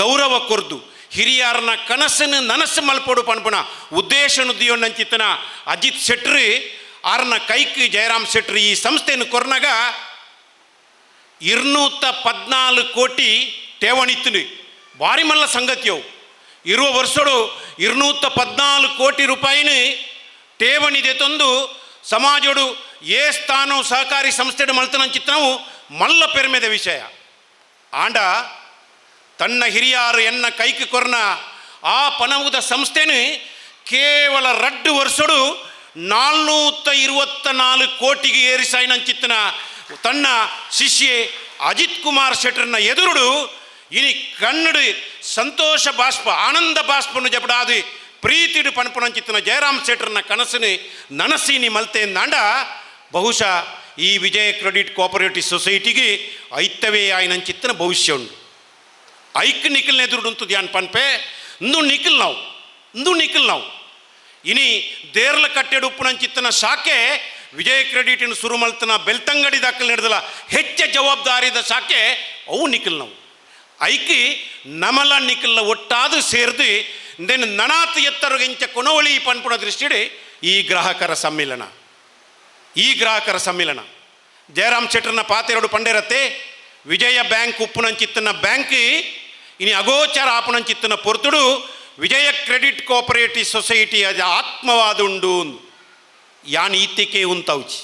ಗೌರವ ಕೊರ್ದು ಹಿರಿಯಾರನ ಕನಸನ್ನು ನನಸು ಮಲ್ಪೋಡು ಪನ್ಪುನ ಉದ್ದೇಶನು ದಿಯೊಣ್ಣಂಚಿತ್ತನ ಅಜಿತ್ ಶೆಟ್ರು ಆರ್ನ ಕೈಕ್ ಜಯರಾಮ್ ಶೆಟ್ರು ಈ ಸಂಸ್ಥೆಯನ್ನು ಕೊರ್ನಾಗ 214 ಕೋಟಿ ಠೇವಣಿತ್ತು. ಭಾರಿ ಮಲ್ಲ ಸಂಗತಿಯವು. ಇರುವ ವರ್ಷಡು 214 ಕೋಟಿ ರೂಪಾಯಿನ ಠೇವಣಿದೆ ತಂದು ಸಮಾಜಡು ಏ ಸ್ಥಾನ ಸಹಕಾರಿ ಸಂಸ್ಥೆಡು ಮಲ್ತನಂಚಿತ್ತನವು ಮಲ್ಲ ಪೆರ್ಮೆದ ವಿಷಯ. ಆಂಡ ತನ್ನ ಹಿರಿಯಾರು ಎನ್ನ ಕೈಕ್ ಕೊರ್ನ ಆ ಪನವುದ ಸಂಸ್ಥೆನು ಕೇವಲ ರಡ್ಡು ವರ್ಷಡು 424 ಕೋಟಿಗೆ ಏರಿಸಾಯಿನಂಚಿತ್ತನ ತನ್ನ ಶಿಷ್ಯೆ ಅಜಿತ್ ಕುಮಾರ್ ಶೆಟ್ಟರ್ನ ಎದುರುಡು ಇನಿ ಕನ್ನಡ ಸಂತೋಷ ಬಾಷ್ಪ ಆನಂದ ಬಾಷ್ಪನು ಜಪಡಾದು ಪ್ರೀತಿಡು ಪನ್ಪುನಂಚಿತ್ತಿನ ಜಯರಾಮ್ ಶೆಟ್ಟರ್ನ ಕನಸಿನ ನನಸೀನಿ ಮಲ್ತೆ ನಾಂಡ ಬಹುಶಃ ಈ ವಿಜಯ ಕ್ರೆಡಿಟ್ ಕೋಆಪರೇಟಿವ್ ಸೊಸೈಟಿಗೆ ಐತ್ತವೇ ಆಯ್ನಂಚಿತ್ತಿನ ಭವಿಷ್ಯ ಉಂಡು. ಐಕ್ ನಿಖಲ್ನ ಎದುರುಂಟು ಧ್ಯಾನ್ ಪನ್ಪೆ ಇಂದು ನಿಖಲ್ ನಾವು ಇಂದು ನಿಖಲ್ ನಾವು ಇನಿ ದೇರ್ಲ ಕಟ್ಟೆಡು ಉಪ್ಪುನಂಚಿತ್ತಿನ ಶಾಖೆ ವಿಜಯ ಕ್ರೆಡಿಟಿನ ಸುರುಮಲ್ತನ ಬೆಳ್ತಂಗಡಿ ದಾಖಲೆ ನಡೆದಲ್ಲ ಹೆಚ್ಚ ಜವಾಬ್ದಾರಿದ ಶಾಖೆ ಅವು ನಿಖಲ್ ನಾವು ಐಕಿ ನಮಲ ನಿಖಲ್ನ ಒಟ್ಟಾದು ಸೇರ್ದು then ನನಾತ್ ಎತ್ತರಗೆಂಚ ಕೊನವಳಿ ಪನ್ಪುನ ದೃಷ್ಟಿಡೆ ಈ ಗ್ರಾಹಕರ ಸಮ್ಮೇಳನ, ಈ ಗ್ರಾಹಕರ ಸಮ್ಮೇಳನ. ಜಯರಾಮ್ ಶೆಟ್ಟರ್ನ ಪಾತೆರಡು ಪಂಡೆರತ್ತೆ ವಿಜಯ ಬ್ಯಾಂಕ್ ಉಪ್ಪುನಂಚಿತ್ತನ ಬ್ಯಾಂಕ್ ಇನಿ ಅಗೋಚರ ಆಪುನಂಚಿತ್ತನ ಪೊರ್ತುಡು ವಿಜಯ ಕ್ರೆಡಿಟ್ ಕೋಆಪರೇಟಿವ್ ಸೊಸೈಟಿ ಅದು ಆತ್ಮವಾದುಂಡು ಯಾನ್ ಈತಿಕೆ ಉಂತೌಚಿ.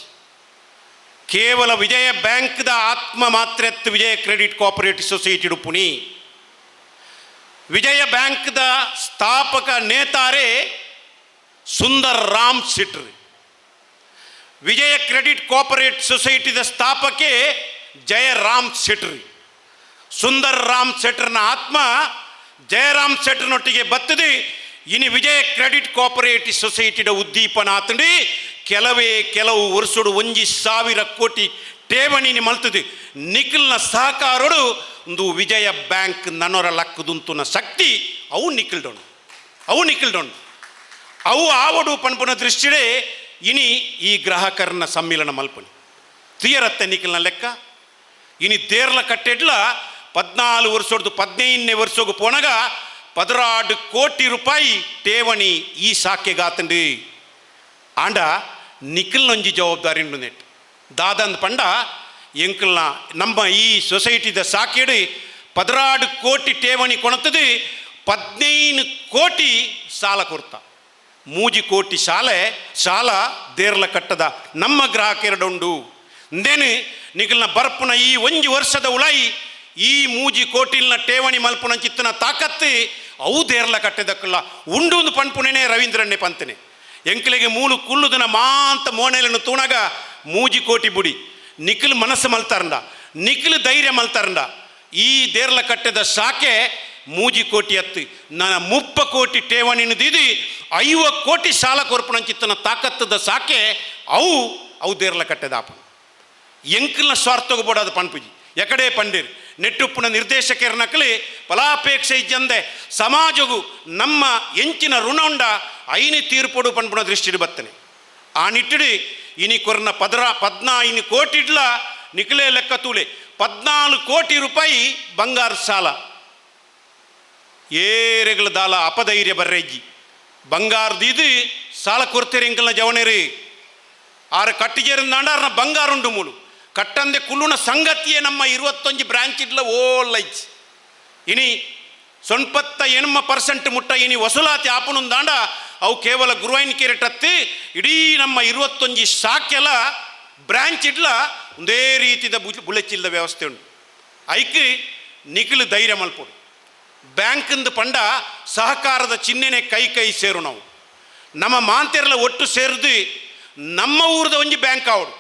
ಕೇವಲ ವಿಜಯ ಬ್ಯಾಂಕ್ದ ಆತ್ಮ ಮಾತ್ರತ್ ವಿಜಯ ಕ್ರೆಡಿಟ್ ಕೋಆಪರೇಟಿವ್ ಸೊಸೈಟಿ ಉಪ್ಪುನಿ. ವಿಜಯ ಬ್ಯಾಂಕ್ದ ಸ್ಥಾಪಕ ನೇತಾರೆ ಸುಂದರ್ ರಾಮ್ ಶೆಟ್ರ್, ವಿಜಯ ಕ್ರೆಡಿಟ್ ಕೋಆಪರೇಟಿವ್ ಸೊಸೈಟಿದ ಸ್ಥಾಪಕೆ ಜಯರಾಮ್ ಶೆಟ್ರ್. ಸುಂದರ್ ರಾಮ್ ಶೆಟ್ರನ ಆತ್ಮ ಜಯರಾಮ್ ಶೆಟ್ರನೊಟ್ಟಿಗೆ ಬತ್ತದೆ ಇನಿ ವಿಜಯ ಕ್ರೆಡಿಟ್ ಕೋಆಪರೇಟಿವ್ ಸೊಸೈಟಿದ ಉದ್ದೀಪನಾತಂಡಿ ಕೆಲವೇ ಕೆಲವು ವರ್ಷಡು 1,000 ಕೋಟಿ ಠೇವಣಿನಿ ಮಲ್ತದೆ. ನಿಖಲ್ನ ಸಹಕಾರಡು ಒಂದು ವಿಜಯ ಬ್ಯಾಂಕ್ ನನೊರ ಲಕ್ಕದುಂತುನ ಶಕ್ತಿ ಅವು ನಿಖಲ್ಡೋಣ, ಅವು ನಿಖಲ್ಡೋಣ, ಅವು ಆವಡು ಪನ್ಪುನ ದೃಷ್ಟಿಡೇ ಇನಿ ಈ ಗ್ರಾಹಕರನ್ನ ಸಮ್ಮೇಳನ ಮಲ್ಪನಿ ತೀಯರತ್ತೆ ನಿಖಲ್ನ ಲೆಕ್ಕ. ಇನಿ ದೇರ್ಲ ಕಟ್ಟೆಡ್ಲ 14 ವರ್ಷದ್ದು 15ನೇ ವರ್ಷಗೂ ಪೋನಗ 16 ಕೋಟಿ ರೂಪಾಯಿ ಠೇವಣಿ ಈ ಶಾಖೆಗಾತಂಡು. ಆಂಡ ನಿಖಲ್ನೊಂಜಿ ಜವಾಬ್ದಾರಿ ಉಂಡು ನೆಟ್ ದಾದಂದ್ ಪಂಡ ಎಂಕಲ್ನ ನಮ್ಮ ಈ ಸೊಸೈಟಿದ ಶಾಖೆಡು 16 ಕೋಟಿ ಠೇವಣಿ ಕೊಣತದು 15 ಕೋಟಿ ಸಾಲ ಕೊರ್ತ 3 ಕೋಟಿ ಶಾಲೆ ಸಾಲ ದೇರ್ಲ ಕಟ್ಟದ ನಮ್ಮ ಗ್ರಾಹಕರಡುಂಡು. ಇಂದೇನು ನಿಖಲ್ನ ಬರ್ಪುನ ಈ ಒಂಜಿ ವರ್ಷದ ಉಳಾಯಿ ಈ 3 ಕೋಟಿಲ್ನ ಠೇವಣಿ ಮಲ್ಪುನ ಚಿತ್ತನ ತಾಕತ್ತು ಅವು ದೇರ್ಲ ಕಟ್ಟದಕ್ಕಲ್ಲ ಉಂಡು ಪನ್ಪುಣನೆ ರವೀಂದ್ರನ್ನೇ ಪಂತನೆ. ಎಂಕಲಿಗೆ ಮೂಲು ಕುಲ್ಲುದನ ಮಾಂತ ಮೋನೆలను ತೂಣಗ 3 ಕೋಟಿ ಬುಡಿ ನಿಖಲ್ ಮನಸ್ಸು ಮಲ್ತಾರಂಡ, ನಿಖಲ್ ಧೈರ್ಯ ಮಲ್ತಾರಂಡ. ಈ ದೇರ್ಲ ಕಟ್ಟದ ಶಾಖೆ 3 ಕೋಟಿ ಹತ್ತು ನನ್ನ 30 ಕೋಟಿ ಠೇವಣಿನ ದೀದಿ 50 ಕೋಟಿ ಸಾಲ ಕೊರ್ಪುನಂಚಿತ್ತನ ತಾಕತ್ತದ ಶಾಖೆ ಅವು ಅವು ದೇರ್ಲ ಕಟ್ಟೆದಾಪ. ಎಂಕಲ್ನ ಸ್ವಾರ್ಥಗೂ ಬೋಡಾದ ಪನ್ಪುಜಿ ಎಕಡೆ ಪಂಡಿರ್ ನೆಟ್ಟುಪ್ಪುನ ನಿರ್ದೇಶಕರನಕಲಿ ಫಲಾಪೇಕ್ಷೆ ಇಜ್ಜಂದೆ ಸಮಾಜಗೂ ನಮ್ಮ ಎಂಚಿನ ಋಣ ಉಂಡ ಐನಿ ತೀರ್ಪೊಡು ಪನ್ಪುನ ದೃಷ್ಟಿಡು ಬತ್ತನೆ. ಆ ನಿಟ್ಟಿಡಿ ಇನಿ ಕೊರ್ನ 14 ಕೋಟಿಡ್ಲ ನಿಖಲೇ ಲೆಕ್ಕ ತೂಲೆ 14 ಕೋಟಿ ರೂಪಾಯಿ ಬಂಗಾರ ಸಾಲ ಏರೆಗಳ ದಾಲ ಅಪಧೈರ್ಯ ಬರ್ರೆಜ್ಜಿ ಬಂಗಾರದಿದು ಸಾಲ ಕೊರ್ತೀರಿ ಎಂಕಲ್ನ ಜವನೇರಿ ಆರು ಕಟ್ಟಿಜೇರಿಂದಾಂಡ ಆರ್ನ ಬಂಗಾರುಂಡು ಮೂಲು ಕಟ್ಟಂದೆ ಕುಲ್ಲುನ ಸಂಗತಿಯೇ ನಮ್ಮ 21 ಬ್ರಾಂಚ್ ಇಡ್ಲ ಓಲ್ಲೈಚ್. ಇನಿ 88% ಮುಟ್ಟ ಇನಿ ವಸೂಲಾತಿ ಆಪುನುಂದಾಂಡ ಅವು ಕೇವಲ ಗುರುವಾಯಿನ ಕೇರೆಟತ್ತಿ ಇಡೀ ನಮ್ಮ 21 ಶಾಖೆಲ ಬ್ರಾಂಚ್ ಇಡ್ಲ ಒಂದೇ ರೀತಿದ ಬುಲೆಚಿಲ್ಲದ ವ್ಯವಸ್ಥೆ ಉಂಟು. ಐಕ್ ನಿಖಲು ಧೈರ್ಯ ಮಲ್ಪೊಡು. ಬ್ಯಾಂಕಿಂದ ಪಂಡ ಸಹಕಾರದ ಚಿಹ್ನೆನೆ ಕೈ ಕೈ ಸೇರು ನಾವು ನಮ್ಮ ಮಾಂತೆರ್ಲ ಒಟ್ಟು ಸೇರಿದು ನಮ್ಮ ಊರದ ಒಂಜಿ ಬ್ಯಾಂಕ್ ಆವಡು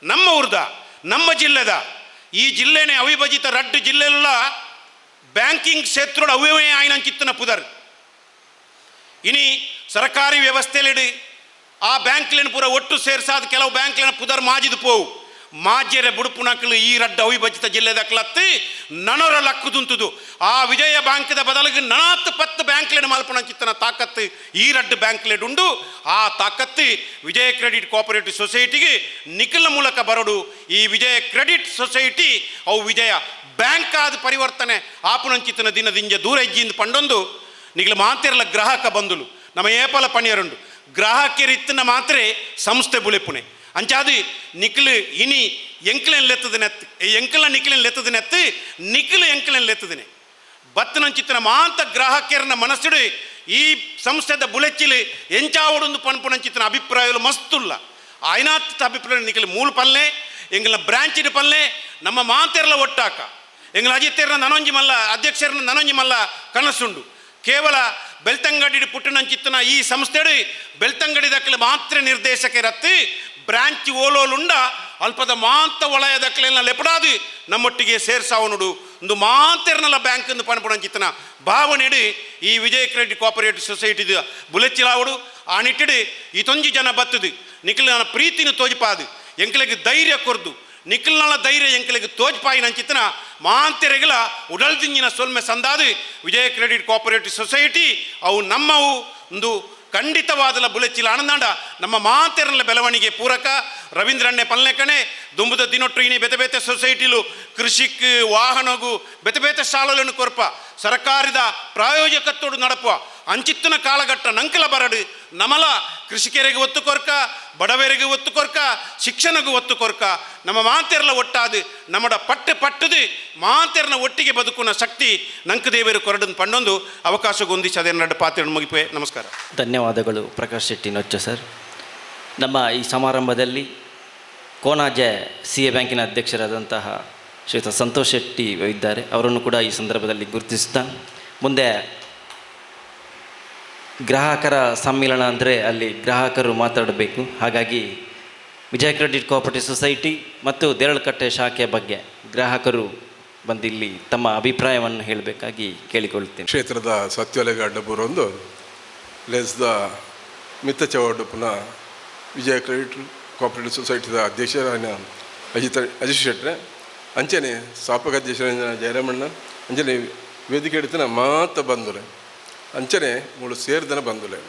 ನಮ್ಮ ಊರ್ದ ನಮ್ಮ ಜಿಲ್ಲೆದ ಈ ಜಿಲ್ಲೆನೆ ಅವಿಭಜಿತ ರಡ್ಡು ಜಿಲ್ಲೆಲ್ಲ ಬ್ಯಾಂಕಿಂಗ್ ಕ್ಷೇತ್ರೋಡು ಅವೇ ಆಯ್ನಂಚಿತ್ತನ ಪುದರ್. ಇನಿ ಸರ್ಕಾರಿ ವ್ಯವಸ್ಥೆಲಿಡು ಆ ಬ್ಯಾಂಕ್ಲೇನು ಪೂರ ಒಟ್ಟು ಸೇರ್ಸಾದ ಕೆಲವು ಬ್ಯಾಂಕ್ಲೇನ ಪುದರ್ ಮಾಜಿದು ಪೋವು ಮಾಜ್ಯರೆ ಬುಡುಪುನಕ್ಲು ಈ ರಡ್ಡು ಅವಿಭಜಿತ ಜಿಲ್ಲೆದಕ್ಲತ್ತಿ ನನೊರ ಲಕ್ಕುದುಂತುದು ಆ ವಿಜಯ ಬ್ಯಾಂಕ್ದ ಬದಲಿಗೆ ನನಾತ್ ಪತ್ತು ಬ್ಯಾಂಕ್ಲೇನ ಮಲ್ಪುನಂಚಿತ್ತನ ತಾಕತ್ತು ಈ ರಡ್ಡು ಬ್ಯಾಂಕ್ಲೇಡುಂಡು. ಆ ತಾಕತ್ತು ವಿಜಯ ಕ್ರೆಡಿಟ್ ಕೋಆಪರೇಟಿವ್ ಸೊಸೈಟಿಗೆ ನಿಖಲ ಮೂಲಕ ಬರೋಡು. ಈ ವಿಜಯ ಕ್ರೆಡಿಟ್ ಸೊಸೈಟಿ ಅವು ವಿಜಯ ಬ್ಯಾಂಕ್ ಆದ ಪರಿವರ್ತನೆ ಆಪುನಂಚಿತನ ದಿನದಿಂಜ ದೂರ ಇಜ್ಜಿಂದ ಪಂಡೊಂದು ನಿಗಲ ಮಾತಿರಲ ಗ್ರಾಹಕ ಬಂದುಲು ನಮ್ಮ ಏಪಲ ಪಣಿಯರುಂಡು ಗ್ರಾಹಕರಿತ್ತಿನ ಮಾತ್ರೆ ಸಂಸ್ಥೆ ಬುಲೆಪುಣೆ ಅಂಚಾದು ನಿಖಲು ಇನಿ ಎಂಕ್ಲೆನ್ ಲೆತ್ತದ ನೆತ್ತು ಎಂಕಲ್ನ ನಿಖಲೆನ್ ಲೆತ್ತದ ನೆತ್ತು ನಿಖಲು ಎಂಕ್ಲೆನ್ ಲೆತ್ತದನೆ ಬತ್ತನಂಚಿತ್ತನ ಮಾಂತ ಗ್ರಾಹಕರನ್ನ ಮನಸ್ಸುಡು ಈ ಸಂಸ್ಥೆದ ಬುಲೆಚ್ಚಿಲು ಎಂಚಾವಡೊಂದು ಪನ್ಪುನಂಚಿತ್ತನ ಅಭಿಪ್ರಾಯలు ಮಸ್ತುಲ್ಲ ಆಯ್ನಾತ್ ಅಭಿಪ್ರಾಯ ನಿಖಲು ಮೂಲ ಪಲ್ಲೆ ಎಂಗಲ್ನ ಬ್ರಾಂಚಿನ ಪಲ್ಲೆ ನಮ್ಮ ಮಾಂತೆರ್ಲ ಒಟ್ಟಾಕ ಎಂಗಲ ಅಜಿತೇರ್ನ ನನೊಂಜಿ ಮಲ್ಲ ಅಧ್ಯಕ್ಷರನ್ನ ನನೊಂಜಿ ಮಲ್ಲ ಕನಸುಂಡು. ಕೇವಲ ಬೆಳ್ತಂಗಡಿ ಪುಟ್ಟನಂಚಿತ್ತನ ಈ ಸಂಸ್ಥೆಡು ಬೆಳ್ತಂಗಡಿ ದಕ್ಕಲು ಮಾತ್ರ ನಿರ್ದೇಶಕರತ್ತಿ ಬ್ರಾಂಚ್ ಓಲೋಲುಂಡ ಅಲ್ಪದ ಮಾಂತ ವಲಯ ದಕ್ಕಲೆಲ್ಲ ಲೆಪಡಾದು ನಮ್ಮೊಟ್ಟಿಗೆ ಸೇರ್ಸಾವನುಡು ಒಂದು ಮಾಂತೆರ್ನಲ್ಲ ಬ್ಯಾಂಕ್ ಪನ್ಪುನಂಚಿತ್ತನ ಭಾವನೆಡು ಈ ವಿಜಯ ಕ್ರೆಡಿಟ್ ಕೋಆಪರೇಟಿವ್ ಸೊಸೈಟಿ ಬುಲೆಚ್ಚಿಲಾವಡು. ಆ ನಿಟ್ಟಿಡು ಇತೊಂಜಿ ಜನ ಬತ್ತದು ನಿಖಿಲ್ನ ಪ್ರೀತಿನ ತೋಜಿಪಾದು ಎಂಕ್ಲೆಗ್ ಧೈರ್ಯ ಕೊರ್ದು ನಿಖಿಲ್ನಲ ಧೈರ್ಯ ಎಂಕ್ಲೆಗ್ ತೋಜ್ಪಾಯಿನ ಅಂಚಿತನ ಮಾಂತೆರೆಗಲ ಉಡಲ್ದಿಂಜಿನ ಸೊಲ್ಮೆ ಸಂದಾದು ವಿಜಯ ಕ್ರೆಡಿಟ್ ಕೋಆಪರೇಟಿವ್ ಸೊಸೈಟಿ ಅವು ನಮ್ಮವು ಒಂದು ಖಂಡಿತವಾದಲ ಬುಲೆಚ್ಚಿಲ ಆನಂದಾಂಡ ನಮ್ಮ ಮಾತೆರನ ಬೆಳವಣಿಗೆ ಪೂರಕ. ರವೀಂದ್ರಣ್ಣೆ ಪಲ್ನೆಕಣೆ ದುಂಬುದ ದಿನೊಟ್ಟು ಇನಿ ಬೇತೆ ಬೇತೆ ಸೊಸೈಟಿಲು ಕೃಷಿಕ್ ವಾಹನಗು ಬೇತೆ ಬೇತೆ ಶಾಲೆಗಳನ್ನು ಕೊರ್ಪ ಸರ್ಕಾರದ ಪ್ರಾಯೋಜಕತ್ವಡು ನಡಪುವ ಅಂಚಿತ್ತಿನ ಕಾಲಘಟ್ಟ ನಂಕಲ ಬರಡು. ನಮಲ ಕೃಷಿಕರಿಗೆ ಒತ್ತು ಕೊರ್ಕ, ಬಡವರಿಗೆ ಒತ್ತು ಕೊರ್ಕ, ಶಿಕ್ಷಣಗೂ ಒತ್ತು ಕೊರ್ಕ, ನಮ್ಮ ಮಾತೆರ್ಲ ಒಟ್ಟಾದು ನಮ್ಮಡ ಪಟ್ಟು ಪಟ್ಟದು ಮಾತೆರ್ನ ಒಟ್ಟಿಗೆ ಬದುಕುನ ಶಕ್ತಿ ನಂಕ ದೇವರು ಕೊರಡನ್ ಪಂಡೊಂದು ಅವಕಾಶಗೊಂದಿಸಿ ಅದೇ ನಡು ಪಾತ್ರ ಮುಗಿಪೆ. ನಮಸ್ಕಾರ. ಧನ್ಯವಾದಗಳು ಪ್ರಕಾಶ್ ಶೆಟ್ಟಿ ನೊಚ್ಚ ಸರ್. ನಮ್ಮ ಈ ಸಮಾರಂಭದಲ್ಲಿ ಕೋನಾಜೆ ಸಿ ಎ ಬ್ಯಾಂಕಿನ ಅಧ್ಯಕ್ಷರಾದಂತಹ ಶ್ರೀಯುತ ಸಂತೋಷ್ ಶೆಟ್ಟಿ ಇದ್ದಾರೆ. ಅವರನ್ನು ಕೂಡ ಈ ಸಂದರ್ಭದಲ್ಲಿ ಗುರುತಿಸ್ತಾ, ಮುಂದೆ ಗ್ರಾಹಕರ ಸಮ್ಮೇಳನ ಅಂದರೆ ಅಲ್ಲಿ ಗ್ರಾಹಕರು ಮಾತಾಡಬೇಕು. ಹಾಗಾಗಿ ವಿಜಯ ಕ್ರೆಡಿಟ್ ಕೋಆಪರೇಟಿವ್ ಸೊಸೈಟಿ ಮತ್ತು ದೇರಳಕಟ್ಟೆ ಶಾಖೆಯ ಬಗ್ಗೆ ಗ್ರಾಹಕರು ಬಂದಿಲ್ಲಿ ತಮ್ಮ ಅಭಿಪ್ರಾಯವನ್ನು ಹೇಳಬೇಕಾಗಿ ಕೇಳಿಕೊಳ್ಳುತ್ತೇನೆ. ಕ್ಷೇತ್ರದ ಸತ್ಯೊಲೆಗ ಅಡ್ಡಬೂರೊಂದು ಲೇಸ್ದ ಮಿತ್ತ ಚೌಡು ಪುನಃ ವಿಜಯ ಕ್ರೆಡಿಟ್ ಕೋಆಪರೇಟಿವ್ ಸೊಸೈಟಿದ ಅಧ್ಯಕ್ಷರಾದ ಅಜಿತ್ ಅಜಿತ್ ಶೆಟ್ರೆ, ಅಂಚನೆ ಸ್ಥಾಪಕ ಅಧ್ಯಕ್ಷರಾದ ಜಯರಾಮಣ್ಣ, ಅಂಚನೆ ವೇದಿಕೆ ಹಿಡಿತನ ಮಾತ ಬಂದುಲೆ, ಅಂಚನೆ ಮುಳು ಸೇರ್ದನ ಬಂದುಲೆ.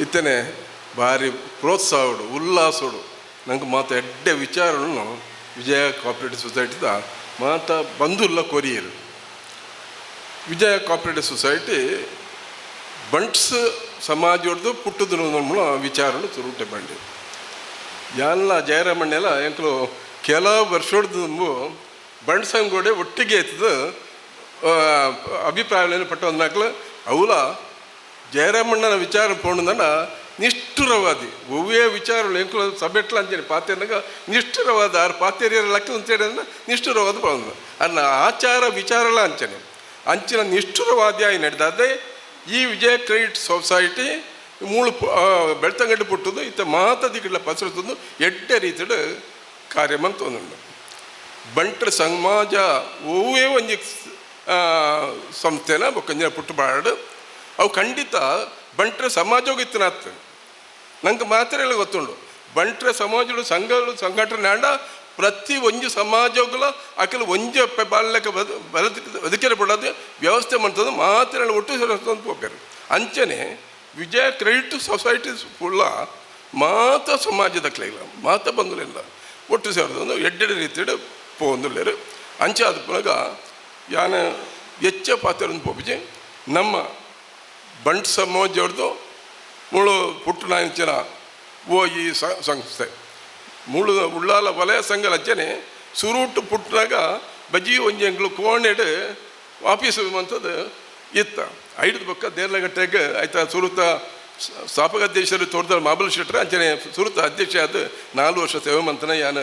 ಇತ್ತನೆ ಭಾರಿ ಪ್ರೋತ್ಸಾಹಡು ಉಲ್ಲಾಸೋಡು ನಂಗೆ ಮಾತ ಎಡ್ಡೆ ವಿಚಾರವನ್ನು ವಿಜಯ ಕೋಆಪರೇಟಿವ್ ಸೊಸೈಟಿದ ಮಾತ ಬಂಧುಲ್ಲ ಕೊರಿಯರು. ವಿಜಯ ಕೋಆಪರೇಟಿವ್ ಸೊಸೈಟಿ ಬಂಟ್ಸ್ ಸಮಾಜೊಡ್ದು ಪುಟ್ಟದ ವಿಚಾರನು ತುರುಟೆ ಬಂಡಿ ಎಲ್ಲ ಜಯರಾಮಣ್ಣೆಲ್ಲ ಎಂಕಲು ಕೆಲವು ವರ್ಷೊಡ್ದು ಬಂಟ್ ಸಂಗೋಡೆ ಒಟ್ಟಿಗೆ ಎತ್ತದು ಅಭಿಪ್ರಾಯಗಳನ್ನು ಪಟ್ಟ ಒಂದಾಕ್ಲು. ಅವಲ ಜಯರಾಮಣ್ಣನ ವಿಚಾರ ಪೋಣದನ್ನ ನಿಷ್ಠುರವಾದಿ ಒವ್ವೇ ವಿಚಾರಗಳು ಎಂಕುಲು ಸಬೆಟ್ಲ ಅಂಚನೆ ಪಾತೆರ್ನಾಗ ನಿಷ್ಠುರವಾದ ಆರು ಪಾತೆರಿಯರ ಲಕ್ಕ ಅಂತೇಳಿ ನಿಷ್ಠುರವಾದ ಪೋಂದು ಅನ್ನ ಆಚಾರ ವಿಚಾರಗಳ ಅಂಚನೆ ಅಂಚಿನ ನಿಷ್ಠುರವಾದಿ ಆಗಿ ನಡೆದಾದೆ. ಈ ವಿಜಯ ಕ್ರೆಡಿಟ್ ಸೊಸೈಟಿ ಮೂಳು ಬೆಳ್ತಂಗಡಿ ಪುಟ್ಟುದು ಇತ್ತ ಮಾತದಿಗಳ ಪಸರುತ್ತೊಂದು ಎಡ್ಡೆ ರೀತಿಡ್ ಕಾರ್ಯ ಮಂತೊಂದುಂಡು. ಬಂಟ್ರ ಸಮಾಜ ಒವ್ವೇ ಒಂಜಿ ಸಂಸ್ಥೆನ ಬೊಕ್ಕಂಜಿನ ಪುಟ್ಟು ಅವು ಖಂಡಿತ ಬಂಟ್ರ ಸಮಾಜೋಗಿತ್ತನಾತ್ ನಂಗೆ ಮಾತ್ರ ಎಲ್ಲ ಗೊತ್ತುಂಡು. ಬಂಟ್ರ ಸಮಾಜಡು ಸಂಘಗಳು ಸಂಘಟನೆ ಆಂಡ ಪ್ರತಿ ಒಂಜಿ ಸಮಾಜಗಳ ಅಕಲು ಒಂಜಿ ಬಾಲ್ಯಕ್ಕೆ ಬದುಕಿರ ಪಡೋದು ವ್ಯವಸ್ಥೆ ಮಾಡ್ತದೆ ಮಾತ್ರ ಒಟ್ಟು ಸೇರಿಸ್ತಂದು ಹೋಗ್ತಾರೆ. ಅಂಚನೆ ವಿಜಯ ಕ್ರೆಡಿಟ್ ಸೊಸೈಟಿ ಫುಲ್ಲ ಮಾತ ಸಮಾಜದ ಇಲ್ಲ ಮಾತ ಬಂದುಲಿಲ್ಲ ಒಟ್ಟು ಸೇರಿದ ಎಡ್ಡೆಡ್ ರೀತಿಯಡು ಪೋಂದುಲ್ಲೇರು. ಅಂಚೆ ಆದ ಪುನಗ ಯಾನ ಹೆಚ್ಚ ಪಾತ್ರ ಪೋಪಿಜೆ. ನಮ್ಮ ಬಂಟ್ ಸಮಾಜವ್ರದ್ದು ಮುಳು ಪುಟ್ಟನಾಂಚಿನ ಓ ಈ ಸಂಸ್ಥೆ ಮುಳು ಉಳ್ಳಾಲ ವಲಯ ಸಂಘ ರಚನೆ ಸುರುಟು ಪುಟ್ಟನಾಗ ಬಜಿ ಒಂಜಿ ಎಂಕ್ಲು ಕೋಣೆಡ್ ಆಫೀಸ್ ಮಂತದ್ದು ಇತ್ತ. ಐದು ಪಕ್ಕ ದೇರ್ಲಗಟ್ಟೆಗೆ ಆಯ್ತಾ ಸುರುತ ಸ್ಥಾಪಕ ಅಧ್ಯಕ್ಷರು ತೋಟದ ಮಾಬಲ್ ಶೆಟ್ಟರ್ ಅಂಚನೆ ಸುರುತ ಅಧ್ಯಕ್ಷ ಆದ 4 ವರ್ಷ ಸೇವೆ ಮಂತನ ಯಾನ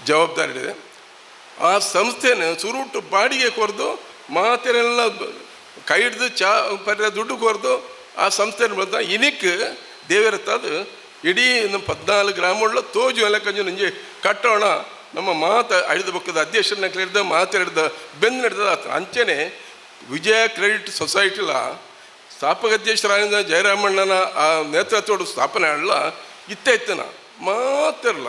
ಜವಾಬ್ದಾರಿ ಇದೆ. ಆ ಸಂಸ್ಥೆನ ಸುರುಟು ಬಾಡಿಗೆ ಕೊರ್ದು ಮಾತೆರೆಲ್ಲ ಕೈ ಹಿಡ್ದು ಚಾ ಪರ್ಯ ದುಡ್ಡು ಕೊರ್ದು ಆ ಸಂಸ್ಥೆನ ಬಂದ ಇನಿಕ್ ದೇವರತ್ತದು ಇಡೀ ನಮ್ಮ 14 ಗ್ರಾಮಗಳ ತೋಜು ಎಲ್ಲ ಕಂಜು ನಂಜಿ ಕಟ್ಟೋಣ ನಮ್ಮ ಮಾತ ಐದು ಬಕ್ಕದ ಅಧ್ಯಕ್ಷರನ್ನ ಹಿಡ್ದ ಮಾತು ಹಿಡ್ದ ಬೆನ್ನು ಹಿಡ್ದ ಆತ. ಅಂಚನೆ ವಿಜಯ ಕ್ರೆಡಿಟ್ ಸೊಸೈಟಿಲ ಸ್ಥಾಪಕ ಅಧ್ಯಕ್ಷರಾದ ಜಯರಾಮಣ್ಣನ ಆ ನೇತೃತ್ವದ ಸ್ಥಾಪನೆ ಆಡಲ ಇತ್ತ ಇತ್ತನ ಮಾತಿರಲ್ಲ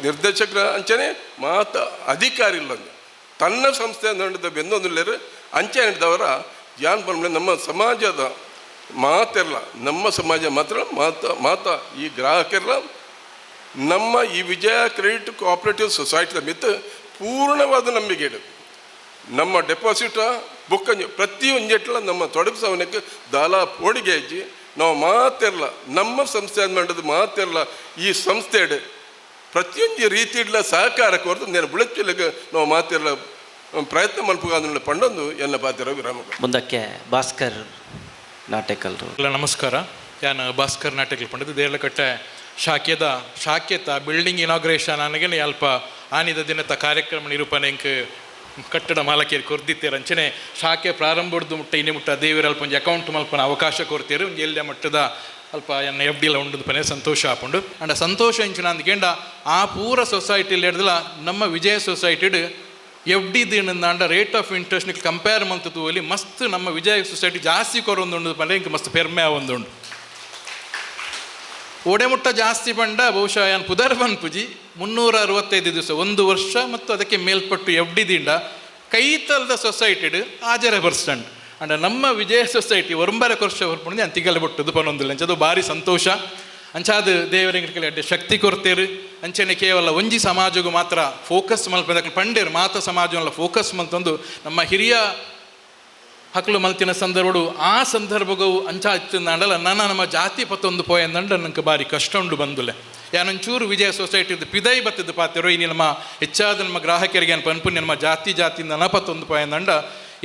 ನಿರ್ದೇಶಕರ ಅಂಚನೆ ಮಾತ ಅಧಿಕಾರಿ ಇಲ್ಲ ತನ್ನ ಸಂಸ್ಥೆ ನಡೆದ ಬೆನ್ನೊಂದುಲ್ಲೇರು ಅಂಚೆ ನಡೆದವರ ಯಾನ್ ಬಂದ ನಮ್ಮ ಸಮಾಜದ ಮಾತಿರಲ್ಲ ನಮ್ಮ ಸಮಾಜ ಮಾತ್ರ ಮಾತ ಮಾತ ಈ ಗ್ರಾಹಕರ ನಮ್ಮ ಈ ವಿಜಯ ಕ್ರೆಡಿಟ್ ಕೋಆಪರೇಟಿವ್ ಸೊಸೈಟಿದ ಮಿತ್ತ ಪೂರ್ಣವಾದ ನಂಬಿಕೆ ಇಡು. ನಮ್ಮ ಡೆಪಾಸಿಟ ಬುಕ್ ಪ್ರತಿಯೊಂಜೆಟ್ಲ ನಮ್ಮ ತೊಡಗಿಸವನಕ್ಕೆ ದಾಲ ಪೋಡಿಗೆ ಹೆಜ್ಜಿ ನಾವು ಮಾತಿರಲ್ಲ ನಮ್ಮ ಸಂಸ್ಥೆ ಮಾಡಿದ ಮಾತಿರಲ್ಲ ಈ ಸಂಸ್ಥೆ ಪ್ರತಿಯೊಂದು ರೀತಿ ಇಡ್ಲ ಸಹಕಾರ ಕೊರತು ನೇರ ಬುಳಚ್ಚಲಿಗೆ ನಾವು ಮಾತಿರಲ್ಲ ಪ್ರಯತ್ನ ಮಲ್ಪುಗಾಂದ್ರೆ ಪಂಡೊಂದು ಎಲ್ಲ ಪಾತಿರ ವಿರಾಮ. ಮುಂದಕ್ಕೆ ಭಾಸ್ಕರ್ ನಾಟಕಲ್ರು. ಎಲ್ಲ ನಮಸ್ಕಾರ. ಯಾನ್ ಭಾಸ್ಕರ್ ನಾಟಕಲ್ ಪಂಡದು ದೇರ್ಲಕಟ್ಟೆ ಶಾಖೆದ ಶಾಖೆತ ಬಿಲ್ಡಿಂಗ್ ಇನಾಗ್ರೇಷನ್ ನನಗೆ ಅಲ್ಪ ಆನಿದ ದಿನದ ಕಾರ್ಯಕ್ರಮ ನಿರೂಪಣೆ ಇಂಕ್ ಕಟ್ಟಡ ಮಾಲಕಿಯರು ಕೊರ್ದಿತ್ತೇರು. ಅಂಚನೆ ಶಾಖೆ ಪ್ರಾರಂಭದ ಮುಟ್ಟ ಇನ್ನಿ ಮುಟ್ಟ ದೇವರ ಅಲ್ಪ ಒಂಜಿ ಅಕೌಂಟ್ ಮಲ್ಪನ ಅವಕಾಶ ಕೊರ್ತೀರು. ಒಂಜಿ ಎಲ್ಯ ಮಟ್ಟದ ಅಲ್ಪ ಎನ್ನ ಎಫ್ ಡಿಲ ಉಂಡು ಪನೆ ಸಂತೋಷ ಆಪುಂಡು. ಅಂಡ ಸಂತೋಷ ಇಂಚಿನ ಅಂದ್ಕೇಂಡ ಆ ಪೂರ ಸೊಸೈಟಿಲಿ ಹಿಡ್ದಲ ನಮ್ಮ ವಿಜಯ ಸೊಸೈಟಿಡ್ ಎಫ್ ಡಿ ದಿನಂದಾಂಡ ರೇಟ್ ಆಫ್ ಇಂಟ್ರೆಸ್ಟ್ ನಿಕ್ ಕಂಪೇರ್ ಮಂತ್ ತೂವಲಿ ಮಸ್ತ್ ನಮ್ಮ ವಿಜಯ ಸೊಸೈಟಿ ಜಾಸ್ತಿ ಕೊರೊಂದುಂಡು ಪಂಡ ಇಂಕ್ ಮಸ್ತ್ ಪೆರ್ಮೆ ಆವೊಂದುಂಡು. ಒಡೆಮುಟ್ಟ ಜಾಸ್ತಿ ಪಂಡ ಬಹುಶಃ ಯಾನ್ ಪುದರ್ ಪನ್ಪುಜಿ. 365 ದಿವಸ, ಒಂದು ವರ್ಷ ಮತ್ತು ಅದಕ್ಕೆ ಮೇಲ್ಪಟ್ಟು ಎಫ್ ಡಿ ದಿಂಡ ಕೈತಲ್ದ ಸೊಸೈಟಿಡ್ 6.5%. ಅಂಡ ನಮ್ಮ ವಿಜಯ ಸೊಸೈಟಿ ಒರಂಬರೆ ವರ್ಷ ಹೊರ್ಪುಂಡು ಅಂತ ತಿಗಲೆ ಬೊಟ್ಟುದು ಪನೊಂದಿಲ್ಲ. ಅಂಚ ಅದು ಭಾರಿ ಸಂತೋಷ. ಅಂಚಾದ ದೇವರಿಗೆ ಅಡ್ಡೆ ಶಕ್ತಿ ಕೊರ್ತೇರು. ಅಂಚನೆ ಕೇವಲ ಒಂಜಿ ಸಮಾಜಗೂ ಮಾತ್ರ ಫೋಕಸ್ ಮಲ್ಪದಕ್ಕೆ ಪಂಡೇರು ಮಾತ ಸಮಾಜವಲ್ಲ ಫೋಕಸ್ ಮಲ್ತೊಂದು ನಮ್ಮ ಹಿರಿಯ ಹಕ್ಲು ಮಲ್ತಿನ ಸಂದರ್ಭಡು ಆ ಸಂದರ್ಭಗೂ ಅಂಚ ಇತ್ತಿಂದಾಂಡಲ ನನ್ನ ನಮ್ಮ ಜಾತಿ ಪತ್ತೊಂದು ಪೋಯಂದಂಡ ನಂಗೆ ಭಾರಿ ಕಷ್ಟ ಉಂಡು ಬಂದುಲೆ. ಯಾನೊಂಚೂರು ವಿಜಯ ಸೊಸೈಟಿದು ಪಿದೈ ಬತ್ತಿದ್ದು ಪಾತಿರೋ ಇನಿ ನಮ್ಮ ಹೆಚ್ಚಾದ ನಮ್ಮ ಗ್ರಾಹಕರಿಗೆ ಏನು ಪನ್ಪು ನಮ್ಮ ಜಾತಿ ಜಾತಿಯಿಂದ ನಪತ್ತೊಂದು ಪೋಯಂದಂಡ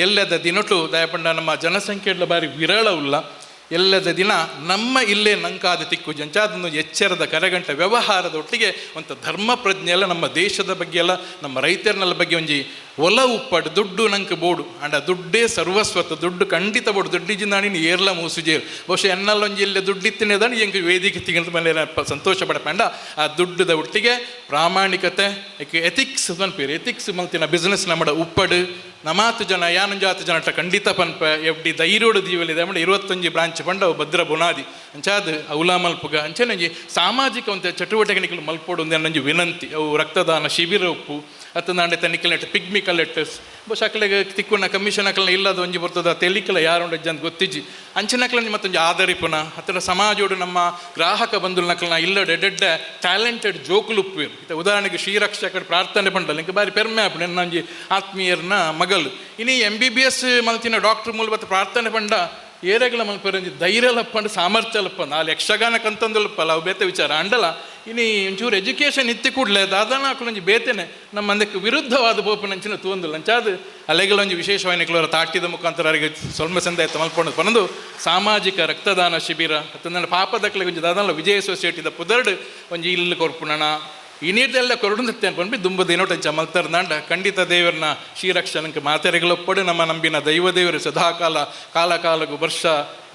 ಎಲ್ಲದ ದಿನಟು ದಯಪಂಡ ನಮ್ಮ ಜನಸಂಖ್ಯೆ ಬಾರಿ ವಿರಳವುಲ್ಲ. ಎಲ್ಲದ ದಿನ ನಮ್ಮ ಇಲ್ಲೇ ನಂಕಾದ ತಿಕ್ಕು ಜಂಚಾದೊಂದು ಎಚ್ಚರದ ಕರೆಗಂಟೆ ವ್ಯವಹಾರದ ಒಟ್ಟಿಗೆ ಒಂದು ಧರ್ಮ ಪ್ರಜ್ಞೆ ಎಲ್ಲ ನಮ್ಮ ದೇಶದ ಬಗ್ಗೆ ಎಲ್ಲ ನಮ್ಮ ರೈತರನ್ನೆಲ್ಲ ಬಗ್ಗೆ ಒಂಜಿ ಒಲ ಉಪ್ಪಡು ದುಡ್ಡು ನಂಗೆ ಬೋಡು. ಅಂಡ ದುಡ್ಡೇ ಸರ್ವಸ್ವತ್ತು, ದುಡ್ಡು ಖಂಡಿತ ಬೋಡು. ದುಡ್ಡಿಜಿಂದ ನೀನು ಏರ್ಲ ಮೂಸುಜೇರು ಬಹುಶಃ ಎನ್ನಲ್ಲೊಂಜಿ ಇಲ್ಲೇ ದುಡ್ಡಿತ್ತಿನೇ ದಾನಿ ಎಂಕ್ ವೇದಿಕೆ ತಿಂಗಳ ಮೇಲೆ ಸಂತೋಷ ಪಡಪಂಡ. ಆ ದುಡ್ಡುದ ಒಟ್ಟಿಗೆ ಪ್ರಾಮಾಣಿಕತೆ ಎಥಿಕ್ಸ್ ಪನ್ಪೇರು ಎಥಿಕ್ಸ್ ಮಲ್ತಿನ ಬಿಸ್ನೆಸ್ ನಮ್ಮಡ ಉಪ್ಪಡು ನಮಾತು ಜನ ಯಾನಂಜಾತು ಜನಟ ಖಂಡಿತ ಪನ್ಪ ಎಫ್ ಡಿ ಧೈರ್ಯೋಡು ದೀವಲಿದೆ. ಆಮೇಲೆ 21 ಬ್ರಾಂಚ್ ಪಂಡ ಅವು ಭದ್ರ ಬುನಾದಿ ಅಂಚಾದ ಔಲಾ ಮಲ್ಪುಗ ಅಂಚೆನಂಜಿ ಸಾಮಾಜಿಕ ಒಂದು ಚಟುವಟಿಕೆ ಮಲ್ಪೋಡು ಒಂದು ವಿನಂತಿ. ಅವು ರಕ್ತದಾನ ಶಿಬಿರ ಉಪ್ಪು ಅತ್ತಂದಾಂಡೆ ತನಿಖೆ ಪಿಗ್ಮಿ ಕಲೆಕ್ಟರ್ಸ್ ಬಹುಶಃ ಅಕ್ಲೆಗ್ ತಿಕ್ಕುನ ಕಮಿಷನ್ ಅಕ್ಲೆನ ಇಲ್ಲದ ಒಂಜಿ ಬರ್ತದ ತೆಲಿಕಲ ಯಾರುಂಡ ಜನ ಗೊತ್ತಿಜ್ಜಿ ಅಂಚಿನಕ್ಲ ಮತ್ತೊಂಜಿ ಆದರಿಪುನ ಹತ್ತಿರ ಸಮಾಜೋಡು ನಮ್ಮ ಗ್ರಾಹಕ ಬಂಧುಲನಕ್ಲನ ಇಲ್ಲಡೆ ಎಡ್ಡೆಡ್ಡೆ ಟ್ಯಾಲೆಂಟೆಡ್ ಜೋಕುಲು ಉಪ್ಪುವೆರ್. ಇತ್ತೆ ಉದಾಹರಣೆಗೆ ಶ್ರೀರಕ್ಷಕರು ಪ್ರಾರ್ಥನೆ ಪಂಡಲ್ ಇಂಕ ಬಾರಿ ಪೆರ್ಮೆ ಆಪುಂಡು. ಎನ್ನ ಒಂಜಿ ಆತ್ಮೀಯರ್ನ ಮಗಲು ಇನಿ MBBS ಮಲ್ತಿನ ಡಾಕ್ಟರ್ ಮೂಲ ಬತ್ತ ಪ್ರಾರ್ಥನೆ ಪಂಡ ಏರೆಗಳ ಮಲ್ಪೆರ್ ಒಂಜಿ ಧೈರ್ಯ ಲಪ್ಪಂಡು ಸಾಮರ್ಥ್ಯ ಲಪ್ಪ ನಾಲ್ ಯಕ್ಷಗಾನ ಕಂತಂದುಲಪ್ಪಲ್ಲ ಅವು ಬೇತೆ ವಿಚಾರ ಅಂಡಲ ಇನಿ ಒಂಚೂರು ಎಜುಕೇಷನ್ ಇತ್ತಿ ಕೂಡಲೇ ದಾದಾನ ಅಕುಲೊಂಜಿ ಬೇತೆನೆ ನಮ್ಮ ಅಂದಕ್ಕೆ ವಿರುದ್ಧವಾದ ಪೋಪುನಂಚಿನ ತೂವೊಂದುಲ್ಲ. ಅಂಚಾದ್ ಅಲೆಗಳೊಂಜಿ ವಿಶೇಷವಾಗಿ ಕೆಲವರ ತಾಟಿದ ಮುಖಾಂತರ ಅವರಿಗೆ ಸೊಲ್ಮೆ ಸಂದಾಯ ಮಲ್ಪೊಂಡು ಪನೊಂದು ಸಾಮಾಜಿಕ ರಕ್ತದಾನ ಶಿಬಿರ ಅತ್ತಂದ್ರೆ ಪಾಪದಕ್ಲೆಗ್ ಒಂಜಿ ದಾದಾನ ವಿಜಯ ಸೊಸೈಟಿದ ಪುದರ್ಡ್ ಒಂಜಿ ಇಲ್ಲು ಕೊರ್ಪುನಣ ಇನೀಟೆಲ್ಲ ಕೊರಡುಂದಿತ್ತೇನೆ ಪನ್ಪಿ ದುಂಬು ದಿನೋಟಂಚ ಮಲ್ತರ್ನಾಂಡ ಖಂಡಿತ ದೇವರನ್ನ ಶ್ರೀರಕ್ಷಣಕ್ಕೆ ಮಾತೆರೆಗಳೊಪ್ಪಡು ನಮ್ಮ ನಂಬಿನ ದೈವ ದೇವರು ಸದಾಕಾಲ ಕಾಲ ಕಾಲಗೂ ವರ್ಷ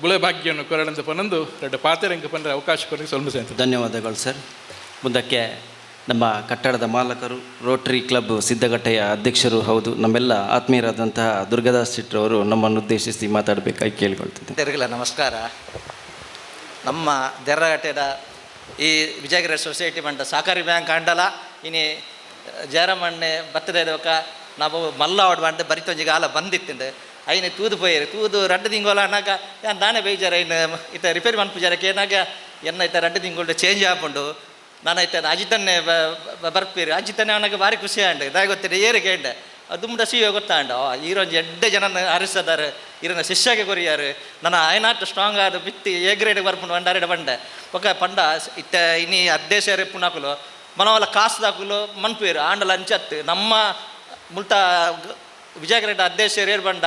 ಬುಳೆ ಭಾಗ್ಯವನ್ನು ಕೊರಡಂತ ಪನೊಂದು ಎರಡು ಪಾತೆರಂಕ ಪಂಡ್ರೆ ಅವಕಾಶ ಕೊರಗೆ ಸೊಲ್ಮೆ ಸೇಂತ. ಧನ್ಯವಾದಗಳು ಸರ್. ಮುಂದಕ್ಕೆ ನಮ್ಮ ಕಟ್ಟಡದ ಮಾಲಕರು ರೋಟರಿ ಕ್ಲಬ್ ಸಿದ್ದಗಟ್ಟೆಯ ಅಧ್ಯಕ್ಷರು ಹೌದು ನಮ್ಮೆಲ್ಲ ಆತ್ಮೀಯರಾದಂತಹ ದುರ್ಗಾದಾಸ್ ಶೆಟ್ಟರವರು ನಮ್ಮನ್ನು ಉದ್ದೇಶಿಸಿ ಮಾತಾಡಬೇಕಾಗಿ ಕೇಳಿಕೊಳ್ತಿದ್ದೆ. ಎಲ್ಲರಿಗೆಲ್ಲ ನಮಸ್ಕಾರ. ನಮ್ಮ ದೇರಗಟ್ಟೆದ ಈ ವಿಜಯಗಿರಿ ಸೊಸೈಟಿ ಮಂಡ ಸಹಕಾರಿ ಬ್ಯಾಂಕ್ ಅಂಡಲ ಇನಿ ಜಯರಾಮಣ್ಣೆ ಬರ್ತದೆ ಬೊಕ್ಕ ನಾವು ಮಲ್ಲ ಆಡ್ ಮಂಡ ಬರಿತೊಂಜಿ ಗಾಲ ಬಂದಿತ್ತಿಂದು ಐನೆ ತೂದು ಪೋಯೆರ್ ತೂದು ರಡ್ಡು ತಿಂಗೋಲ ಅನ್ನಾಗ ಯಾನ್ ದಾನೆ ಬೇಜಾರ ಐನ್ ಇತ್ತ ರಿಪೇರಿ ಮನ್ಪುಜಾರ ಕೇನಾಗ ಎನ್ನ ಇತ್ತ ರಡ್ಡು ತಿಂಗಳು ಚೇಂಜ್ ಆಪುಂಡು ನಾನು ಇತ್ತ ಅಜಿತನ್ನೇ ಬರ್ಪೇರು ಅಜಿತನ್ನೇ ಅವನಾಗ ಭಾರಿ ಖುಷಿ ಆಂಡ್ ದಾಯ ಗೊತ್ತಿದೆ ಏರು ಕೇಂಡೆ ದುಮ್ಡ ಸಿಯೋ ಗೊತ್ತಾಂಡ ಈರೊಂಜಿ ಎಡ್ಡೆ ಜನನ ಅರಿಸದಾರ ಇರನ ಶಿಷ್ಯಗೆ ಕೊರಿಯಾರು ನನ್ನ ಆಯ್ನಾಟ್ ಸ್ಟ್ರಾಂಗ್ ಆದ ಬಿತ್ತಿ ಎ ಗ್ರೇಡ್ ಬರ್ಪುಂಡು ಬಂಡಾರಿಡ ಬಂಡೆ ಬೊಕ ಪಂಡ ಇತ್ತ ಇನಿ ಅದ್ದೇಶ ಪುಣಾಕುಲು ಮನವಲ ಕಾಸುದಾಕುಲು ಮನ್ಪೇರು ಆಂಡಲ ಅಂಚತ್ತು ನಮ್ಮ ಮುಲ್ತ ವಿಜಯಗ್ರೇಡ್ ಅಧ್ಯಕ್ಷರು ಏರ್ ಬಂಡ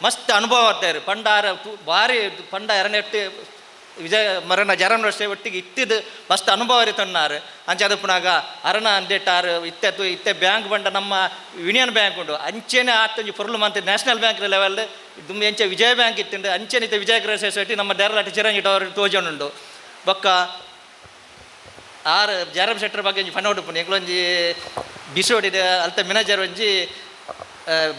ಮಸ್ತ್ ಅನುಭವ ಆಗ್ತಾಯಿರು ಪಂಡಾರ ಭಾರಿ ಪಂಡ ಎರನೆಟ್ಟು ವಿಜಯ ಮರಣ ಜರನ್ ವರ್ಷ ಒಟ್ಟಿಗೆ ಇತ್ತಿದ್ದು ಮಸ್ತ್ ಅನುಭವ ತನ್ನಾರು ಅಂಚೆ ಪುನಾಗ ಅರಣ ಅಂದೇಟಾರು ಇತ್ತೆ ಇತ್ತೆ ಬ್ಯಾಂಕ್ ಬಂಡ ನಮ್ಮ ಯೂನಿಯನ್ ಬ್ಯಾಂಕ್ ಉಂಡು ಅಂಚೆನೆ ಆತೊಂಜಿ ಪೊರ್ಲು ಮಂತ್ ನ್ಯಾಷನಲ್ ಬ್ಯಾಂಕ್ ಲೆವೆಲ್ ದುಂಬು ಎಂಚೆ ವಿಜಯ ಬ್ಯಾಂಕ್ ಇತ್ತುಂಡು ಅಂಚೆನೆ ಇತ್ತೆ ವಿಜಯ ಗೃಹ ಸೊಸೈಟಿ ನಮ್ಮ ದೇರಲಾಟ ಚಿರಂಜಿಟ್ ಅವರು ತೋಜೊಂಡುಂಡು. ಬೊಕ್ಕ ಆರು ಜಯರಾಮ್ ಶೆಟ್ಟರ್ ಬಗ್ಗೆ ಒಂಜಿ ಫನ ಉಡುಪುಂಡು ಎಂಕ್ಲೊಂಜಿ ಬಿಸೋಡಿದ ಅಲ್ತ ಮ್ಯಾನೇಜರ್ ಒಂಜಿ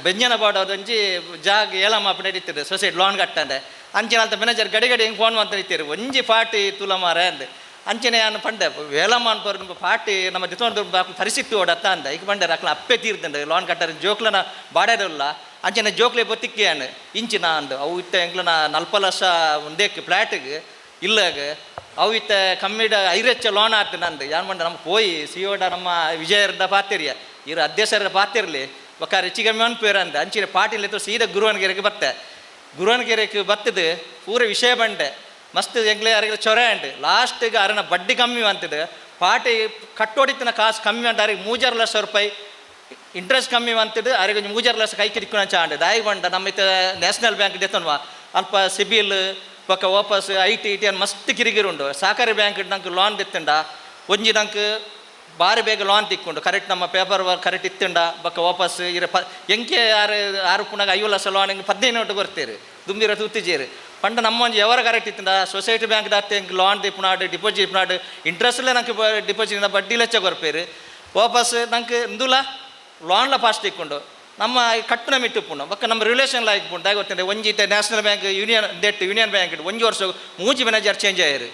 ಬೆಂಜನ ಬಾಡೋದೊಂಜಿ ಜಾಗ ಏಲಮ್ಮ ಅಪ್ಪಣೆ ಇತ್ತಿರು ಸೊಸೈಟಿ ಲೋನ್ ಕಟ್ಟಂಡೆ ಅಂಚನೆ ಅಲ್ತ ಮ್ಯಾನೇಜರ್ ಗಡಿ ಗಡಿ ಹಿಂಗೆ ಫೋನ್ ಅಂತ ಇತ್ತೀರು ಒಂಜಿ ಪಾಟಿ ತುಲ ಮಾರ ಅಂದೆ ಅಂಚನೆ ನಾನು ಪಂಡೆ ವೇಲಮ್ಮ ಅನ್ಪೋರು ಪಾಟಿ ನಮ್ಮ ದಿತ್ತೊಂದು ಪರಿಸ್ಥಿತಿ ಓಡತ್ತ ಅಂದ ಈಗ ಪಂಡೆ ಅಕ್ಲ ಅಪ್ಪೆ ತೀರ್ದಂಡೆ ಲೋನ್ ಕಟ್ಟಾರೆ ಜೋಕ್ಲನ ಬಾಡೇದಲ್ಲ ಅಂಚನೆ ಜೋಕ್ಲೆ ಬೊತ್ತಿಕ್ಕಿಯಾನು ಇಂಚಿನ ಅಂದು ಅವು ಇತ್ತ ಎಂಕ್ಲನ 40 ಲಕ್ಷ ಒಂದೇಕ್ ಫ್ಲ್ಯಾಟಿಗೆ ಇಲ್ಲಾಗ ಅವು ಇತ್ತ ಕಮ್ಮಿಡ ಐರೆಚ್ಚ ಲೋನ್ ಆತು ನಂದು ಯಾನ್ ಮಂಡ ನಮ್ಮ ಪೋಯಿ ಸಿಯೋಡ ನಮ್ಮ ವಿಜಯರ್ದ ಪಾತಿರಿಯ ಇರು ಅಧ್ಯಕ್ಷರ ಪಾತಿರ್ಲಿ ಬೊಕ್ಕ ಹೆಚ್ಚು ಕಮ್ಮಿ ಅನ್ಪೇರ ಅಂದ ಅಂಚಿನ ಪಾಟಿಲ್ ಇತ್ತು ಸೀದಾ ಗುರುವನಗೆರೆಗೆ ಬತ್ತೆ ಗುರುವನಗೆರೆಗೆ ಬತ್ತದು ಪೂರ ವಿಷಯ ಬಂಡೆ ಮಸ್ತ್ ಎಂಗ್ಲೆ ಅರಿಗೆ ಚೊರೆ ಅಂಡ್ ಲಾಸ್ಟಿಗೆ ಅರನ ಬಡ್ಡಿ ಕಮ್ಮಿ ಅಂತದು ಪಾಟಿ ಕಟ್ಟೋಡಿತ್ತಿನ ಕಾಸು ಕಮ್ಮಿ ಅಂತ ಅರಿಗೆ 3.5 ಲಕ್ಷ ರೂಪಾಯಿ ಇಂಟ್ರೆಸ್ಟ್ ಕಮ್ಮಿ ಅಂತದ್ದು ಅರಿಗೆ ಒಂಜಿ 3.5 ಲಕ್ಷ ಕೈ ಕಿರಿಕುನ ಚಾಂಡ್ ದಾಯಿ ಬಂಡ ನಮ್ಮ ಇತ್ತ ನ್ಯಾಷನಲ್ ಬ್ಯಾಂಕ್ ದೆತ್ತನ್ವ ಅಲ್ಪ ಸಿಬಿಲ್ ಬೊಕ್ಕ ವಾಪಸ್ I T T ಅನ್ ಮಸ್ತ್ ಕಿರಿಕಿರಿ ಉಂಡು. ಸಹಕಾರಿ ಬ್ಯಾಂಕ್ ನಂಗೆ ಲೋನ್ ದೆತ್ತುಂಡ ಒಂಜಿ ನಂಗೆ ಬಾರಿ ಬೇಗ ಲೋನ್ ತಿಕ್ಕೊಂಡು ಕರೆಕ್ಟ್ ನಮ್ಮ ಪೇಪರ್ ವರ್ಕ್ ಕರೆಕ್ಟ್ ಇತ್ತುಂಡ ಬೊಕ್ಕ ವಾಪಸ್ ಇರ ಪ ಎಂಕೆ ಆರು ಆರು ಪುನಗ 50 ಲಕ್ಷ ಲೋನ್ ಎಂಕ್ 15 ಒಟ್ಟು ಬರ್ತೀರಿ ದುಂಬಿರ ತೂತಿಜೇರು ಪಂಡ ನಮ್ಮ ಒಂಜಿ ಎವರ ಕರೆಕ್ಟ್ ಇತ್ತುಂಡ ಸೊಸೈಟಿ ಬ್ಯಾಂಕ್ ದಾತೆ ಎಂಕ್ ಲೋನ್ ದಿಪ್ಪುನಾಡು ಡಿಪಾಸಿಟ್ ಇಪ್ಪುನಾಡು ಇಂಟ್ರೆಸ್ಟ್ಲೇ ನಂಗೆ ಡಿಪಾಸಿಟ್ ಬಡ್ಡಿ ಲೆಚ್ಚ ಕೊರ್ಪೇರು ವಾಪಸ್ ನಂಗೆ ಇಂದುಲ ಲೋನ್ಲ ಫಾಸ್ಟ್ ತಿಕ್ಕೊಂಡು. ನಮ್ಮ ಕಟ್ಟುನ ಮಿಟ್ಟು ಬೊಕ್ಕ ನಮ್ಮ ರಿಲೇಷನ್ ಲಾಯ್ಕ್ ಪುಂಡು ದಾಯೆ ಗೊತ್ತುಂಡೆ ಒಂಜಿ ಇತ್ತೆ national bank union debt union bank ಒಂಜಿ ವರ್ಷ ಮೂಜಿ ಮ್ಯಾನೇಜರ್ ಚೇಂಜ್ ಆಯೆರ್.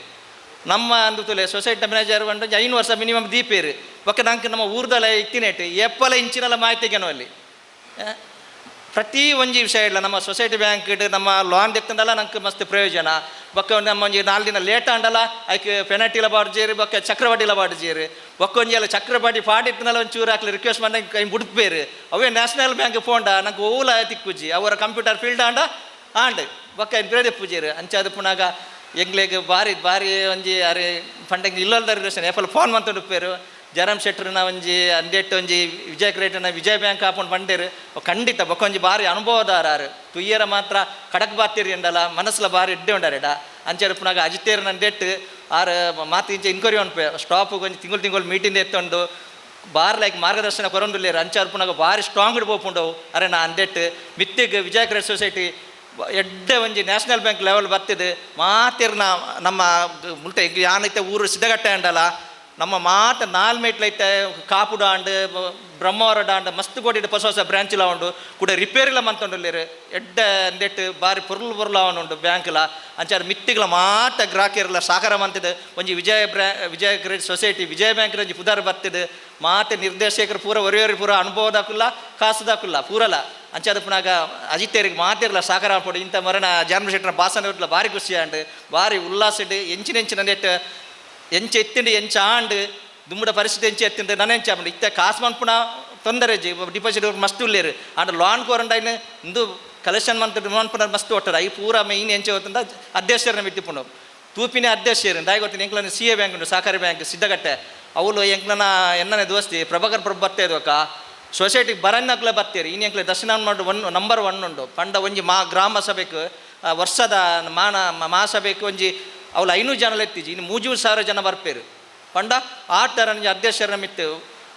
ನಮ್ಮ ಅಂದು ತುಲೆ ಸೊಸೈಟಿ ಮ್ಯಾನೇಜರ್ ಒಂಜಿ 5 ವರ್ಷ ಮಿನಿಮಮ್ ದೀಪೇರು. ಬೊಕ್ಕ ನಂಗೆ ನಮ್ಮ ಊರ್ದಲ ಇತ್ತಿನೇಟ್ ಏಪಲ ಇಂಚಿನಲ ಮಾಹಿತಿಗೆನೋ ಅಲ್ಲಿ ಪ್ರತಿ ಒಂಜಿ ವಿಷಯ ಇಲ್ಲ. ನಮ್ಮ ಸೊಸೈಟಿ ಬ್ಯಾಂಕ್ ನಮ್ಮ ಲೋನ್ ದೆತ್ತಂದಲ್ಲ ನಂಗೆ ಮಸ್ತ್ ಪ್ರಯೋಜನ. ಬೊಕ್ಕ ನಮ್ಮ ಒಂಜಿ 4 ದಿನ ಲೇಟ್ ಆಂಡಲ ಐಕ್ ಪೆನಾಲ್ಟಿಲ ಬಾಡ್ಜೇರು, ಬೊಕ್ಕ ಚಕ್ರಬಡ್ಡಿಲ ಬಾಡ್ಜೇರು. ಬೊಕ್ಕ ಒಂಜಿ ಅಲ್ಲ ಚಕ್ರಬಡ್ಡಿ ಪಾಡಿತ್ತನಲ್ಲ ಒಂಚೂರು ಹಾಕ್ಲಿ ರಿಕ್ವೆಸ್ಟ್ ಮಾಡಿ ಕೈ ಬುಡ್ಪೇರು. ಅವೇ ನ್ಯಾಷನಲ್ ಬ್ಯಾಂಕ್ ಫೋಂಡ ನಂಗೆ ಓಲ ತಿಕ್ಕುಜಿ ಅವರ ಕಂಪ್ಯೂಟರ್ ಫೀಲ್ಡ್ ಆಂಡ ಆಂಡ್ ಬೊಕ್ಕ ಬೇರೆ ಪೂಜೇರು. ಅಂಚಾದ ಪುನಾಗ ಎಂಗ್ಲೆಗ್ ಬಾರಿ ಬಾರಿ ಒಂಜಿ ಅರೆ ಪಂಡಂಗೆ ಇಲ್ಲಲ್ದ ರಿಲೇಷನ್ ಏಪಲ್ ಫೋನ್ ಮಂತುಡುಪ್ಪೇರು. ಜಯರಾಮ್ ಶೆಟ್ಟರ್ನ ಒಂಜಿ ಅಂದೆಟ್ಟು ಒಂಜಿ ವಿಜಯ ಕ್ರೇಟನ ವಿಜಯ ಬ್ಯಾಂಕ್ ಆಪುಂಡು ಪಂಡೇರು. ಖಂಡಿತ ಬೊಕ್ಕ ಒಂಜಿ ಬಾರಿ ಅನುಭವದಾರಾರು ತುಯ್ಯರ ಮಾತ್ರ ಕಡಕ್ ಬಾತಿರಿ ಎಂಡಲ ಮನಸ್ಸುಲ ಬಾರಿ ಎಡ್ಡೆ ಉಂಡಾರೆಡ. ಅಂಚೆರುಪುನಾಗ ಅಜಿತೇರ್ ನಂದೆಟ್ಟು ಆರು ಮಾತು ಇಂಚ ಇನ್ಕ್ವೈರಿ ಉಂಟು ಸ್ಟಾಪ್ ಒಂಜಿ ತಿಂಗಳು ತಿಂಗಳು ಮೀಟಿಂಗ್ ಎತ್ತೊಂಡು ಬಾರ್ ಲೈಕ್ ಮಾರ್ಗದರ್ಶನ ಕೊರೊಂದುಲ್ಲೇರು. ಅಂಚಾರ್ಪುನಾಗ ಬಾರಿ ಸ್ಟ್ರಾಂಗ್ ಪೋಪುಂಡವು ಅರೆ ನಾ ಅಂದೆಟ್ಟು ಮಿತ್ತಿಗ್ ವಿಜಯ ಕ್ರೆಡಿಟ್ ಸೊಸೈಟಿ ಎಡ್ಡೆ ಒಂಜಿ national bank level ಬತ್ತಿದೆ. ಮಾತಿರ್ನ ನಮ್ಮ ಮುಲ್ಟ ಯಾನೈತೆ ಊರು ಸಿದ್ಧಗಟ್ಟೆ ಅಂಡಲ ನಮ್ಮ ಮಾತ 4 ಮೇಟ್ಲೈತೆ ಕಾಪು ಡಾಂಡ್ ಬ್ರಹ್ಮಾವರ ಡಾಂಡ್ ಮಸ್ತ್ ಕೋಟಿಡ್ ಹೊಸ ಹೊಸ ಬ್ರಾಂಚ್ಲ ಉಂಡು ಕೂಡ ರಿಪೇರಿಲ ಮಂತೊಂಡುಲ್ಲೇರು. ಎಡ್ಡೆ ಅಂದೆಟ್ಟು ಬಾರಿ ಪೊರ್ಲು ಪೊರ್ಲು ಉಂಡು ಬ್ಯಾಂಕ್ಲ. ಅಂಚಾರ ಮಿತ್ತಿಗ್ಲ ಮಾತ ಗ್ರಾಹಕರ್ಲ ಸಹಕಾರ ಮಂತಿದೆ. ಒಂಜಿ ವಿಜಯ ಕ್ರೆಡಿಟ್ ಸೊಸೈಟಿ ವಿಜಯ ಬ್ಯಾಂಕ್ ಒಂಜಿ ಪುದಾರ್ ಬತ್ತಿದೆ. ಮಾತ ನಿರ್ದೇಶಕರು ಪೂರ ಒರಿಯೊರಿ ಪೂರ ಅನುಭವದಾಕುಲ್ಲ ಕಾಸುದಾಕುಲ್ಲ ಪೂರಲ. ಅಂಚಾದ ಪುನಾಗ ಅಜಿತೇರಿಗೆ ಮಾತಿರ್ಲ ಸಹಕಾರ ಪೋಡು. ಇಂಥ ಮರಣ ಜಾನ್ಮ ಶೆಟ್ಟರ ಭಾಷಣ ಭಾರಿ ಖುಷಿ ಆಂಡ್ ಭಾರಿ ಉಲ್ಲಾಸ ಎಂಚಿನ ಎಂಚಿನ ನೆಟ್ ಎಂಚ ಎತ್ತಿಂಡು ಎಂಚ ಆಂಡ್ ದುಮ್ಮುಡ ಪರಿಸ್ಥಿತಿ ಎಂಚ ಎತ್ತಿಂಡು ನನ ಎಂಚ ಆಂಡ್ ಇತ್ತೆ ಕಾಸು ಮನ್ಪುನ ತೊಂದರೆ ಜಿ ಡಿಪಾಸಿಟ್ ಮಸ್ತ್ ಉಲ್ಲೇರು. ಆಂಡ ಲೋನ್ ಕೋರಂಡೈನ್ ಇಂದು ಕಲೆಕ್ಷನ್ ಮಂತ್ ಮನ್ಪುನ ಮಸ್ತ್ ಒಟ್ಟದ I ಪೂರ ಮೈನ್ ಎಂಚ ಹೊತ್ತಂದ ಅಧ್ಯಕ್ಷರನ್ನ ಮಿತ್ತಿಪುಂಡು ತೂಪಿನ ಅಧ್ಯಕ್ಷರು ದಾಯ ಗೊತ್ತಿನ ಎಂಕ್ಲನ C A bank ಉಂಟು ಸಹಕಾರಿ ಬ್ಯಾಂಕ್ ಸಿದ್ಧಗಟ್ಟೆ ಅವಳು ಎಂಕ್ಲನ ಎನ್ನನೆ ದೋಸ್ತಿ ಪ್ರಭಾಕರ್ ಪ್ರಭು ಬರ್ತೇ ಇದ್ವಕ್ಕ ಸೊಸೈಟಿಗೆ ಬರನ್ನಕ್ಲೆ ಬರ್ತೀರಿ. ಇನ್ನು ಎಂಕ್ಲೆ ದಕ್ಷಿಣ ಮಾಡು ನಂಬರ್ 1 ಉಂಡು ಪಂಡ ಒಂಜಿ ಮಾ ಗ್ರಾಮ ಸಭೆಗೆ ವರ್ಷದ ಮಾನ ಮಹಾಸಭೆಗೆ ಒಂಜಿ ಅವಳು 500 ಜನ ಎತ್ತಿಜಿ ಇನ್ನು 3,000 ಜನ ಬರ್ಪೇರು. ಪಂಡ ಆ ಥರ ಅಧ್ಯಕ್ಷರ ಮಿತ್ತು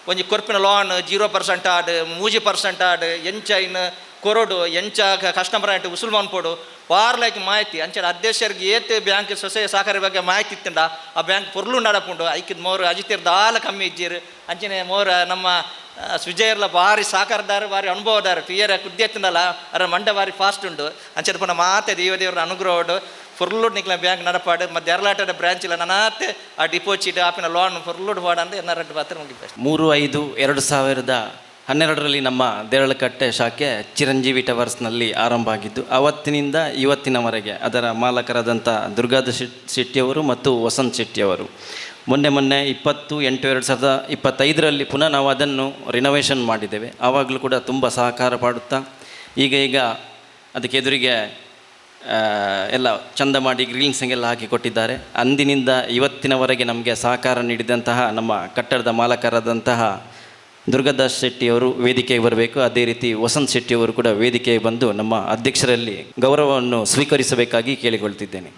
ಒಂಜಿ ಕೊರ್ಪಿನ ಲೋನ್ 0% ಆಡ್ 3% ಆಡ್ ಎಂಚ ಇನ್ನು ಕೊರಡು ಎಂಚ ಕಸ್ಟಮರ್ ಆಯ್ತು ಉಸುಲ್ ಮನ್ಪೋಡು ಬಾರ್ಲೈಕ್ ಮಾಹಿತಿ. ಅಂಚೆ ಅಧ್ಯಕ್ಷರಿಗೆ ಏತ್ ಬ್ಯಾಂಕ್ ಸೊಸೈ ಸಹಕಾರಿ ಬಗ್ಗೆ ಮಾಹಿತಿ ಇತ್ತಂಡ ಆ ಬ್ಯಾಂಕ್ ಪೊರ್ಲು ನಡಪುಂಡು. ಐಕಿದ್ ಮೋರು ಅಜಿತಿರ್ ದಾಲ ಕಮ್ಮಿ ಇಜ್ಜೀರು. ಅಂಚನೆ ಮೋರ ನಮ್ಮ ಸುಜಯರ್ಲ ಭಾರಿ ಸಹಕಾರದಾರ ಭಾರಿ ಅನುಭವದಾರ ತುಯ್ಯರ ಕುದ್ದಿ ಎತ್ತಂಡಲ್ಲ ಅರ ಮಂಡ ಭಾರಿ ಫಾಸ್ಟ್ ಉಂಡು. ಅಂಚೆ ಪುನಃ ಮಾತೆ ದೇವದೇವರ ಅನುಗ್ರಹ ಫುರ್ಲುಡ್ ನಿಕ್ಲ ಬ್ಯಾಂಕ್ ನಡಪಾಡು ಮತ್ತು ಎರಲಾಟದ ಬ್ರಾಂಚ್ ಇಲ್ಲ ನನಾತೆ ಆ ಡಿಪಾಸಿಟ್ ಆಪಿನ ಲೋನ್ ಫುರ್ಲುಡ್ ಪಾಡ ಅಂತ ಎನ್ನ ರೆಡ್ಡು ಪಾತ್ರ ಮುಗಿಪೆ. 3/5/2012ರಲ್ಲಿ ನಮ್ಮ ದೇರಳಕಟ್ಟೆ ಶಾಖೆ ಚಿರಂಜೀವಿ ಟವರ್ಸ್ನಲ್ಲಿ ಆರಂಭ ಆಗಿದ್ದು ಆವತ್ತಿನಿಂದ ಇವತ್ತಿನವರೆಗೆ ಅದರ ಮಾಲಕರಾದಂಥ ದುರ್ಗಾದ ಶೆಟ್ಟಿಯವರು ಮತ್ತು ವಸಂತ್ ಶೆಟ್ಟಿಯವರು ಮೊನ್ನೆ ಮೊನ್ನೆ 28/8/2025ರಲ್ಲಿ ಪುನಃ ನಾವು ಅದನ್ನು ರಿನೋವೇಷನ್ ಮಾಡಿದ್ದೇವೆ. ಆವಾಗಲೂ ಕೂಡ ತುಂಬ ಸಹಕಾರ ಪಾಡುತ್ತಾ ಈಗ ಈಗ ಅದಕ್ಕೆ ಎದುರಿಗೆ ಎಲ್ಲ ಚಂದ ಮಾಡಿ ಗ್ರೀನ್ಸಿಂಗೆಲ್ಲ ಹಾಕಿ ಕೊಟ್ಟಿದ್ದಾರೆ. ಅಂದಿನಿಂದ ಇವತ್ತಿನವರೆಗೆ ನಮಗೆ ಸಹಕಾರ ನೀಡಿದಂತಹ ನಮ್ಮ ಕಟ್ಟಡದ ಮಾಲಕರಾದಂತಹ ದುರ್ಗಾದಾಸ್ ಶೆಟ್ಟಿಯವರು ವೇದಿಕೆಗೆ ಬರಬೇಕು. ಅದೇ ರೀತಿ ವಸಂತ್ ಶೆಟ್ಟಿಯವರು ಕೂಡ ವೇದಿಕೆಗೆ ಬಂದು ನಮ್ಮ ಅಧ್ಯಕ್ಷರಲ್ಲಿ ಗೌರವವನ್ನು ಸ್ವೀಕರಿಸಬೇಕಾಗಿ ಕೇಳಿಕೊಳ್ತಿದ್ದೇನೆ.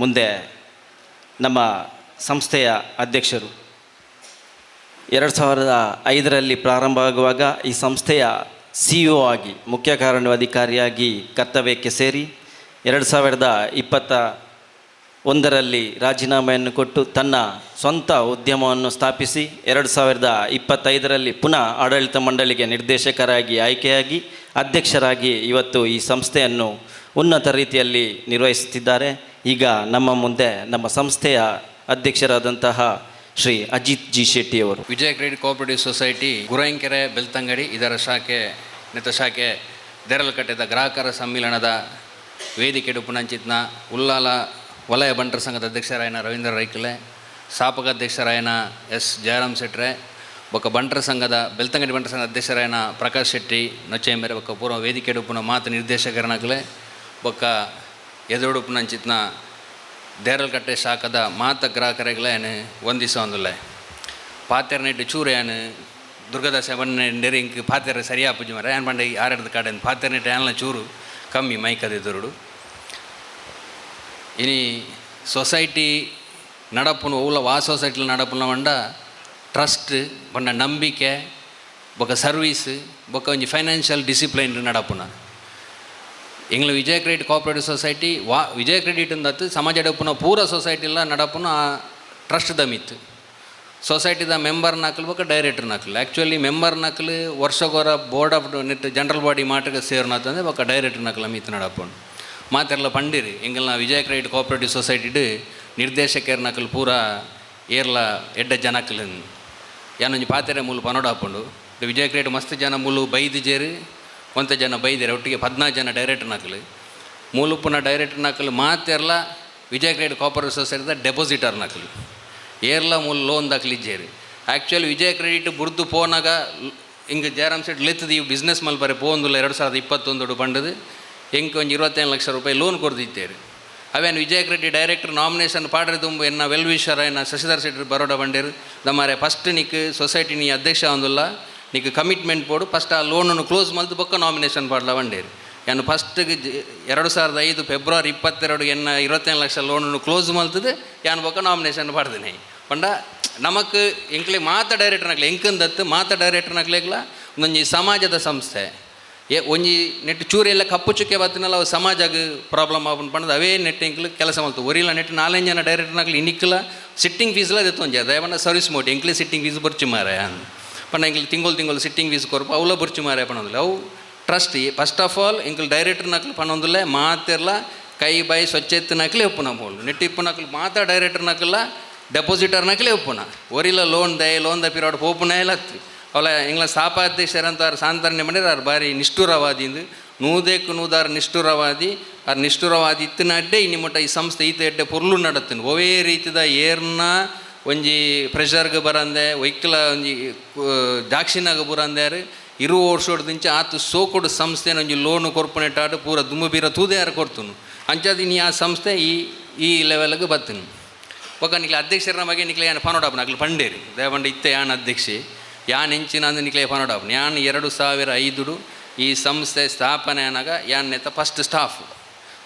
ಮುಂದೆ ನಮ್ಮ ಸಂಸ್ಥೆಯ ಅಧ್ಯಕ್ಷರು 2005ರಲ್ಲಿ ಪ್ರಾರಂಭ ಆಗುವಾಗ ಈ ಸಂಸ್ಥೆಯ CEO ಆಗಿ ಮುಖ್ಯ ಕಾರ್ಯನಿರ್ವಹಣಾಧಿಕಾರಿಯಾಗಿ ಕರ್ತವ್ಯಕ್ಕೆ ಸೇರಿ 2021ರಲ್ಲಿ ರಾಜೀನಾಮೆಯನ್ನು ಕೊಟ್ಟು ತನ್ನ ಸ್ವಂತ ಉದ್ಯಮವನ್ನು ಸ್ಥಾಪಿಸಿ 2025ರಲ್ಲಿ ಪುನಃ ಆಡಳಿತ ಮಂಡಳಿಗೆ ನಿರ್ದೇಶಕರಾಗಿ ಆಯ್ಕೆಯಾಗಿ ಅಧ್ಯಕ್ಷರಾಗಿ ಇವತ್ತು ಈ ಸಂಸ್ಥೆಯನ್ನು ಉನ್ನತ ರೀತಿಯಲ್ಲಿ ನಿರ್ವಹಿಸುತ್ತಿದ್ದಾರೆ. ಈಗ ನಮ್ಮ ಮುಂದೆ ನಮ್ಮ ಸಂಸ್ಥೆಯ ಅಧ್ಯಕ್ಷರಾದಂತಹ ಶ್ರೀ ಅಜಿತ್ ಜಿ ಶೆಟ್ಟಿಯವರು. ವಿಜಯ ಕ್ರೆಡಿಟ್ ಕೋಆಪರೇಟಿವ್ ಸೊಸೈಟಿ ಗುರಾಯಂಕೆರೆ ಬೆಳ್ತಂಗಡಿ ಇದರ ಶಾಖೆ ನೆತ್ತ ಶಾಖೆ ದೇರಳಕಟ್ಟೆದ ಗ್ರಾಹಕರ ಸಮ್ಮೇಳನದ ವೇದಿಕೆ ಪುನಂಚಿತ್ನ ಉಲ್ಲಾಲ ವಲಯ ಬಂಟರ ಸಂಘದ ಅಧ್ಯಕ್ಷರಾಯನ ರವೀಂದ್ರ ರೈಕಲೆ, ಸ್ಥಾಪಕ ಅಧ್ಯಕ್ಷರಾಯನ ಎಸ್ ಜಯರಾಮ್ ಶೆಟ್ರೆ, ಬೊಕ್ಕ ಬಂಟರ ಸಂಘದ ಬೆಳ್ತಂಗಡಿ ಬಂಟರ ಸಂಘದ ಅಧ್ಯಕ್ಷರಾಯನ ಪ್ರಕಾಶ್ ಶೆಟ್ಟಿ ನೊಚ್ಚೆಂಬೆರೆ, ಬೊಕ್ಕ ಪೂರ್ವ ವೇದಿಕೆ ಉಪ್ಪುನ ಮಾತು ನಿರ್ದೇಶಕರನಾಗಲೆ, ಬೊಕ್ಕ ಎದುರುಡು ಪುನಂಚಿತ್ನ ದೇರಳಕಟ್ಟೆ ಶಾಖದ ಮಾತ ಗ್ರಾಹಕರಿಗಳೇನು ವಂದಿಸೊಂದುಲ್ಲೆ. ಪಾತೆರ್ನೆಟ್ ಚೂರು ಯಾನ್ ದುರ್ಗದಾಸ ಬಣ್ಣ ನೆರೆ ಇಂಕ್ ಪಾತೆರ ಸರಿಯಾ ಪೂಜೆ ಮಾರ ಯಾನ್ ಪಂಡ ಆರೆಡ್ದ ಕಾಡೆ ಪಾತೆರ್ನೆಟ್ ಯಾನ್ಲ ಚೂರು ಕಮ್ಮಿ ಮೈಕದ ಎದುರುಡು. ಇನಿ ಸೊಸೈಟಿ ನಡಪುನು ಒವ್ಲ ವಾ ಸೊಸೈಟಿಲಿ ನಡಪುನ ಪಂಡ ಟ್ರಸ್ಟ್ ಪಂಡ ನಂಬಿಕೆ ಬೊಕ್ಕ ಸರ್ವೀಸ್ ಬೊಕ್ಕ ಒಂಜಿ ಫೈನಾನ್ಷಿಯಲ್ ಡಿಸಿಪ್ಲೈನ್ ನಡಪುನ. ಎಂಗ್ಲ ವಿಜಯ ಕ್ರೆಡಿಟ್ ಕೋಆಪರೇಟಿವ್ ಸೊಸೈಟಿ ವಾ ವಿಜಯ ಕ್ರೆಡಿಟ್ ಅಂದತ್ತು ಸಮಾಜ ಉಪ್ಪುನ ಪೂರ ಸೊಸೈಟಿಲ ನಡಪುನ ಟ್ರಸ್ಟ್ the ಮಿತ್ತು. ಸೊಸೈಟಿದ ಮೆಂಬರ್ ನಕಲು ಬೊಕ್ಕ ಡೈರೆಕ್ಟರ್ ನಕಲು. ಆ್ಯಕ್ಚುಲಿ ಮೆಂಬರ್ ನಕಲು ವರ್ಷಗೊರ ಬೋರ್ಡ್ ಆಫ್ ನೆಟ್ ಜನರಲ್ ಬಾಡಿ ಮಾಟಗ ಸೇರ್ನತಂದ್ರೆ ಬೊಕ್ಕ ಡೈರೆಕ್ಟರ್ ನಕಲ ಮಿತ್ತು ನಡಪುಂಡು. ಮಾತೆರ್ಲ ಪಂಡಿರಿ ಎಂಗಲ್ನ ವಿಜಯ ಕ್ರೆಡಿಟ್ ಕೋಆಪರೇಟಿವ್ ಸೊಸೈಟಿಡ್ ನಿರ್ದೇಶಕರ್ ನಕಲು ಪೂರ ಏರ್ಲ ಎಡ್ಡ ಜನಕಲು. ಯಾನೊಂಜಿ ಪಾತೆರೆ ಮೂಲು ಪನೊಡಾಪುಂಡು. ವಿಜಯ ಕ್ರೆಡಿಟ್ ಮಸ್ತ್ ಜನ ಮೂಲು ಬೈದು ಜೇರು, ಒಂತೆ ಜನ ಬೈದಿರ, ಒಟ್ಟಿಗೆ 14 ಜನ ಡೈರೆಕ್ಟರ್ ನಕಲು. ಮೂಲುಪ್ಪುನ ಡೈರೆಕ್ಟರ್ ನಕಲು ಮಾತೆರ್ಲ ವಿಜಯ ಕ್ರೆಡಿಟ್ ಕೋಆಪರೇಟಿವ್ ಸೊಸೈಟಿದ ಡೆಪಾಸಿಟರ್ ನಕಲು. ಏರ್ಲ ಮೂಲು ಲೋನ್ ದಾಖಲಿಜ್ಜೇರು. ಆ್ಯಕ್ಚುಲಿ ವಿಜಯ ಕ್ರೆಡಿಟ್ ಬುರ್ದು ಪೋನಾಗ ಹಿಂಗೆ ಜಯರಾಮ್ ಸೆಟ್ ಲೆತ್ತದ ಈ ಬಿಸ್ನೆಸ್ ಮಲ್ಪರೆ ಪೋಂದುಲ್ಲ 2021 ಪಂಡದು ಎಂಕ್ ಒಂಜಿ 27 ಲಕ್ಷ ರೂಪಾಯಿ ಲೋನ್ ಕೊರ್ದಿತ್ತೇರು. ಅವೇನು ವಿಜಯ ಕ್ರೆಡಿಟ್ ಡೈರೆಕ್ಟರ್ ನಾಮಿನೇಷನ್ ಪಾಡ್ರೆ ದುಂಬು ಎನ್ನ ವೆಲ್ ವಿಷರ್ ಎನ್ನ ಶಶಿಧರ್ ಶೆಟ್ಟಿ ಬರೋಡ ಬಂಡೇರು ದಮಾರೆ ಫಸ್ಟ್ ನಿಕ್ ಸೊಸೈಟಿ ನೀ ಅಧ್ಯಕ್ಷ ಒಂದುಲ್ಲ ನಿಕ್ ಕಮಿಟ್ಮೆಂಟ್ ಬೋಡು ಫಸ್ಟ್ ಆ ಲೋನನ್ನು ಕ್ಲೋಸ್ ಮಲ್ತು ಬೊಕ್ಕ ನಾಮಿನೇಷನ್ ಪಾಡ್ಲ ಬಂಡೇರು. ಯಾನು ಫಸ್ಟ್ಗೆ 2005 ಫೆಬ್ರವರಿ 22 ಎನ್ನ 27 ಲಕ್ಷ ಲೋನನ್ನು ಕ್ಲೋಸ್ ಮಲ್ತದೆ ಯಾನು ಬೊಕ್ಕ ನಾಮಿನೇಷನ್ ಪಾಡ್ದಿನಿ. ಪಂಡ ನಮಕ್ ಎಂಕ್ಲೆ ಮಾತ ಡೈರೆಕ್ಟರ್ ನಕ್ಲೆ ಎಂಕಂದತ್ತು ಮಾತ ಡೈರೆಕ್ಟರ್ ನಕ್ಲೆಗ್ಲ ಒಂದೊಂಜಿ ಸಮಾಜದ ಸಂಸ್ಥೆ ಏ ಒಂಜಿ ನೆಟ್ ಚೂರು ಎಲ್ಲ ಕಪ್ಪು ಚುಕ್ಕೆ ಬತ್ತಿನಲ್ಲ ಅವು ಸಮಾಜಗ್ ಪ್ರಾಬ್ಲಮ್ ಆಪುಂಡು ಪಂಡದು ಅವೇ ನೆಟ್ ಎಂಕ್ಲು ಕೆಲಸ ಮಲ್ತು. ಒರಿಲ ನೆಟ್ ನಾಲ್ಕು ಜನ ಡೈರೆಕ್ಟರ್ ನಕ್ಲು ಇನಿಕ್ಲ ಸಿಟ್ಟಿಂಗ್ ಫೀಸ್ಲ ದೆತ್ತೊಂಜಿ ದಯಪಂಡ ಸರ್ವಿಸ್ ಮೋಟಿ ಎಂಕ್ಲೆ ಸಿಟ್ಟಿಂಗ್ ಫೀಸ್ ಬೊರ್ಚಿ ಮಾರಾಯ ಪಂಡ ಎಂಕ್ಲು ತಿಂಗಳು ತಿಂಗಳು ಸಿಟ್ಟಿಂಗ್ ಫೀಸ್ ಕೊರ್ಪ ಅವಲ ಬೊರ್ಚಿ ಮಾರಾಯ ಪಣೊಂದಿಲ್ಲ. ಅವು ಟ್ರಸ್ಟ್ ಫಸ್ಟ್ ಆಫ್ ಆಲ್ ಎಂಕ್ಲು ಡೈರೆಕ್ಟರ್ ನಕ್ಲು ಪಣೊಂದುಲ್ಲೆ ಮಾತೆರ್ಲ ಕೈ ಬಾಯಿ ಸ್ವಚ್ಛ ಎತ್ತಿನಕ್ಲೆ ಉಪ್ಪುನ ಮೂಲು ನೆಟ್ ಇಪ್ಪುನಕ್ಲು ಮಾತ ಡೈರೆಕ್ಟರ್ ನಕ್ಲ ಡೆಪಾಸಿಟರ್ ನಕ್ಲೆ ಉಪ್ಪುನ ಒರಿಲ ಲೋನ್ ದಯ ಲೋನ್ the period ಪೋಪುನ ಲತ್ತು. ಅವಲ ಎಂಗ್ಲ ಸ್ಥಾಪಾಧ್ಯಕ್ಷರಂತ ಅವ್ರು ಸಾಂತರಣೆ ಮಾಡಿದ್ರೆ ಅವ್ರು ಭಾರಿ ನಿಷ್ಠುರವಾದಿ ನೂದೇಕು ನೂದಾರು ನಿಷ್ಠುರವಾದಿ. ಆರ್ ನಿಷ್ಠುರವಾದಿ ಇತ್ತಿನಡ್ಡೆ ಇನಿ ಮುಟ್ಟ ಈ ಸಂಸ್ಥೆ ಈತ ಎಡ್ಡೆ ಪೊರ್ಲು ನಡತ್ತಿನ. ಒವೇ ರೀತಿದ ಏರ್ನ ಒಂಜಿ ಪ್ರೆಷರ್ಗೆ ಬರಂದೆ ಒಯ್ಕಲ ಒಂಜಿ ದಾಕ್ಷಿಣಾಗ ಬರಂದೆ ಇರುವ ವರ್ಷದಿಂಚ ಆತು ಸೋಕುಡು ಸಂಸ್ಥೆನ ಒಂಜಿ ಲೋನು ಕೊರ್ಪುನೆಟ್ಟಾಡು ಪೂರ ದುಂಬು ಬೀರ ತೂದೆ ಯಾರು ಕೊಡ್ತುನು. ಅಂಚಾದ ಇನಿ ಆ ಸಂಸ್ಥೆ ಈ ಈ ಲೆವೆಲ್ಗೆ ಬತ್ತಿನ. ಬೊಕ್ಕ ನಿಕ್ಲೆ ಅಧ್ಯಕ್ಷರ ಬಗ್ಗೆ ನಿಕ್ಲೆ ಯಾನ್ ಫಾನೋಡಾಪನ ಅಕ್ಲು ಪಂಡೇರಿ ದಯಪಂಡ ಇತ್ತೆ ಯಾನ್ ಅಧ್ಯಕ್ಷೆ ಯಾನ್ ಹೆಂಚಿನ ಅಂದ್ ನಿಕ್ಲೆ ಫಾನೋಡಾಪನ. ಯಾನ್ 2005 ಈ ಸಂಸ್ಥೆ ಸ್ಥಾಪನೆ ಆನಾಗ ಯಾನ್ ನೆತ್ತ ಫಸ್ಟ್ ಸ್ಟಾಫ್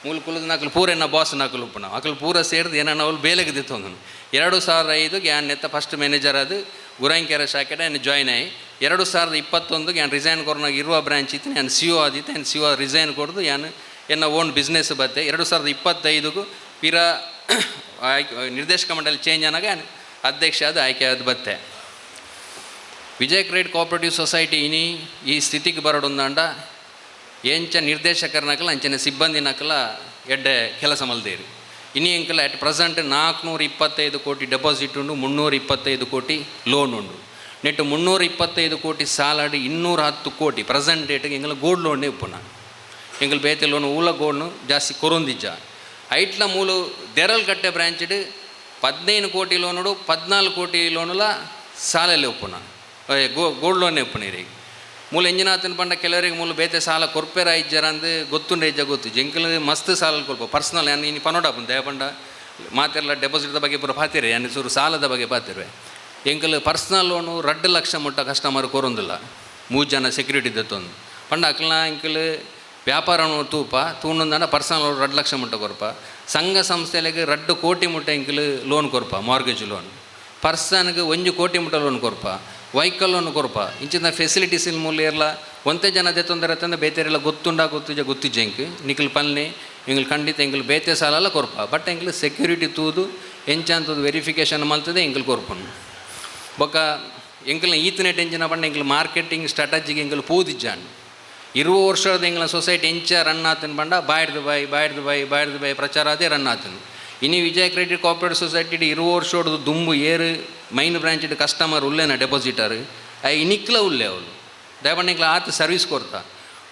ಮೂಲು ಕುಲದ ನಕಲು ಪೂರ ಎನ್ನ ಬಾಸ್ ನಕಲು ಉಪ್ಪುನ ಅಕಲು ಪೂರ ಸೇರ್ದು ಏನನ್ನ ಅವಳು ಬೇಲೆಗೆ ದಿತ್ತೊಂದನು. 2005 ಯಾನ್ ನೆತ್ತ ಫಸ್ಟ್ ಮ್ಯಾನೇಜರ್ ಅದು ಗುರಾಂಕೆರೆ ಶಾಖೆಡೆ ನಾನು ಜಾಯ್ನ್ ಆಯಿ. 2021 ಯಾನ್ ರಿಸೈನ್ ಕೊರ್ನಾಗ ಇರುವ ಬ್ರಾಂಚ್ ಇತ್ತು. ನಾನು ಸಿ ಒ ಆದಿತ್ತು. ನಾನು ಸಿ ಒ ರಿಸೈನ್ ಕೊಡ್ದು ಯಾನ್ ಎನ್ನ ಓನ್ ಬಿಸ್ನೆಸ್ ಬತ್ತೆ. 2025 ಪಿರ ಆಯ್ಕೆ ನಿರ್ದೇಶಕ ಮಂಡಳಿ ಚೇಂಜ್ ಆನಾಗ ಅಧ್ಯಕ್ಷ ಅದು ಆಯ್ಕೆ ಅದು ಬತ್ತೆ. ವಿಜಯ ಕ್ರೆಡಿಟ್ ಕೋಆಪರೇಟಿವ್ ಸೊಸೈಟಿ ಇನಿ ಈ ಸ್ಥಿತಿಗೆ ಬರೋಡೊಂದಾಂಡ ಎಂಚ ನಿರ್ದೇಶಕರನಕಲ ಅಂಚನೆ ಸಿಬ್ಬಂದಿನಕಲ ಎಡ್ಡೆ ಕೆಲಸ ಮಲ್ದೇರಿ. ಇನಿ ಎಂಕಲ ಅಟ್ ಪ್ರೆಸೆಂಟ್ 425 ಕೋಟಿ ಡೆಪಾಸಿಟ್ ಉಂಡು, 325 ಕೋಟಿ ಲೋನ್ ಉಂಡು. ನೆಟ್ಟು 325 ಕೋಟಿ ಸಾಲಾಡಿ 210 ಕೋಟಿ ಪ್ರೆಸೆಂಟ್ ಡೇಟ್ಗೆ ಎಂಗಲ ಗೋಲ್ಡ್ ಲೋನ್ ಇಪ್ಪುನ. ಎಂಗಲ್ ಬೇತೆ ಲೋನ್ ಊಲ ಗೋಲ್ಡ್ ಜಾಸ್ತಿ ಕೊರೊಂದಿಜ್ಜ. ಐಟ್ಲ ಮೂಲು ದೇರಲ್ಕಟ್ಟೆ ಬ್ರಾಂಚ್ಡ್ 15 ಕೋಟಿ ಲೋನುಡು 14 ಕೋಟಿ ಲೋನುಲ ಸಾಲಲ್ಲಿ ಉಪ್ಪುನ ಗೋಲ್ಡ್ ಲೋನ್ ಉಪ್ಪುನ. ಇರಿಗೆ ಮೂಲ ಎಂಜಿನಾತನ ಪಂಡ ಕೆಲವರಿಗೆ ಮೂಲ ಬೇತೆ ಸಾಲ ಕೊರ್ಪೇರ ಇಜ್ಜರ ಅಂದ್ ಗೊತ್ತುಂಡ ಇಜ್ಜ ಗೊತ್ತು. ಜಂಕಲ್ ಮಸ್ತ್ ಸಾಲ ಕೊಲ್ಪ ಪರ್ಸನಲ್ ಯಾನ್ ಇನಿ ಪನೋಡಾಪುಂಡು. ದಯಪಂಡ ಮಾತೆಲ್ಲ ಡೆಪಾಸಿಟ್ದ ಬಗ್ಗೆ ಪೂರ ಪಾತಿರೆ ಯಾನ್ ಚೂರು ಸಾಲದ ಬಗ್ಗೆ ಪಾತಿರುವೆ. ಎಂಕಲ್ ಪರ್ಸನಲ್ ಲೋನು 2 ಲಕ್ಷ ಮುಟ್ಟ ಕಸ್ಟಮರ್ ಕೊರೊಂದಿಲ್ಲ 3 ಜನ ಸೆಕ್ಯೂರಿಟಿ ದತ್ತೊಂದು ಪಂಡ ಅಕ್ಲ್ನ ಎಂಕಲ್ ವ್ಯಾಪಾರ ತೂಪ ತೂಂಡಂದಾಂಡ ಪರ್ಸನಲ್ ಲೋನ್ 2 ಲಕ್ಷ ಮುಟ್ಟ ಕೊರ್ಪ. ಸಂಘ ಸಂಸ್ಥೆಲೆಗ್ 2 ಕೋಟಿ ಮುಟ್ಟ ಎಂಕಲ್ ಲೋನ್ ಕೊರ್ಪ. ಮಾರ್ಗೇಜ್ ಲೋನ್ ಪರ್ಸನ್ಗೆ 1 ಕೋಟಿ ಮುಟ್ಟ ಲೋನ್ ಕೊರ್ಪ. ವೆಹಿಕಲ್ ಲೋನ್ ಕೊರ್ಪ. ಇಂಚಿನ ಫೆಸಿಲಿಟೀಸ್ ಮೂಲ ಇರ್ಲ ಒಂತೆ ಜನ ದೆತ್ತೊಂದರೆ ತಂದೆ ಬೇತೆರೆಲ್ಲ ಗೊತ್ತುಂಡ ಗೊತ್ತಿಜ ಗೊತ್ತಿಜ್ಜ ಎಂಕ್ ನಿಕಲ್ ಪನ್ನೆ ಎಂಗ್ಲು ಖಂಡಿತ ಎಂಗ್ಲು ಬೇತೆ ಸಾಲಲ್ಲ ಕೊರ್ಪ. ಬಟ್ ಎಂಕ್ಲು ಸೆಕ್ಯೂರಿಟಿ ತೂದು ಎಂಚ ಅಂತದ್ದು ವೆರಿಫಿಕೇಷನ್ ಮಲ್ತದೆ ಎಂಕ್ಲು ಕೊರ್ಪುನು. ಬೊಕ್ಕ ಎಂಕಲ್ನ ಈತನೆಟ್ ಎಂಚಿನ ಪಂಡ ಎಂಕ್ಲು ಮಾರ್ಕೆಟಿಂಗ್ ಸ್ಟ್ರಾಟಜಿಗೆ ಎಂಕಲ್ ಪೋದಿಜ್ಜಾಂಡ್. 20 ವರ್ಷದ ಎಂಗ್ಲ ಸೊಸೈಟಿ ಎಂಚ ರನ್ ಆತನ ಪಂಡ ಬಾಯ್ದು ಬಾಯ್ ಬಾಯ್ದು ಬಾಯ್ ಬಾಯ್ದು ಬಾಯ್ ಪ್ರಚಾರ ಅದೇ ರನ್ ಆತನು. ಇನಿ ವಿಜಯ ಕ್ರೆಡಿಟ್ ಕೋಆಪರೇಟಿವ್ ಸೊಸೈಟಿ 20 ವರ್ಷೋಡು ದುಂಬು ಏರು ಮೈನ್ ಬ್ರಾಂಚ್ ಕಸ್ಟಮರ್ ಉಲ್ಲೇನ ಡೆಪಾಸಿಟರ್ I ಇನಿಕ್ಲ ಉಲ್ಲೆ ಅವಳು. ದಯಪಂಡ ಆತ ಸರ್ವಿಸ್ ಕೊರ್ತಾ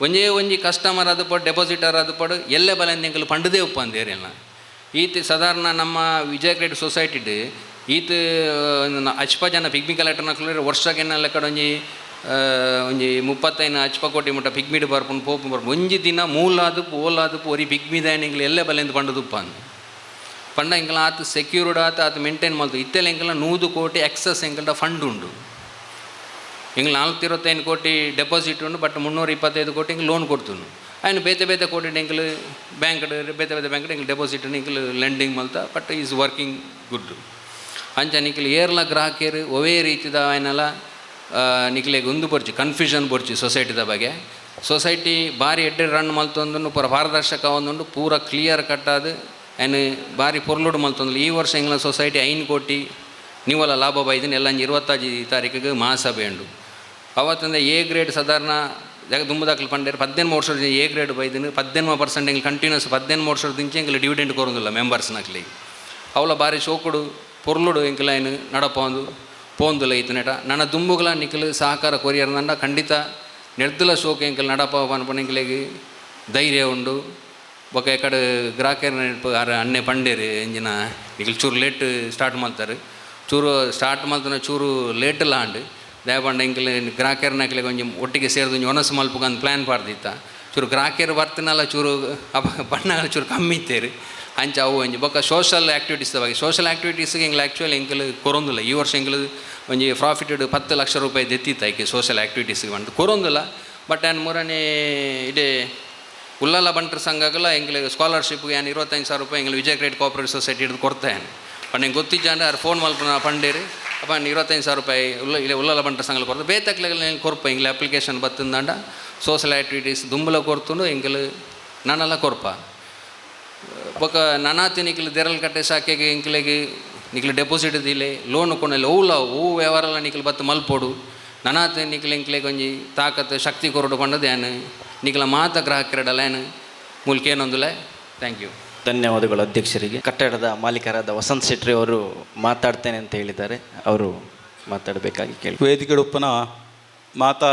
ಒಂಜೇ ಒಂಜಿ ಕಸ್ಟಮರ್ ಅದು ಪಡು ಡೆಪಾಸಿಟರ್ ಅದು ಪಡು ಎಲ್ಲೆ ಬಲ ಎಂಕಲು ಪಂಡದೇ ಉಪ್ಪ ಅಂದೇರಿಲ್ಲ. ಈತ ಸಾಧಾರಣ ನಮ್ಮ ವಿಜಯ ಕ್ರೆಡಿಟ್ ಸೊಸೈಟಿಡ್ ಈತ ಅಚ್ಪ ಜನ ಪಿಗ್ಮಿ ಕಲೆಕ್ಟರ್ನಕ್ಲು ವರ್ಷಕ್ಕೆ ಲೆಕ್ಕಡ್ ಒಂಜಿ ಒಂಜಿ 35 ಅಚ್ಪ ಕೋಟಿ ಮುಟ್ಟ ಪಿಗ್ಮಿಡ್ ಬರ್ಪುಂಡು ಪೋಪು ಬರ್ಪುಂಡು. ಒಂಜಿ ದಿನ ಮೂಲಾದುಪ್ಪು ಓಲಾದುಪ್ಪು ಒರಿ ಪಿಗ್ಮಿದಾನಿಂಗ್ಲು ಎಲ್ಲೆ ಬಲೆಂದು ಪಂಡದುಪ್ಪ ಅಂದು ಪಂಡ ಎಂಕಲ ಆತ ಸೆಕ್ಯೂರ್ಡ್ ಆತ ಆತ ಮೇಂಟೈನ್ ಮಲ್ತು. ಇತ್ತೆಲ್ಲ ಎಂಕಲ 100 ಕೋಟಿ ಎಕ್ಸಸ್ ಎಂಕಲ್ಡ ಫಂಡ್ ಉಂಡು. ಎಂಗ್ಲ 425 ಕೋಟಿ ಡೆಪಾಸಿಟ್ ಉಂಡು, ಬಟ್ 325 ಕೋಟಿ ಎಂಕ್ ಲೋನ್ ಕೊಡ್ತುನು. ಆಯ್ನ ಬೇತೆ ಬೇತೆ ಕೋಟಿ ಎಂಕಲು ಬ್ಯಾಂಕ್ ಬೇತೆ ಬೇತೆ ಬ್ಯಾಂಕ್ ಎಂಕಲ್ ಡೆಪಾಸಿಟ್ ಎಂಕಲು ಲೆಂಡಿಂಗ್ ಮಲ್ತ, ಬಟ್ is working good. ಅಂಚ ನಿಕ್ಲು ಏರ್ಲ ಗ್ರಾಹಕರು ಒವೇ ರೀತಿದ ಆಯ್ನಲ ನಿಕ್ಲೆಗ್ ಉಂದು ಬೊರ್ಚಿ ಕನ್ಫ್ಯೂಷನ್ ಬೊರ್ಚಿ ಸೊಸೈಟಿದ ಬಗ್ಗೆ. ಸೊಸೈಟಿ ಬಾರಿ ಎಡ್ಡೆ ರನ್ ಮಲ್ತೊಂದುಂಡು, ಪೂರ ಪಾರದರ್ಶಕ ಒಂದುಂಡು, ಪೂರ ಕ್ಲಿಯರ್ ಕಟ್ಟಾದ್ ಆಯ್ನ್ ಬಾರಿ ಪೊರ್ಲುಡು ಮಲ್ತೊಂದು. ಈ ವರ್ಷ ಎಂಗ್ಲ ಸೊಸೈಟಿ 5 ಕೋಟಿ ನಿವ್ವಲ ಲಾಭ ಬೈದಿನ ಎಲ್ಲ 25 ತಾರೀಕಿಗೆ ಮಹಾಸಭೆ ಉಂಡು. ಅವತ್ತಂದ ಎ ಗ್ರೇಡ್ ಸಾಧಾರಣ ಜಾಗ ದುಂಬುದಾಕ್ಲು ಪಂಡೇರು 18 ವರ್ಷ ಎ ಗ್ರೇಡ್ ಬೈದಿನ 18% ಎಂಗ್ಲು ಕಂಟಿನ್ಯೂಸ್ 18 ವರ್ಷ ಎಂಕ್ಲು ಡಿವಿಡೆಂಡ್ ಕೊರೊಂದಿಲ್ಲ ಮೆಂಬರ್ಸ್ನಕ್ಲಿ. ಅವಲ ಬಾರಿ ಶೋಕುಡು ಪೊರ್ಲುಡು ಎಂಕ್ಲ ಐನ್ ನಡಪೊಂದು ಪೋಂದುಲ ಇತ್ತನೇಟ. ನನ್ನ ದುಂಬುಗಳ ನಿಕ್ಲು ಸಹಕಾರ ಕೊರಿಯರ್ದಂಡ ಖಂಡಿತ ನೆಡ್ದುಲ ಶೋಕು ಎಂಕಲ್ ನಡಪ ಪನ್ಪುನ ಎಂಕ್ಲೆಗ್ ಧೈರ್ಯ ಉಂಡು. ಬೊಕ ಎಕಡೆ ಗ್ರಾಹಕರ ಅಣ್ಣೆ ಪಂಡೇರು ಎಂಜಿನ ನಿಕ್ಲು ಚೂರು ಲೇಟ್ ಸ್ಟಾರ್ಟ್ ಮಲ್ತಾರೆ, ಚೂರು ಸ್ಟಾರ್ಟ್ ಮಲ್ತನ ಚೂರು ಲೇಟ್ ಲಾಂಡ್ ದಯಪಂಡ ಎಂಕ್ಲೆ ಗ್ರಾಹಕರನಕ್ಲೆ ಒಂಜಿ ಒಟ್ಟಿಗೆ ಸೇರ್ದು ಒಂಜಿ ಒನಸು ಮಲ್ಪುಗಂದು ಪ್ಲ್ಯಾನ್ ಪಾಡ್ದಿತ್ತ. ಚೂರು ಗ್ರಾಹಕರು ಬರ್ತನಲ್ಲ ಚೂರು ಅಪ ಬಣ್ಣಗಳ ಚೂರು ಕಮ್ಮಿ ಇತ್ತೇರು ಅಂಚ ಅವು ಒಂಜಿ. ಬೊಕ್ಕ ಸೋಷಲ್ ಆ್ಯಕ್ಟಿವಿಟೀಸ್ ಬಗ್ಗೆ, ಸೋಷಲ್ ಆ್ಯಕ್ಟಿವಿಟೀಸ್ಗೆ ಎಂಗ್ಲ ಆ್ಯಕ್ಚುಲಿ ಎಂಕಲ್ ಕೊರೊಂದಿಲ್ಲ. ಈ ವರ್ಷ ಎಂಕಲ್ ಒಂಜಿ ಪ್ರಾಫಿಟೆಡ್ 10 ಲಕ್ಷ ರೂಪಾಯಿ ದೆತ್ತಿತ್ತ ಐಕೆ ಸೋಷಲ್ ಆ್ಯಕ್ಟಿವಿಟೀಸ್ಗೆ ಬಂದು ಕೊರೊಂದಿಲ್ಲ. ಬಟ್ ಆ್ಯನ್ ಮೂರನೇ ಇಡೇ ಉಳ್ಳಾಲ ಬಂಟರ ಸಂಘಗಳ ಎಂಗ್ಲೆ ಸ್ಕಾಲರ್ಶಿಪ್ಗೆ ಏನು 25,000 ರೂಪಾಯಿ ಎಂಗ್ಲ ವಿಜಯ ಕ್ರೆಡಿಟ್ ಕೋಆಪರೇಟಿವ್ ಸೊಸೈಟಿ ಹಿಡಿದು ಕೊಡ್ತೇನೆ. ಪಂಡ ಎಂಕ್ ಗೊತ್ತಿಜ್ಜಾಂಡ ಆರು ಫೋನ್ ಮಲ್ಪುನ ಪಂಡೇರು ಅಪ್ಪ 25,000 ರೂಪಾಯಿ ಉಲ್ಲ ಇಲ್ಲ ಉಳ್ಳಾಲ ಬಂಟರ ಸಂಘ ಕೊಡ್ತು. ಬೇತಕ್ಲೆಗ್ ಕೊರ್ಪ ಎಂಗ್ಲೆ ಅಪ್ಲಿಕೇಶನ್ ಬತ್ತಂದಾಂಡ ಸೋಷಲ್ ಆ್ಯಕ್ಟಿವಿಟೀಸ್ ದುಂಬುಲ ಕೊರ್ತುಂಡು ಎಂಕಲ್ ನಾನೆಲ್ಲ ಕೊರ್ಪ. ಬೊಕ ನಾನಾತಿ ನಿಕ್ಲು ದೇರಳಕಟ್ಟೆ ಶಾಖೆಗೆ ಎಂಕ್ಲೆಗ್ ನಿಕ್ಲು ಡೆಪಾಸಿಟ್ ದಿಲೆ ಲೋನ್ ಕೊನೆಲ್ಲ ಓಲ ಓ ವ್ಯವಹಾರಲ ನಿಕ್ಲು ಬತ್ತು ಮಲ್ಪೊಡು. ನನಾತಿ ನಿಕ್ಲು ಎಂಕ್ಲೆಗ್ ಒಂಜಿ ತಾಕತ್ ಶಕ್ತಿ ಕೊರಡು ಪಂಡದು ಯಾನ್ ನಿಕ್ಲ ಮಾತ ಗ್ರಾಹಕರಡಲ ಯಾನ್ ಮೂಲ್ಕೇನೊಂದುಲೆ. Thank you. ಧನ್ಯವಾದಗಳು ಅಧ್ಯಕ್ಷರಿಗೆ. ಕಟ್ಟಡದ ಮಾಲೀಕರಾದ ವಸಂತ್ ಶೆಟ್ಟಿ ಅವರು ಮಾತಾಡ್ತೇನೆ ಅಂತ ಹೇಳಿದ್ದಾರೆ, ಅವರು ಮಾತಾಡಬೇಕಾಗಿ ಕೇಳಿ. ವೇದಿಕೆಡುಪ್ಪನ ಮಾತಾ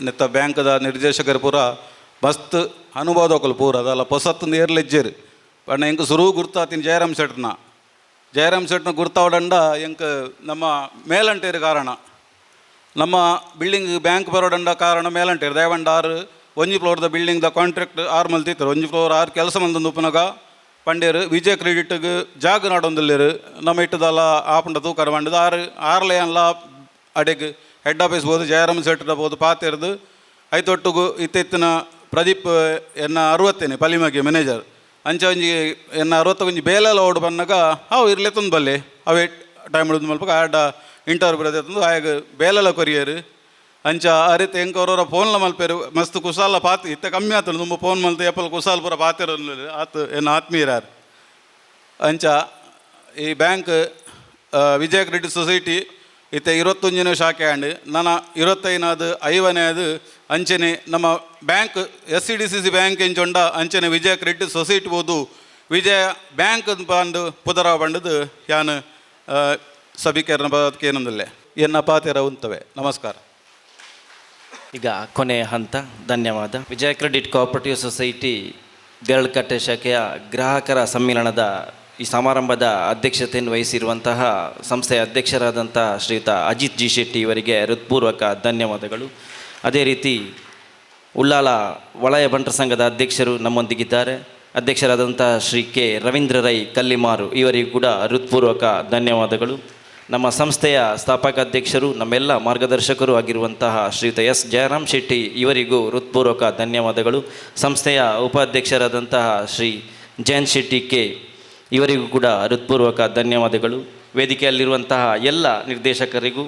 ನೆತ್ತ ಬ್ಯಾಂಕ್ದ ನಿರ್ದೇಶಕರು ಪೂರ ಮಸ್ತ್ ಅನುಭವದೊಕಲು ಪೂರ ಅದಲ್ಲ ಪೊಸತ್ತು ನೇರ್ಲೆಜ್ಜೇರು. ಪಂಡ ಎಂಕ್ ಸುರು ಗುರ್ತಾತಿನ ಜಯರಾಮ್ ಶೆಟ್ನ, ಜಯರಾಮ್ ಶೆಟ್ನ ಗುರ್ತಾವಡಂಡ ಎಂಕ್ ನಮ್ಮ ಮೇಲಂಟೇರು ಕಾರಣ, ನಮ್ಮ ಬಿಲ್ಡಿಂಗ್ ಬ್ಯಾಂಕ್ ಬರೋಡಂಡ ಕಾರಣ ಮೇಲಂಟೇರು ದಯವಂಡ ಆರು ಒಂಜಿ ಫ್ಲೋರ್ದ ಬಿಲ್ಡಿಂಗ್ the contract ಆರು ಮಲ್ತಿತ್ತರು. ಒಂಜಿ ಫ್ಲೋರ್ ಆರು ಕೆಲಸ ಮಲ್ತೊಂದು ಉಪ್ಪುನಗ ಪಂಡೇರು ವಿಜಯ ಕ್ರೆಡಿಟ್ಗೆ ಜಾಗ ನಾಡೊಂದುಲ್ಲೇರು ನಮ್ಮ ಇಟ್ಟದಲ್ಲ ಆಪುಂಡ ತೂಕರ ಪಂಡದು ಆರು ಆರ್ಲೆ ಅನ್ಲ ಅಡೆಗ್ ಹೆಡ್ ಆಫೀಸ್ ಬೋದು ಜಯರಾಮ್ ಶೆಟ್ಟರ್ ಬೋದು ಪಾತೆರ್ದು ಐತೊಟ್ಟುಗು ಇತ್ತಿತ್ತಿನ ಪ್ರದೀಪ್ ಎನ್ನ 60 ಪಲಿಮಗೆ ಮ್ಯಾನೇಜರ್ ಅಂಚ ಒಂಜಿ ಎನ್ನ 60 ಒಂಜಿ ಬೇಲೆಲ ಓಡು ಬನ್ನಗ ಅವು ಇರ್ಲೆ ತಂದು ಬಲ್ಲೆ ಅವೇ ಟೈಮ್ ಹಿಡಿದು ಮಲ್ಪ ಆಡ ಇಂಟರ್ವ್ಯೂ ಬರೋದು ಆಯಾಗ ಬೇಲೆಲ ಕೊರಿಯರು. ಅಂಚ ಆ ರೀತಿ ಎಂಕ್ ಅವರವರ ಫೋನ್ಲ ಮಲ್ಪೇರು ಮಸ್ತ್ ಕುಸಾಲ ಪಾತ್ ಇತ್ತೆ ಕಮ್ಮಿ ಆತುಂಡು ತುಂಬ ಫೋನ್ ಮಲ್ತು ಏಪಲ್ ಕುಸಾಲ್ ಪೂರ ಪಾತೆರ ಆತು ಎನ್ನ ಆತ್ಮೀಯರಾರು. ಅಂಚ ಈ ಬ್ಯಾಂಕ್ ವಿಜಯ ಕ್ರೆಡಿಟ್ ಸೊಸೈಟಿ ಇತ್ತೆ 21ನೇ ಶಾಖೆ ಆಂಡ್ ನನ 25ನಾದು 50ನೇದು ಅಂಚನೆ ನಮ್ಮ ಬ್ಯಾಂಕ್ SCDCC bank ಎಂಚೊಂಡ ಅಂಚನೆ ವಿಜಯ ಕ್ರೆಡಿಟ್ ಸೊಸೈಟಿ ಬೋದು ವಿಜಯ ಬ್ಯಾಂಕ್ ಬಂದು ಪುದರ ಬಂಡದು ಯಾನ್ ಸಭಿಕರನ ಬದಕೇನೊಂದಿಲ್ಲೆ ಎನ್ನ ಪಾತೆರ ಉಂತವೆ. ನಮಸ್ಕಾರ. ಈಗ ಕೊನೆಯ ಹಂತ. ಧನ್ಯವಾದ. ವಿಜಯ ಕ್ರೆಡಿಟ್ ಕೋಆಪರೇಟಿವ್ ಸೊಸೈಟಿ ದೇರಳಕಟ್ಟೆ ಶಾಖೆಯ ಗ್ರಾಹಕರ ಸಮ್ಮೇಳನದ ಈ ಸಮಾರಂಭದ ಅಧ್ಯಕ್ಷತೆಯನ್ನು ವಹಿಸಿರುವಂತಹ ಸಂಸ್ಥೆಯ ಅಧ್ಯಕ್ಷರಾದಂಥ ಶ್ರೀಯುತ ಅಜಿತ್ ಜಿ ಶೆಟ್ಟಿ ಇವರಿಗೆ ಹೃತ್ಪೂರ್ವಕ ಧನ್ಯವಾದಗಳು. ಅದೇ ರೀತಿ ಉಳ್ಳಾಲ ವಲಯ ಬಂಟರ ಸಂಘದ ಅಧ್ಯಕ್ಷರು ನಮ್ಮೊಂದಿಗಿದ್ದಾರೆ. ಅಧ್ಯಕ್ಷರಾದಂಥ ಶ್ರೀ ಕೆ ರವೀಂದ್ರ ರೈ ಕಲ್ಲಿಮಾರು ಇವರಿಗೂ ಕೂಡ ಹೃತ್ಪೂರ್ವಕ ಧನ್ಯವಾದಗಳು. ನಮ್ಮ ಸಂಸ್ಥೆಯ ಸ್ಥಾಪಕ ಅಧ್ಯಕ್ಷರು ನಮ್ಮೆಲ್ಲ ಮಾರ್ಗದರ್ಶಕರು ಆಗಿರುವಂತಹ ಶ್ರೀಯುತ ಎಸ್ ಜಯರಾಮ್ ಶೆಟ್ಟಿ ಇವರಿಗೂ ಹೃತ್ಪೂರ್ವಕ ಧನ್ಯವಾದಗಳು. ಸಂಸ್ಥೆಯ ಉಪಾಧ್ಯಕ್ಷರಾದಂತಹ ಶ್ರೀ ಜಯಂತ್ ಶೆಟ್ಟಿ ಕೆ ಇವರಿಗೂ ಕೂಡ ಹೃತ್ಪೂರ್ವಕ ಧನ್ಯವಾದಗಳು. ವೇದಿಕೆಯಲ್ಲಿರುವಂತಹ ಎಲ್ಲ ನಿರ್ದೇಶಕರಿಗೂ,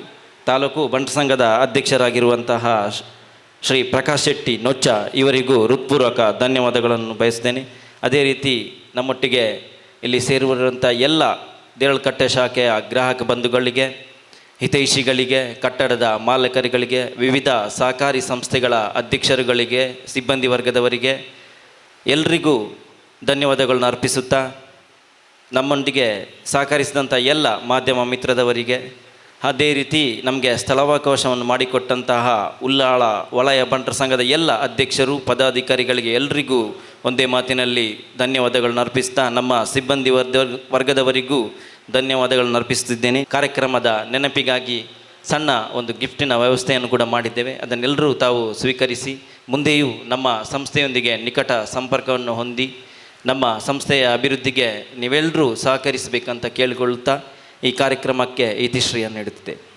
ತಾಲೂಕು ಬಂಟ ಸಂಘದ ಅಧ್ಯಕ್ಷರಾಗಿರುವಂತಹ ಶ್ರೀ ಪ್ರಕಾಶ್ ಶೆಟ್ಟಿ ನೊಚ್ಚ ಇವರಿಗೂ ಹೃತ್ಪೂರ್ವಕ ಧನ್ಯವಾದಗಳನ್ನು ಬಯಸ್ತೇನೆ. ಅದೇ ರೀತಿ ನಮ್ಮೊಟ್ಟಿಗೆ ಇಲ್ಲಿ ಸೇರಿರುವಂಥ ಎಲ್ಲ ದೇರಳಕಟ್ಟೆ ಶಾಖೆಯ ಗ್ರಾಹಕ ಬಂಧುಗಳಿಗೆ, ಹಿತೈಷಿಗಳಿಗೆ, ಕಟ್ಟಡದ ಮಾಲಕರುಗಳಿಗೆ, ವಿವಿಧ ಸಹಕಾರಿ ಸಂಸ್ಥೆಗಳ ಅಧ್ಯಕ್ಷರುಗಳಿಗೆ, ಸಿಬ್ಬಂದಿ ವರ್ಗದವರಿಗೆ ಎಲ್ರಿಗೂ ಧನ್ಯವಾದಗಳನ್ನು ಅರ್ಪಿಸುತ್ತಾ ನಮ್ಮೊಂದಿಗೆ ಸಹಕರಿಸಿದಂಥ ಎಲ್ಲ ಮಾಧ್ಯಮ ಮಿತ್ರದವರಿಗೆ, ಅದೇ ರೀತಿ ನಮಗೆ ಸ್ಥಳಾವಕಾಶವನ್ನು ಮಾಡಿಕೊಟ್ಟಂತಹ ಉಲ್ಲಾಳ ವಲಯ ಬಂಟರ ಸಂಘದ ಎಲ್ಲ ಅಧ್ಯಕ್ಷರು, ಪದಾಧಿಕಾರಿಗಳಿಗೆ ಎಲ್ರಿಗೂ ಒಂದೇ ಮಾತಿನಲ್ಲಿ ಧನ್ಯವಾದಗಳನ್ನು ಅರ್ಪಿಸ್ತಾ ನಮ್ಮ ಸಿಬ್ಬಂದಿ ವರ್ಗದವರಿಗೂ ಧನ್ಯವಾದಗಳನ್ನು ಅರ್ಪಿಸುತ್ತಿದ್ದೇನೆ. ಕಾರ್ಯಕ್ರಮದ ನೆನಪಿಗಾಗಿ ಸಣ್ಣ ಒಂದು ಗಿಫ್ಟಿನ ವ್ಯವಸ್ಥೆಯನ್ನು ಕೂಡ ಮಾಡಿದ್ದೇವೆ. ಅದನ್ನೆಲ್ಲರೂ ತಾವು ಸ್ವೀಕರಿಸಿ ಮುಂದೆಯೂ ನಮ್ಮ ಸಂಸ್ಥೆಯೊಂದಿಗೆ ನಿಕಟ ಸಂಪರ್ಕವನ್ನು ಹೊಂದಿ ನಮ್ಮ ಸಂಸ್ಥೆಯ ಅಭಿವೃದ್ಧಿಗೆ ನೀವೆಲ್ಲರೂ ಸಹಕರಿಸಬೇಕಂತ ಕೇಳಿಕೊಳ್ಳುತ್ತಾ ಈ ಕಾರ್ಯಕ್ರಮಕ್ಕೆ ಇತಿಶ್ರೀಯನ್ನು ನೀಡುತ್ತಿದೆ.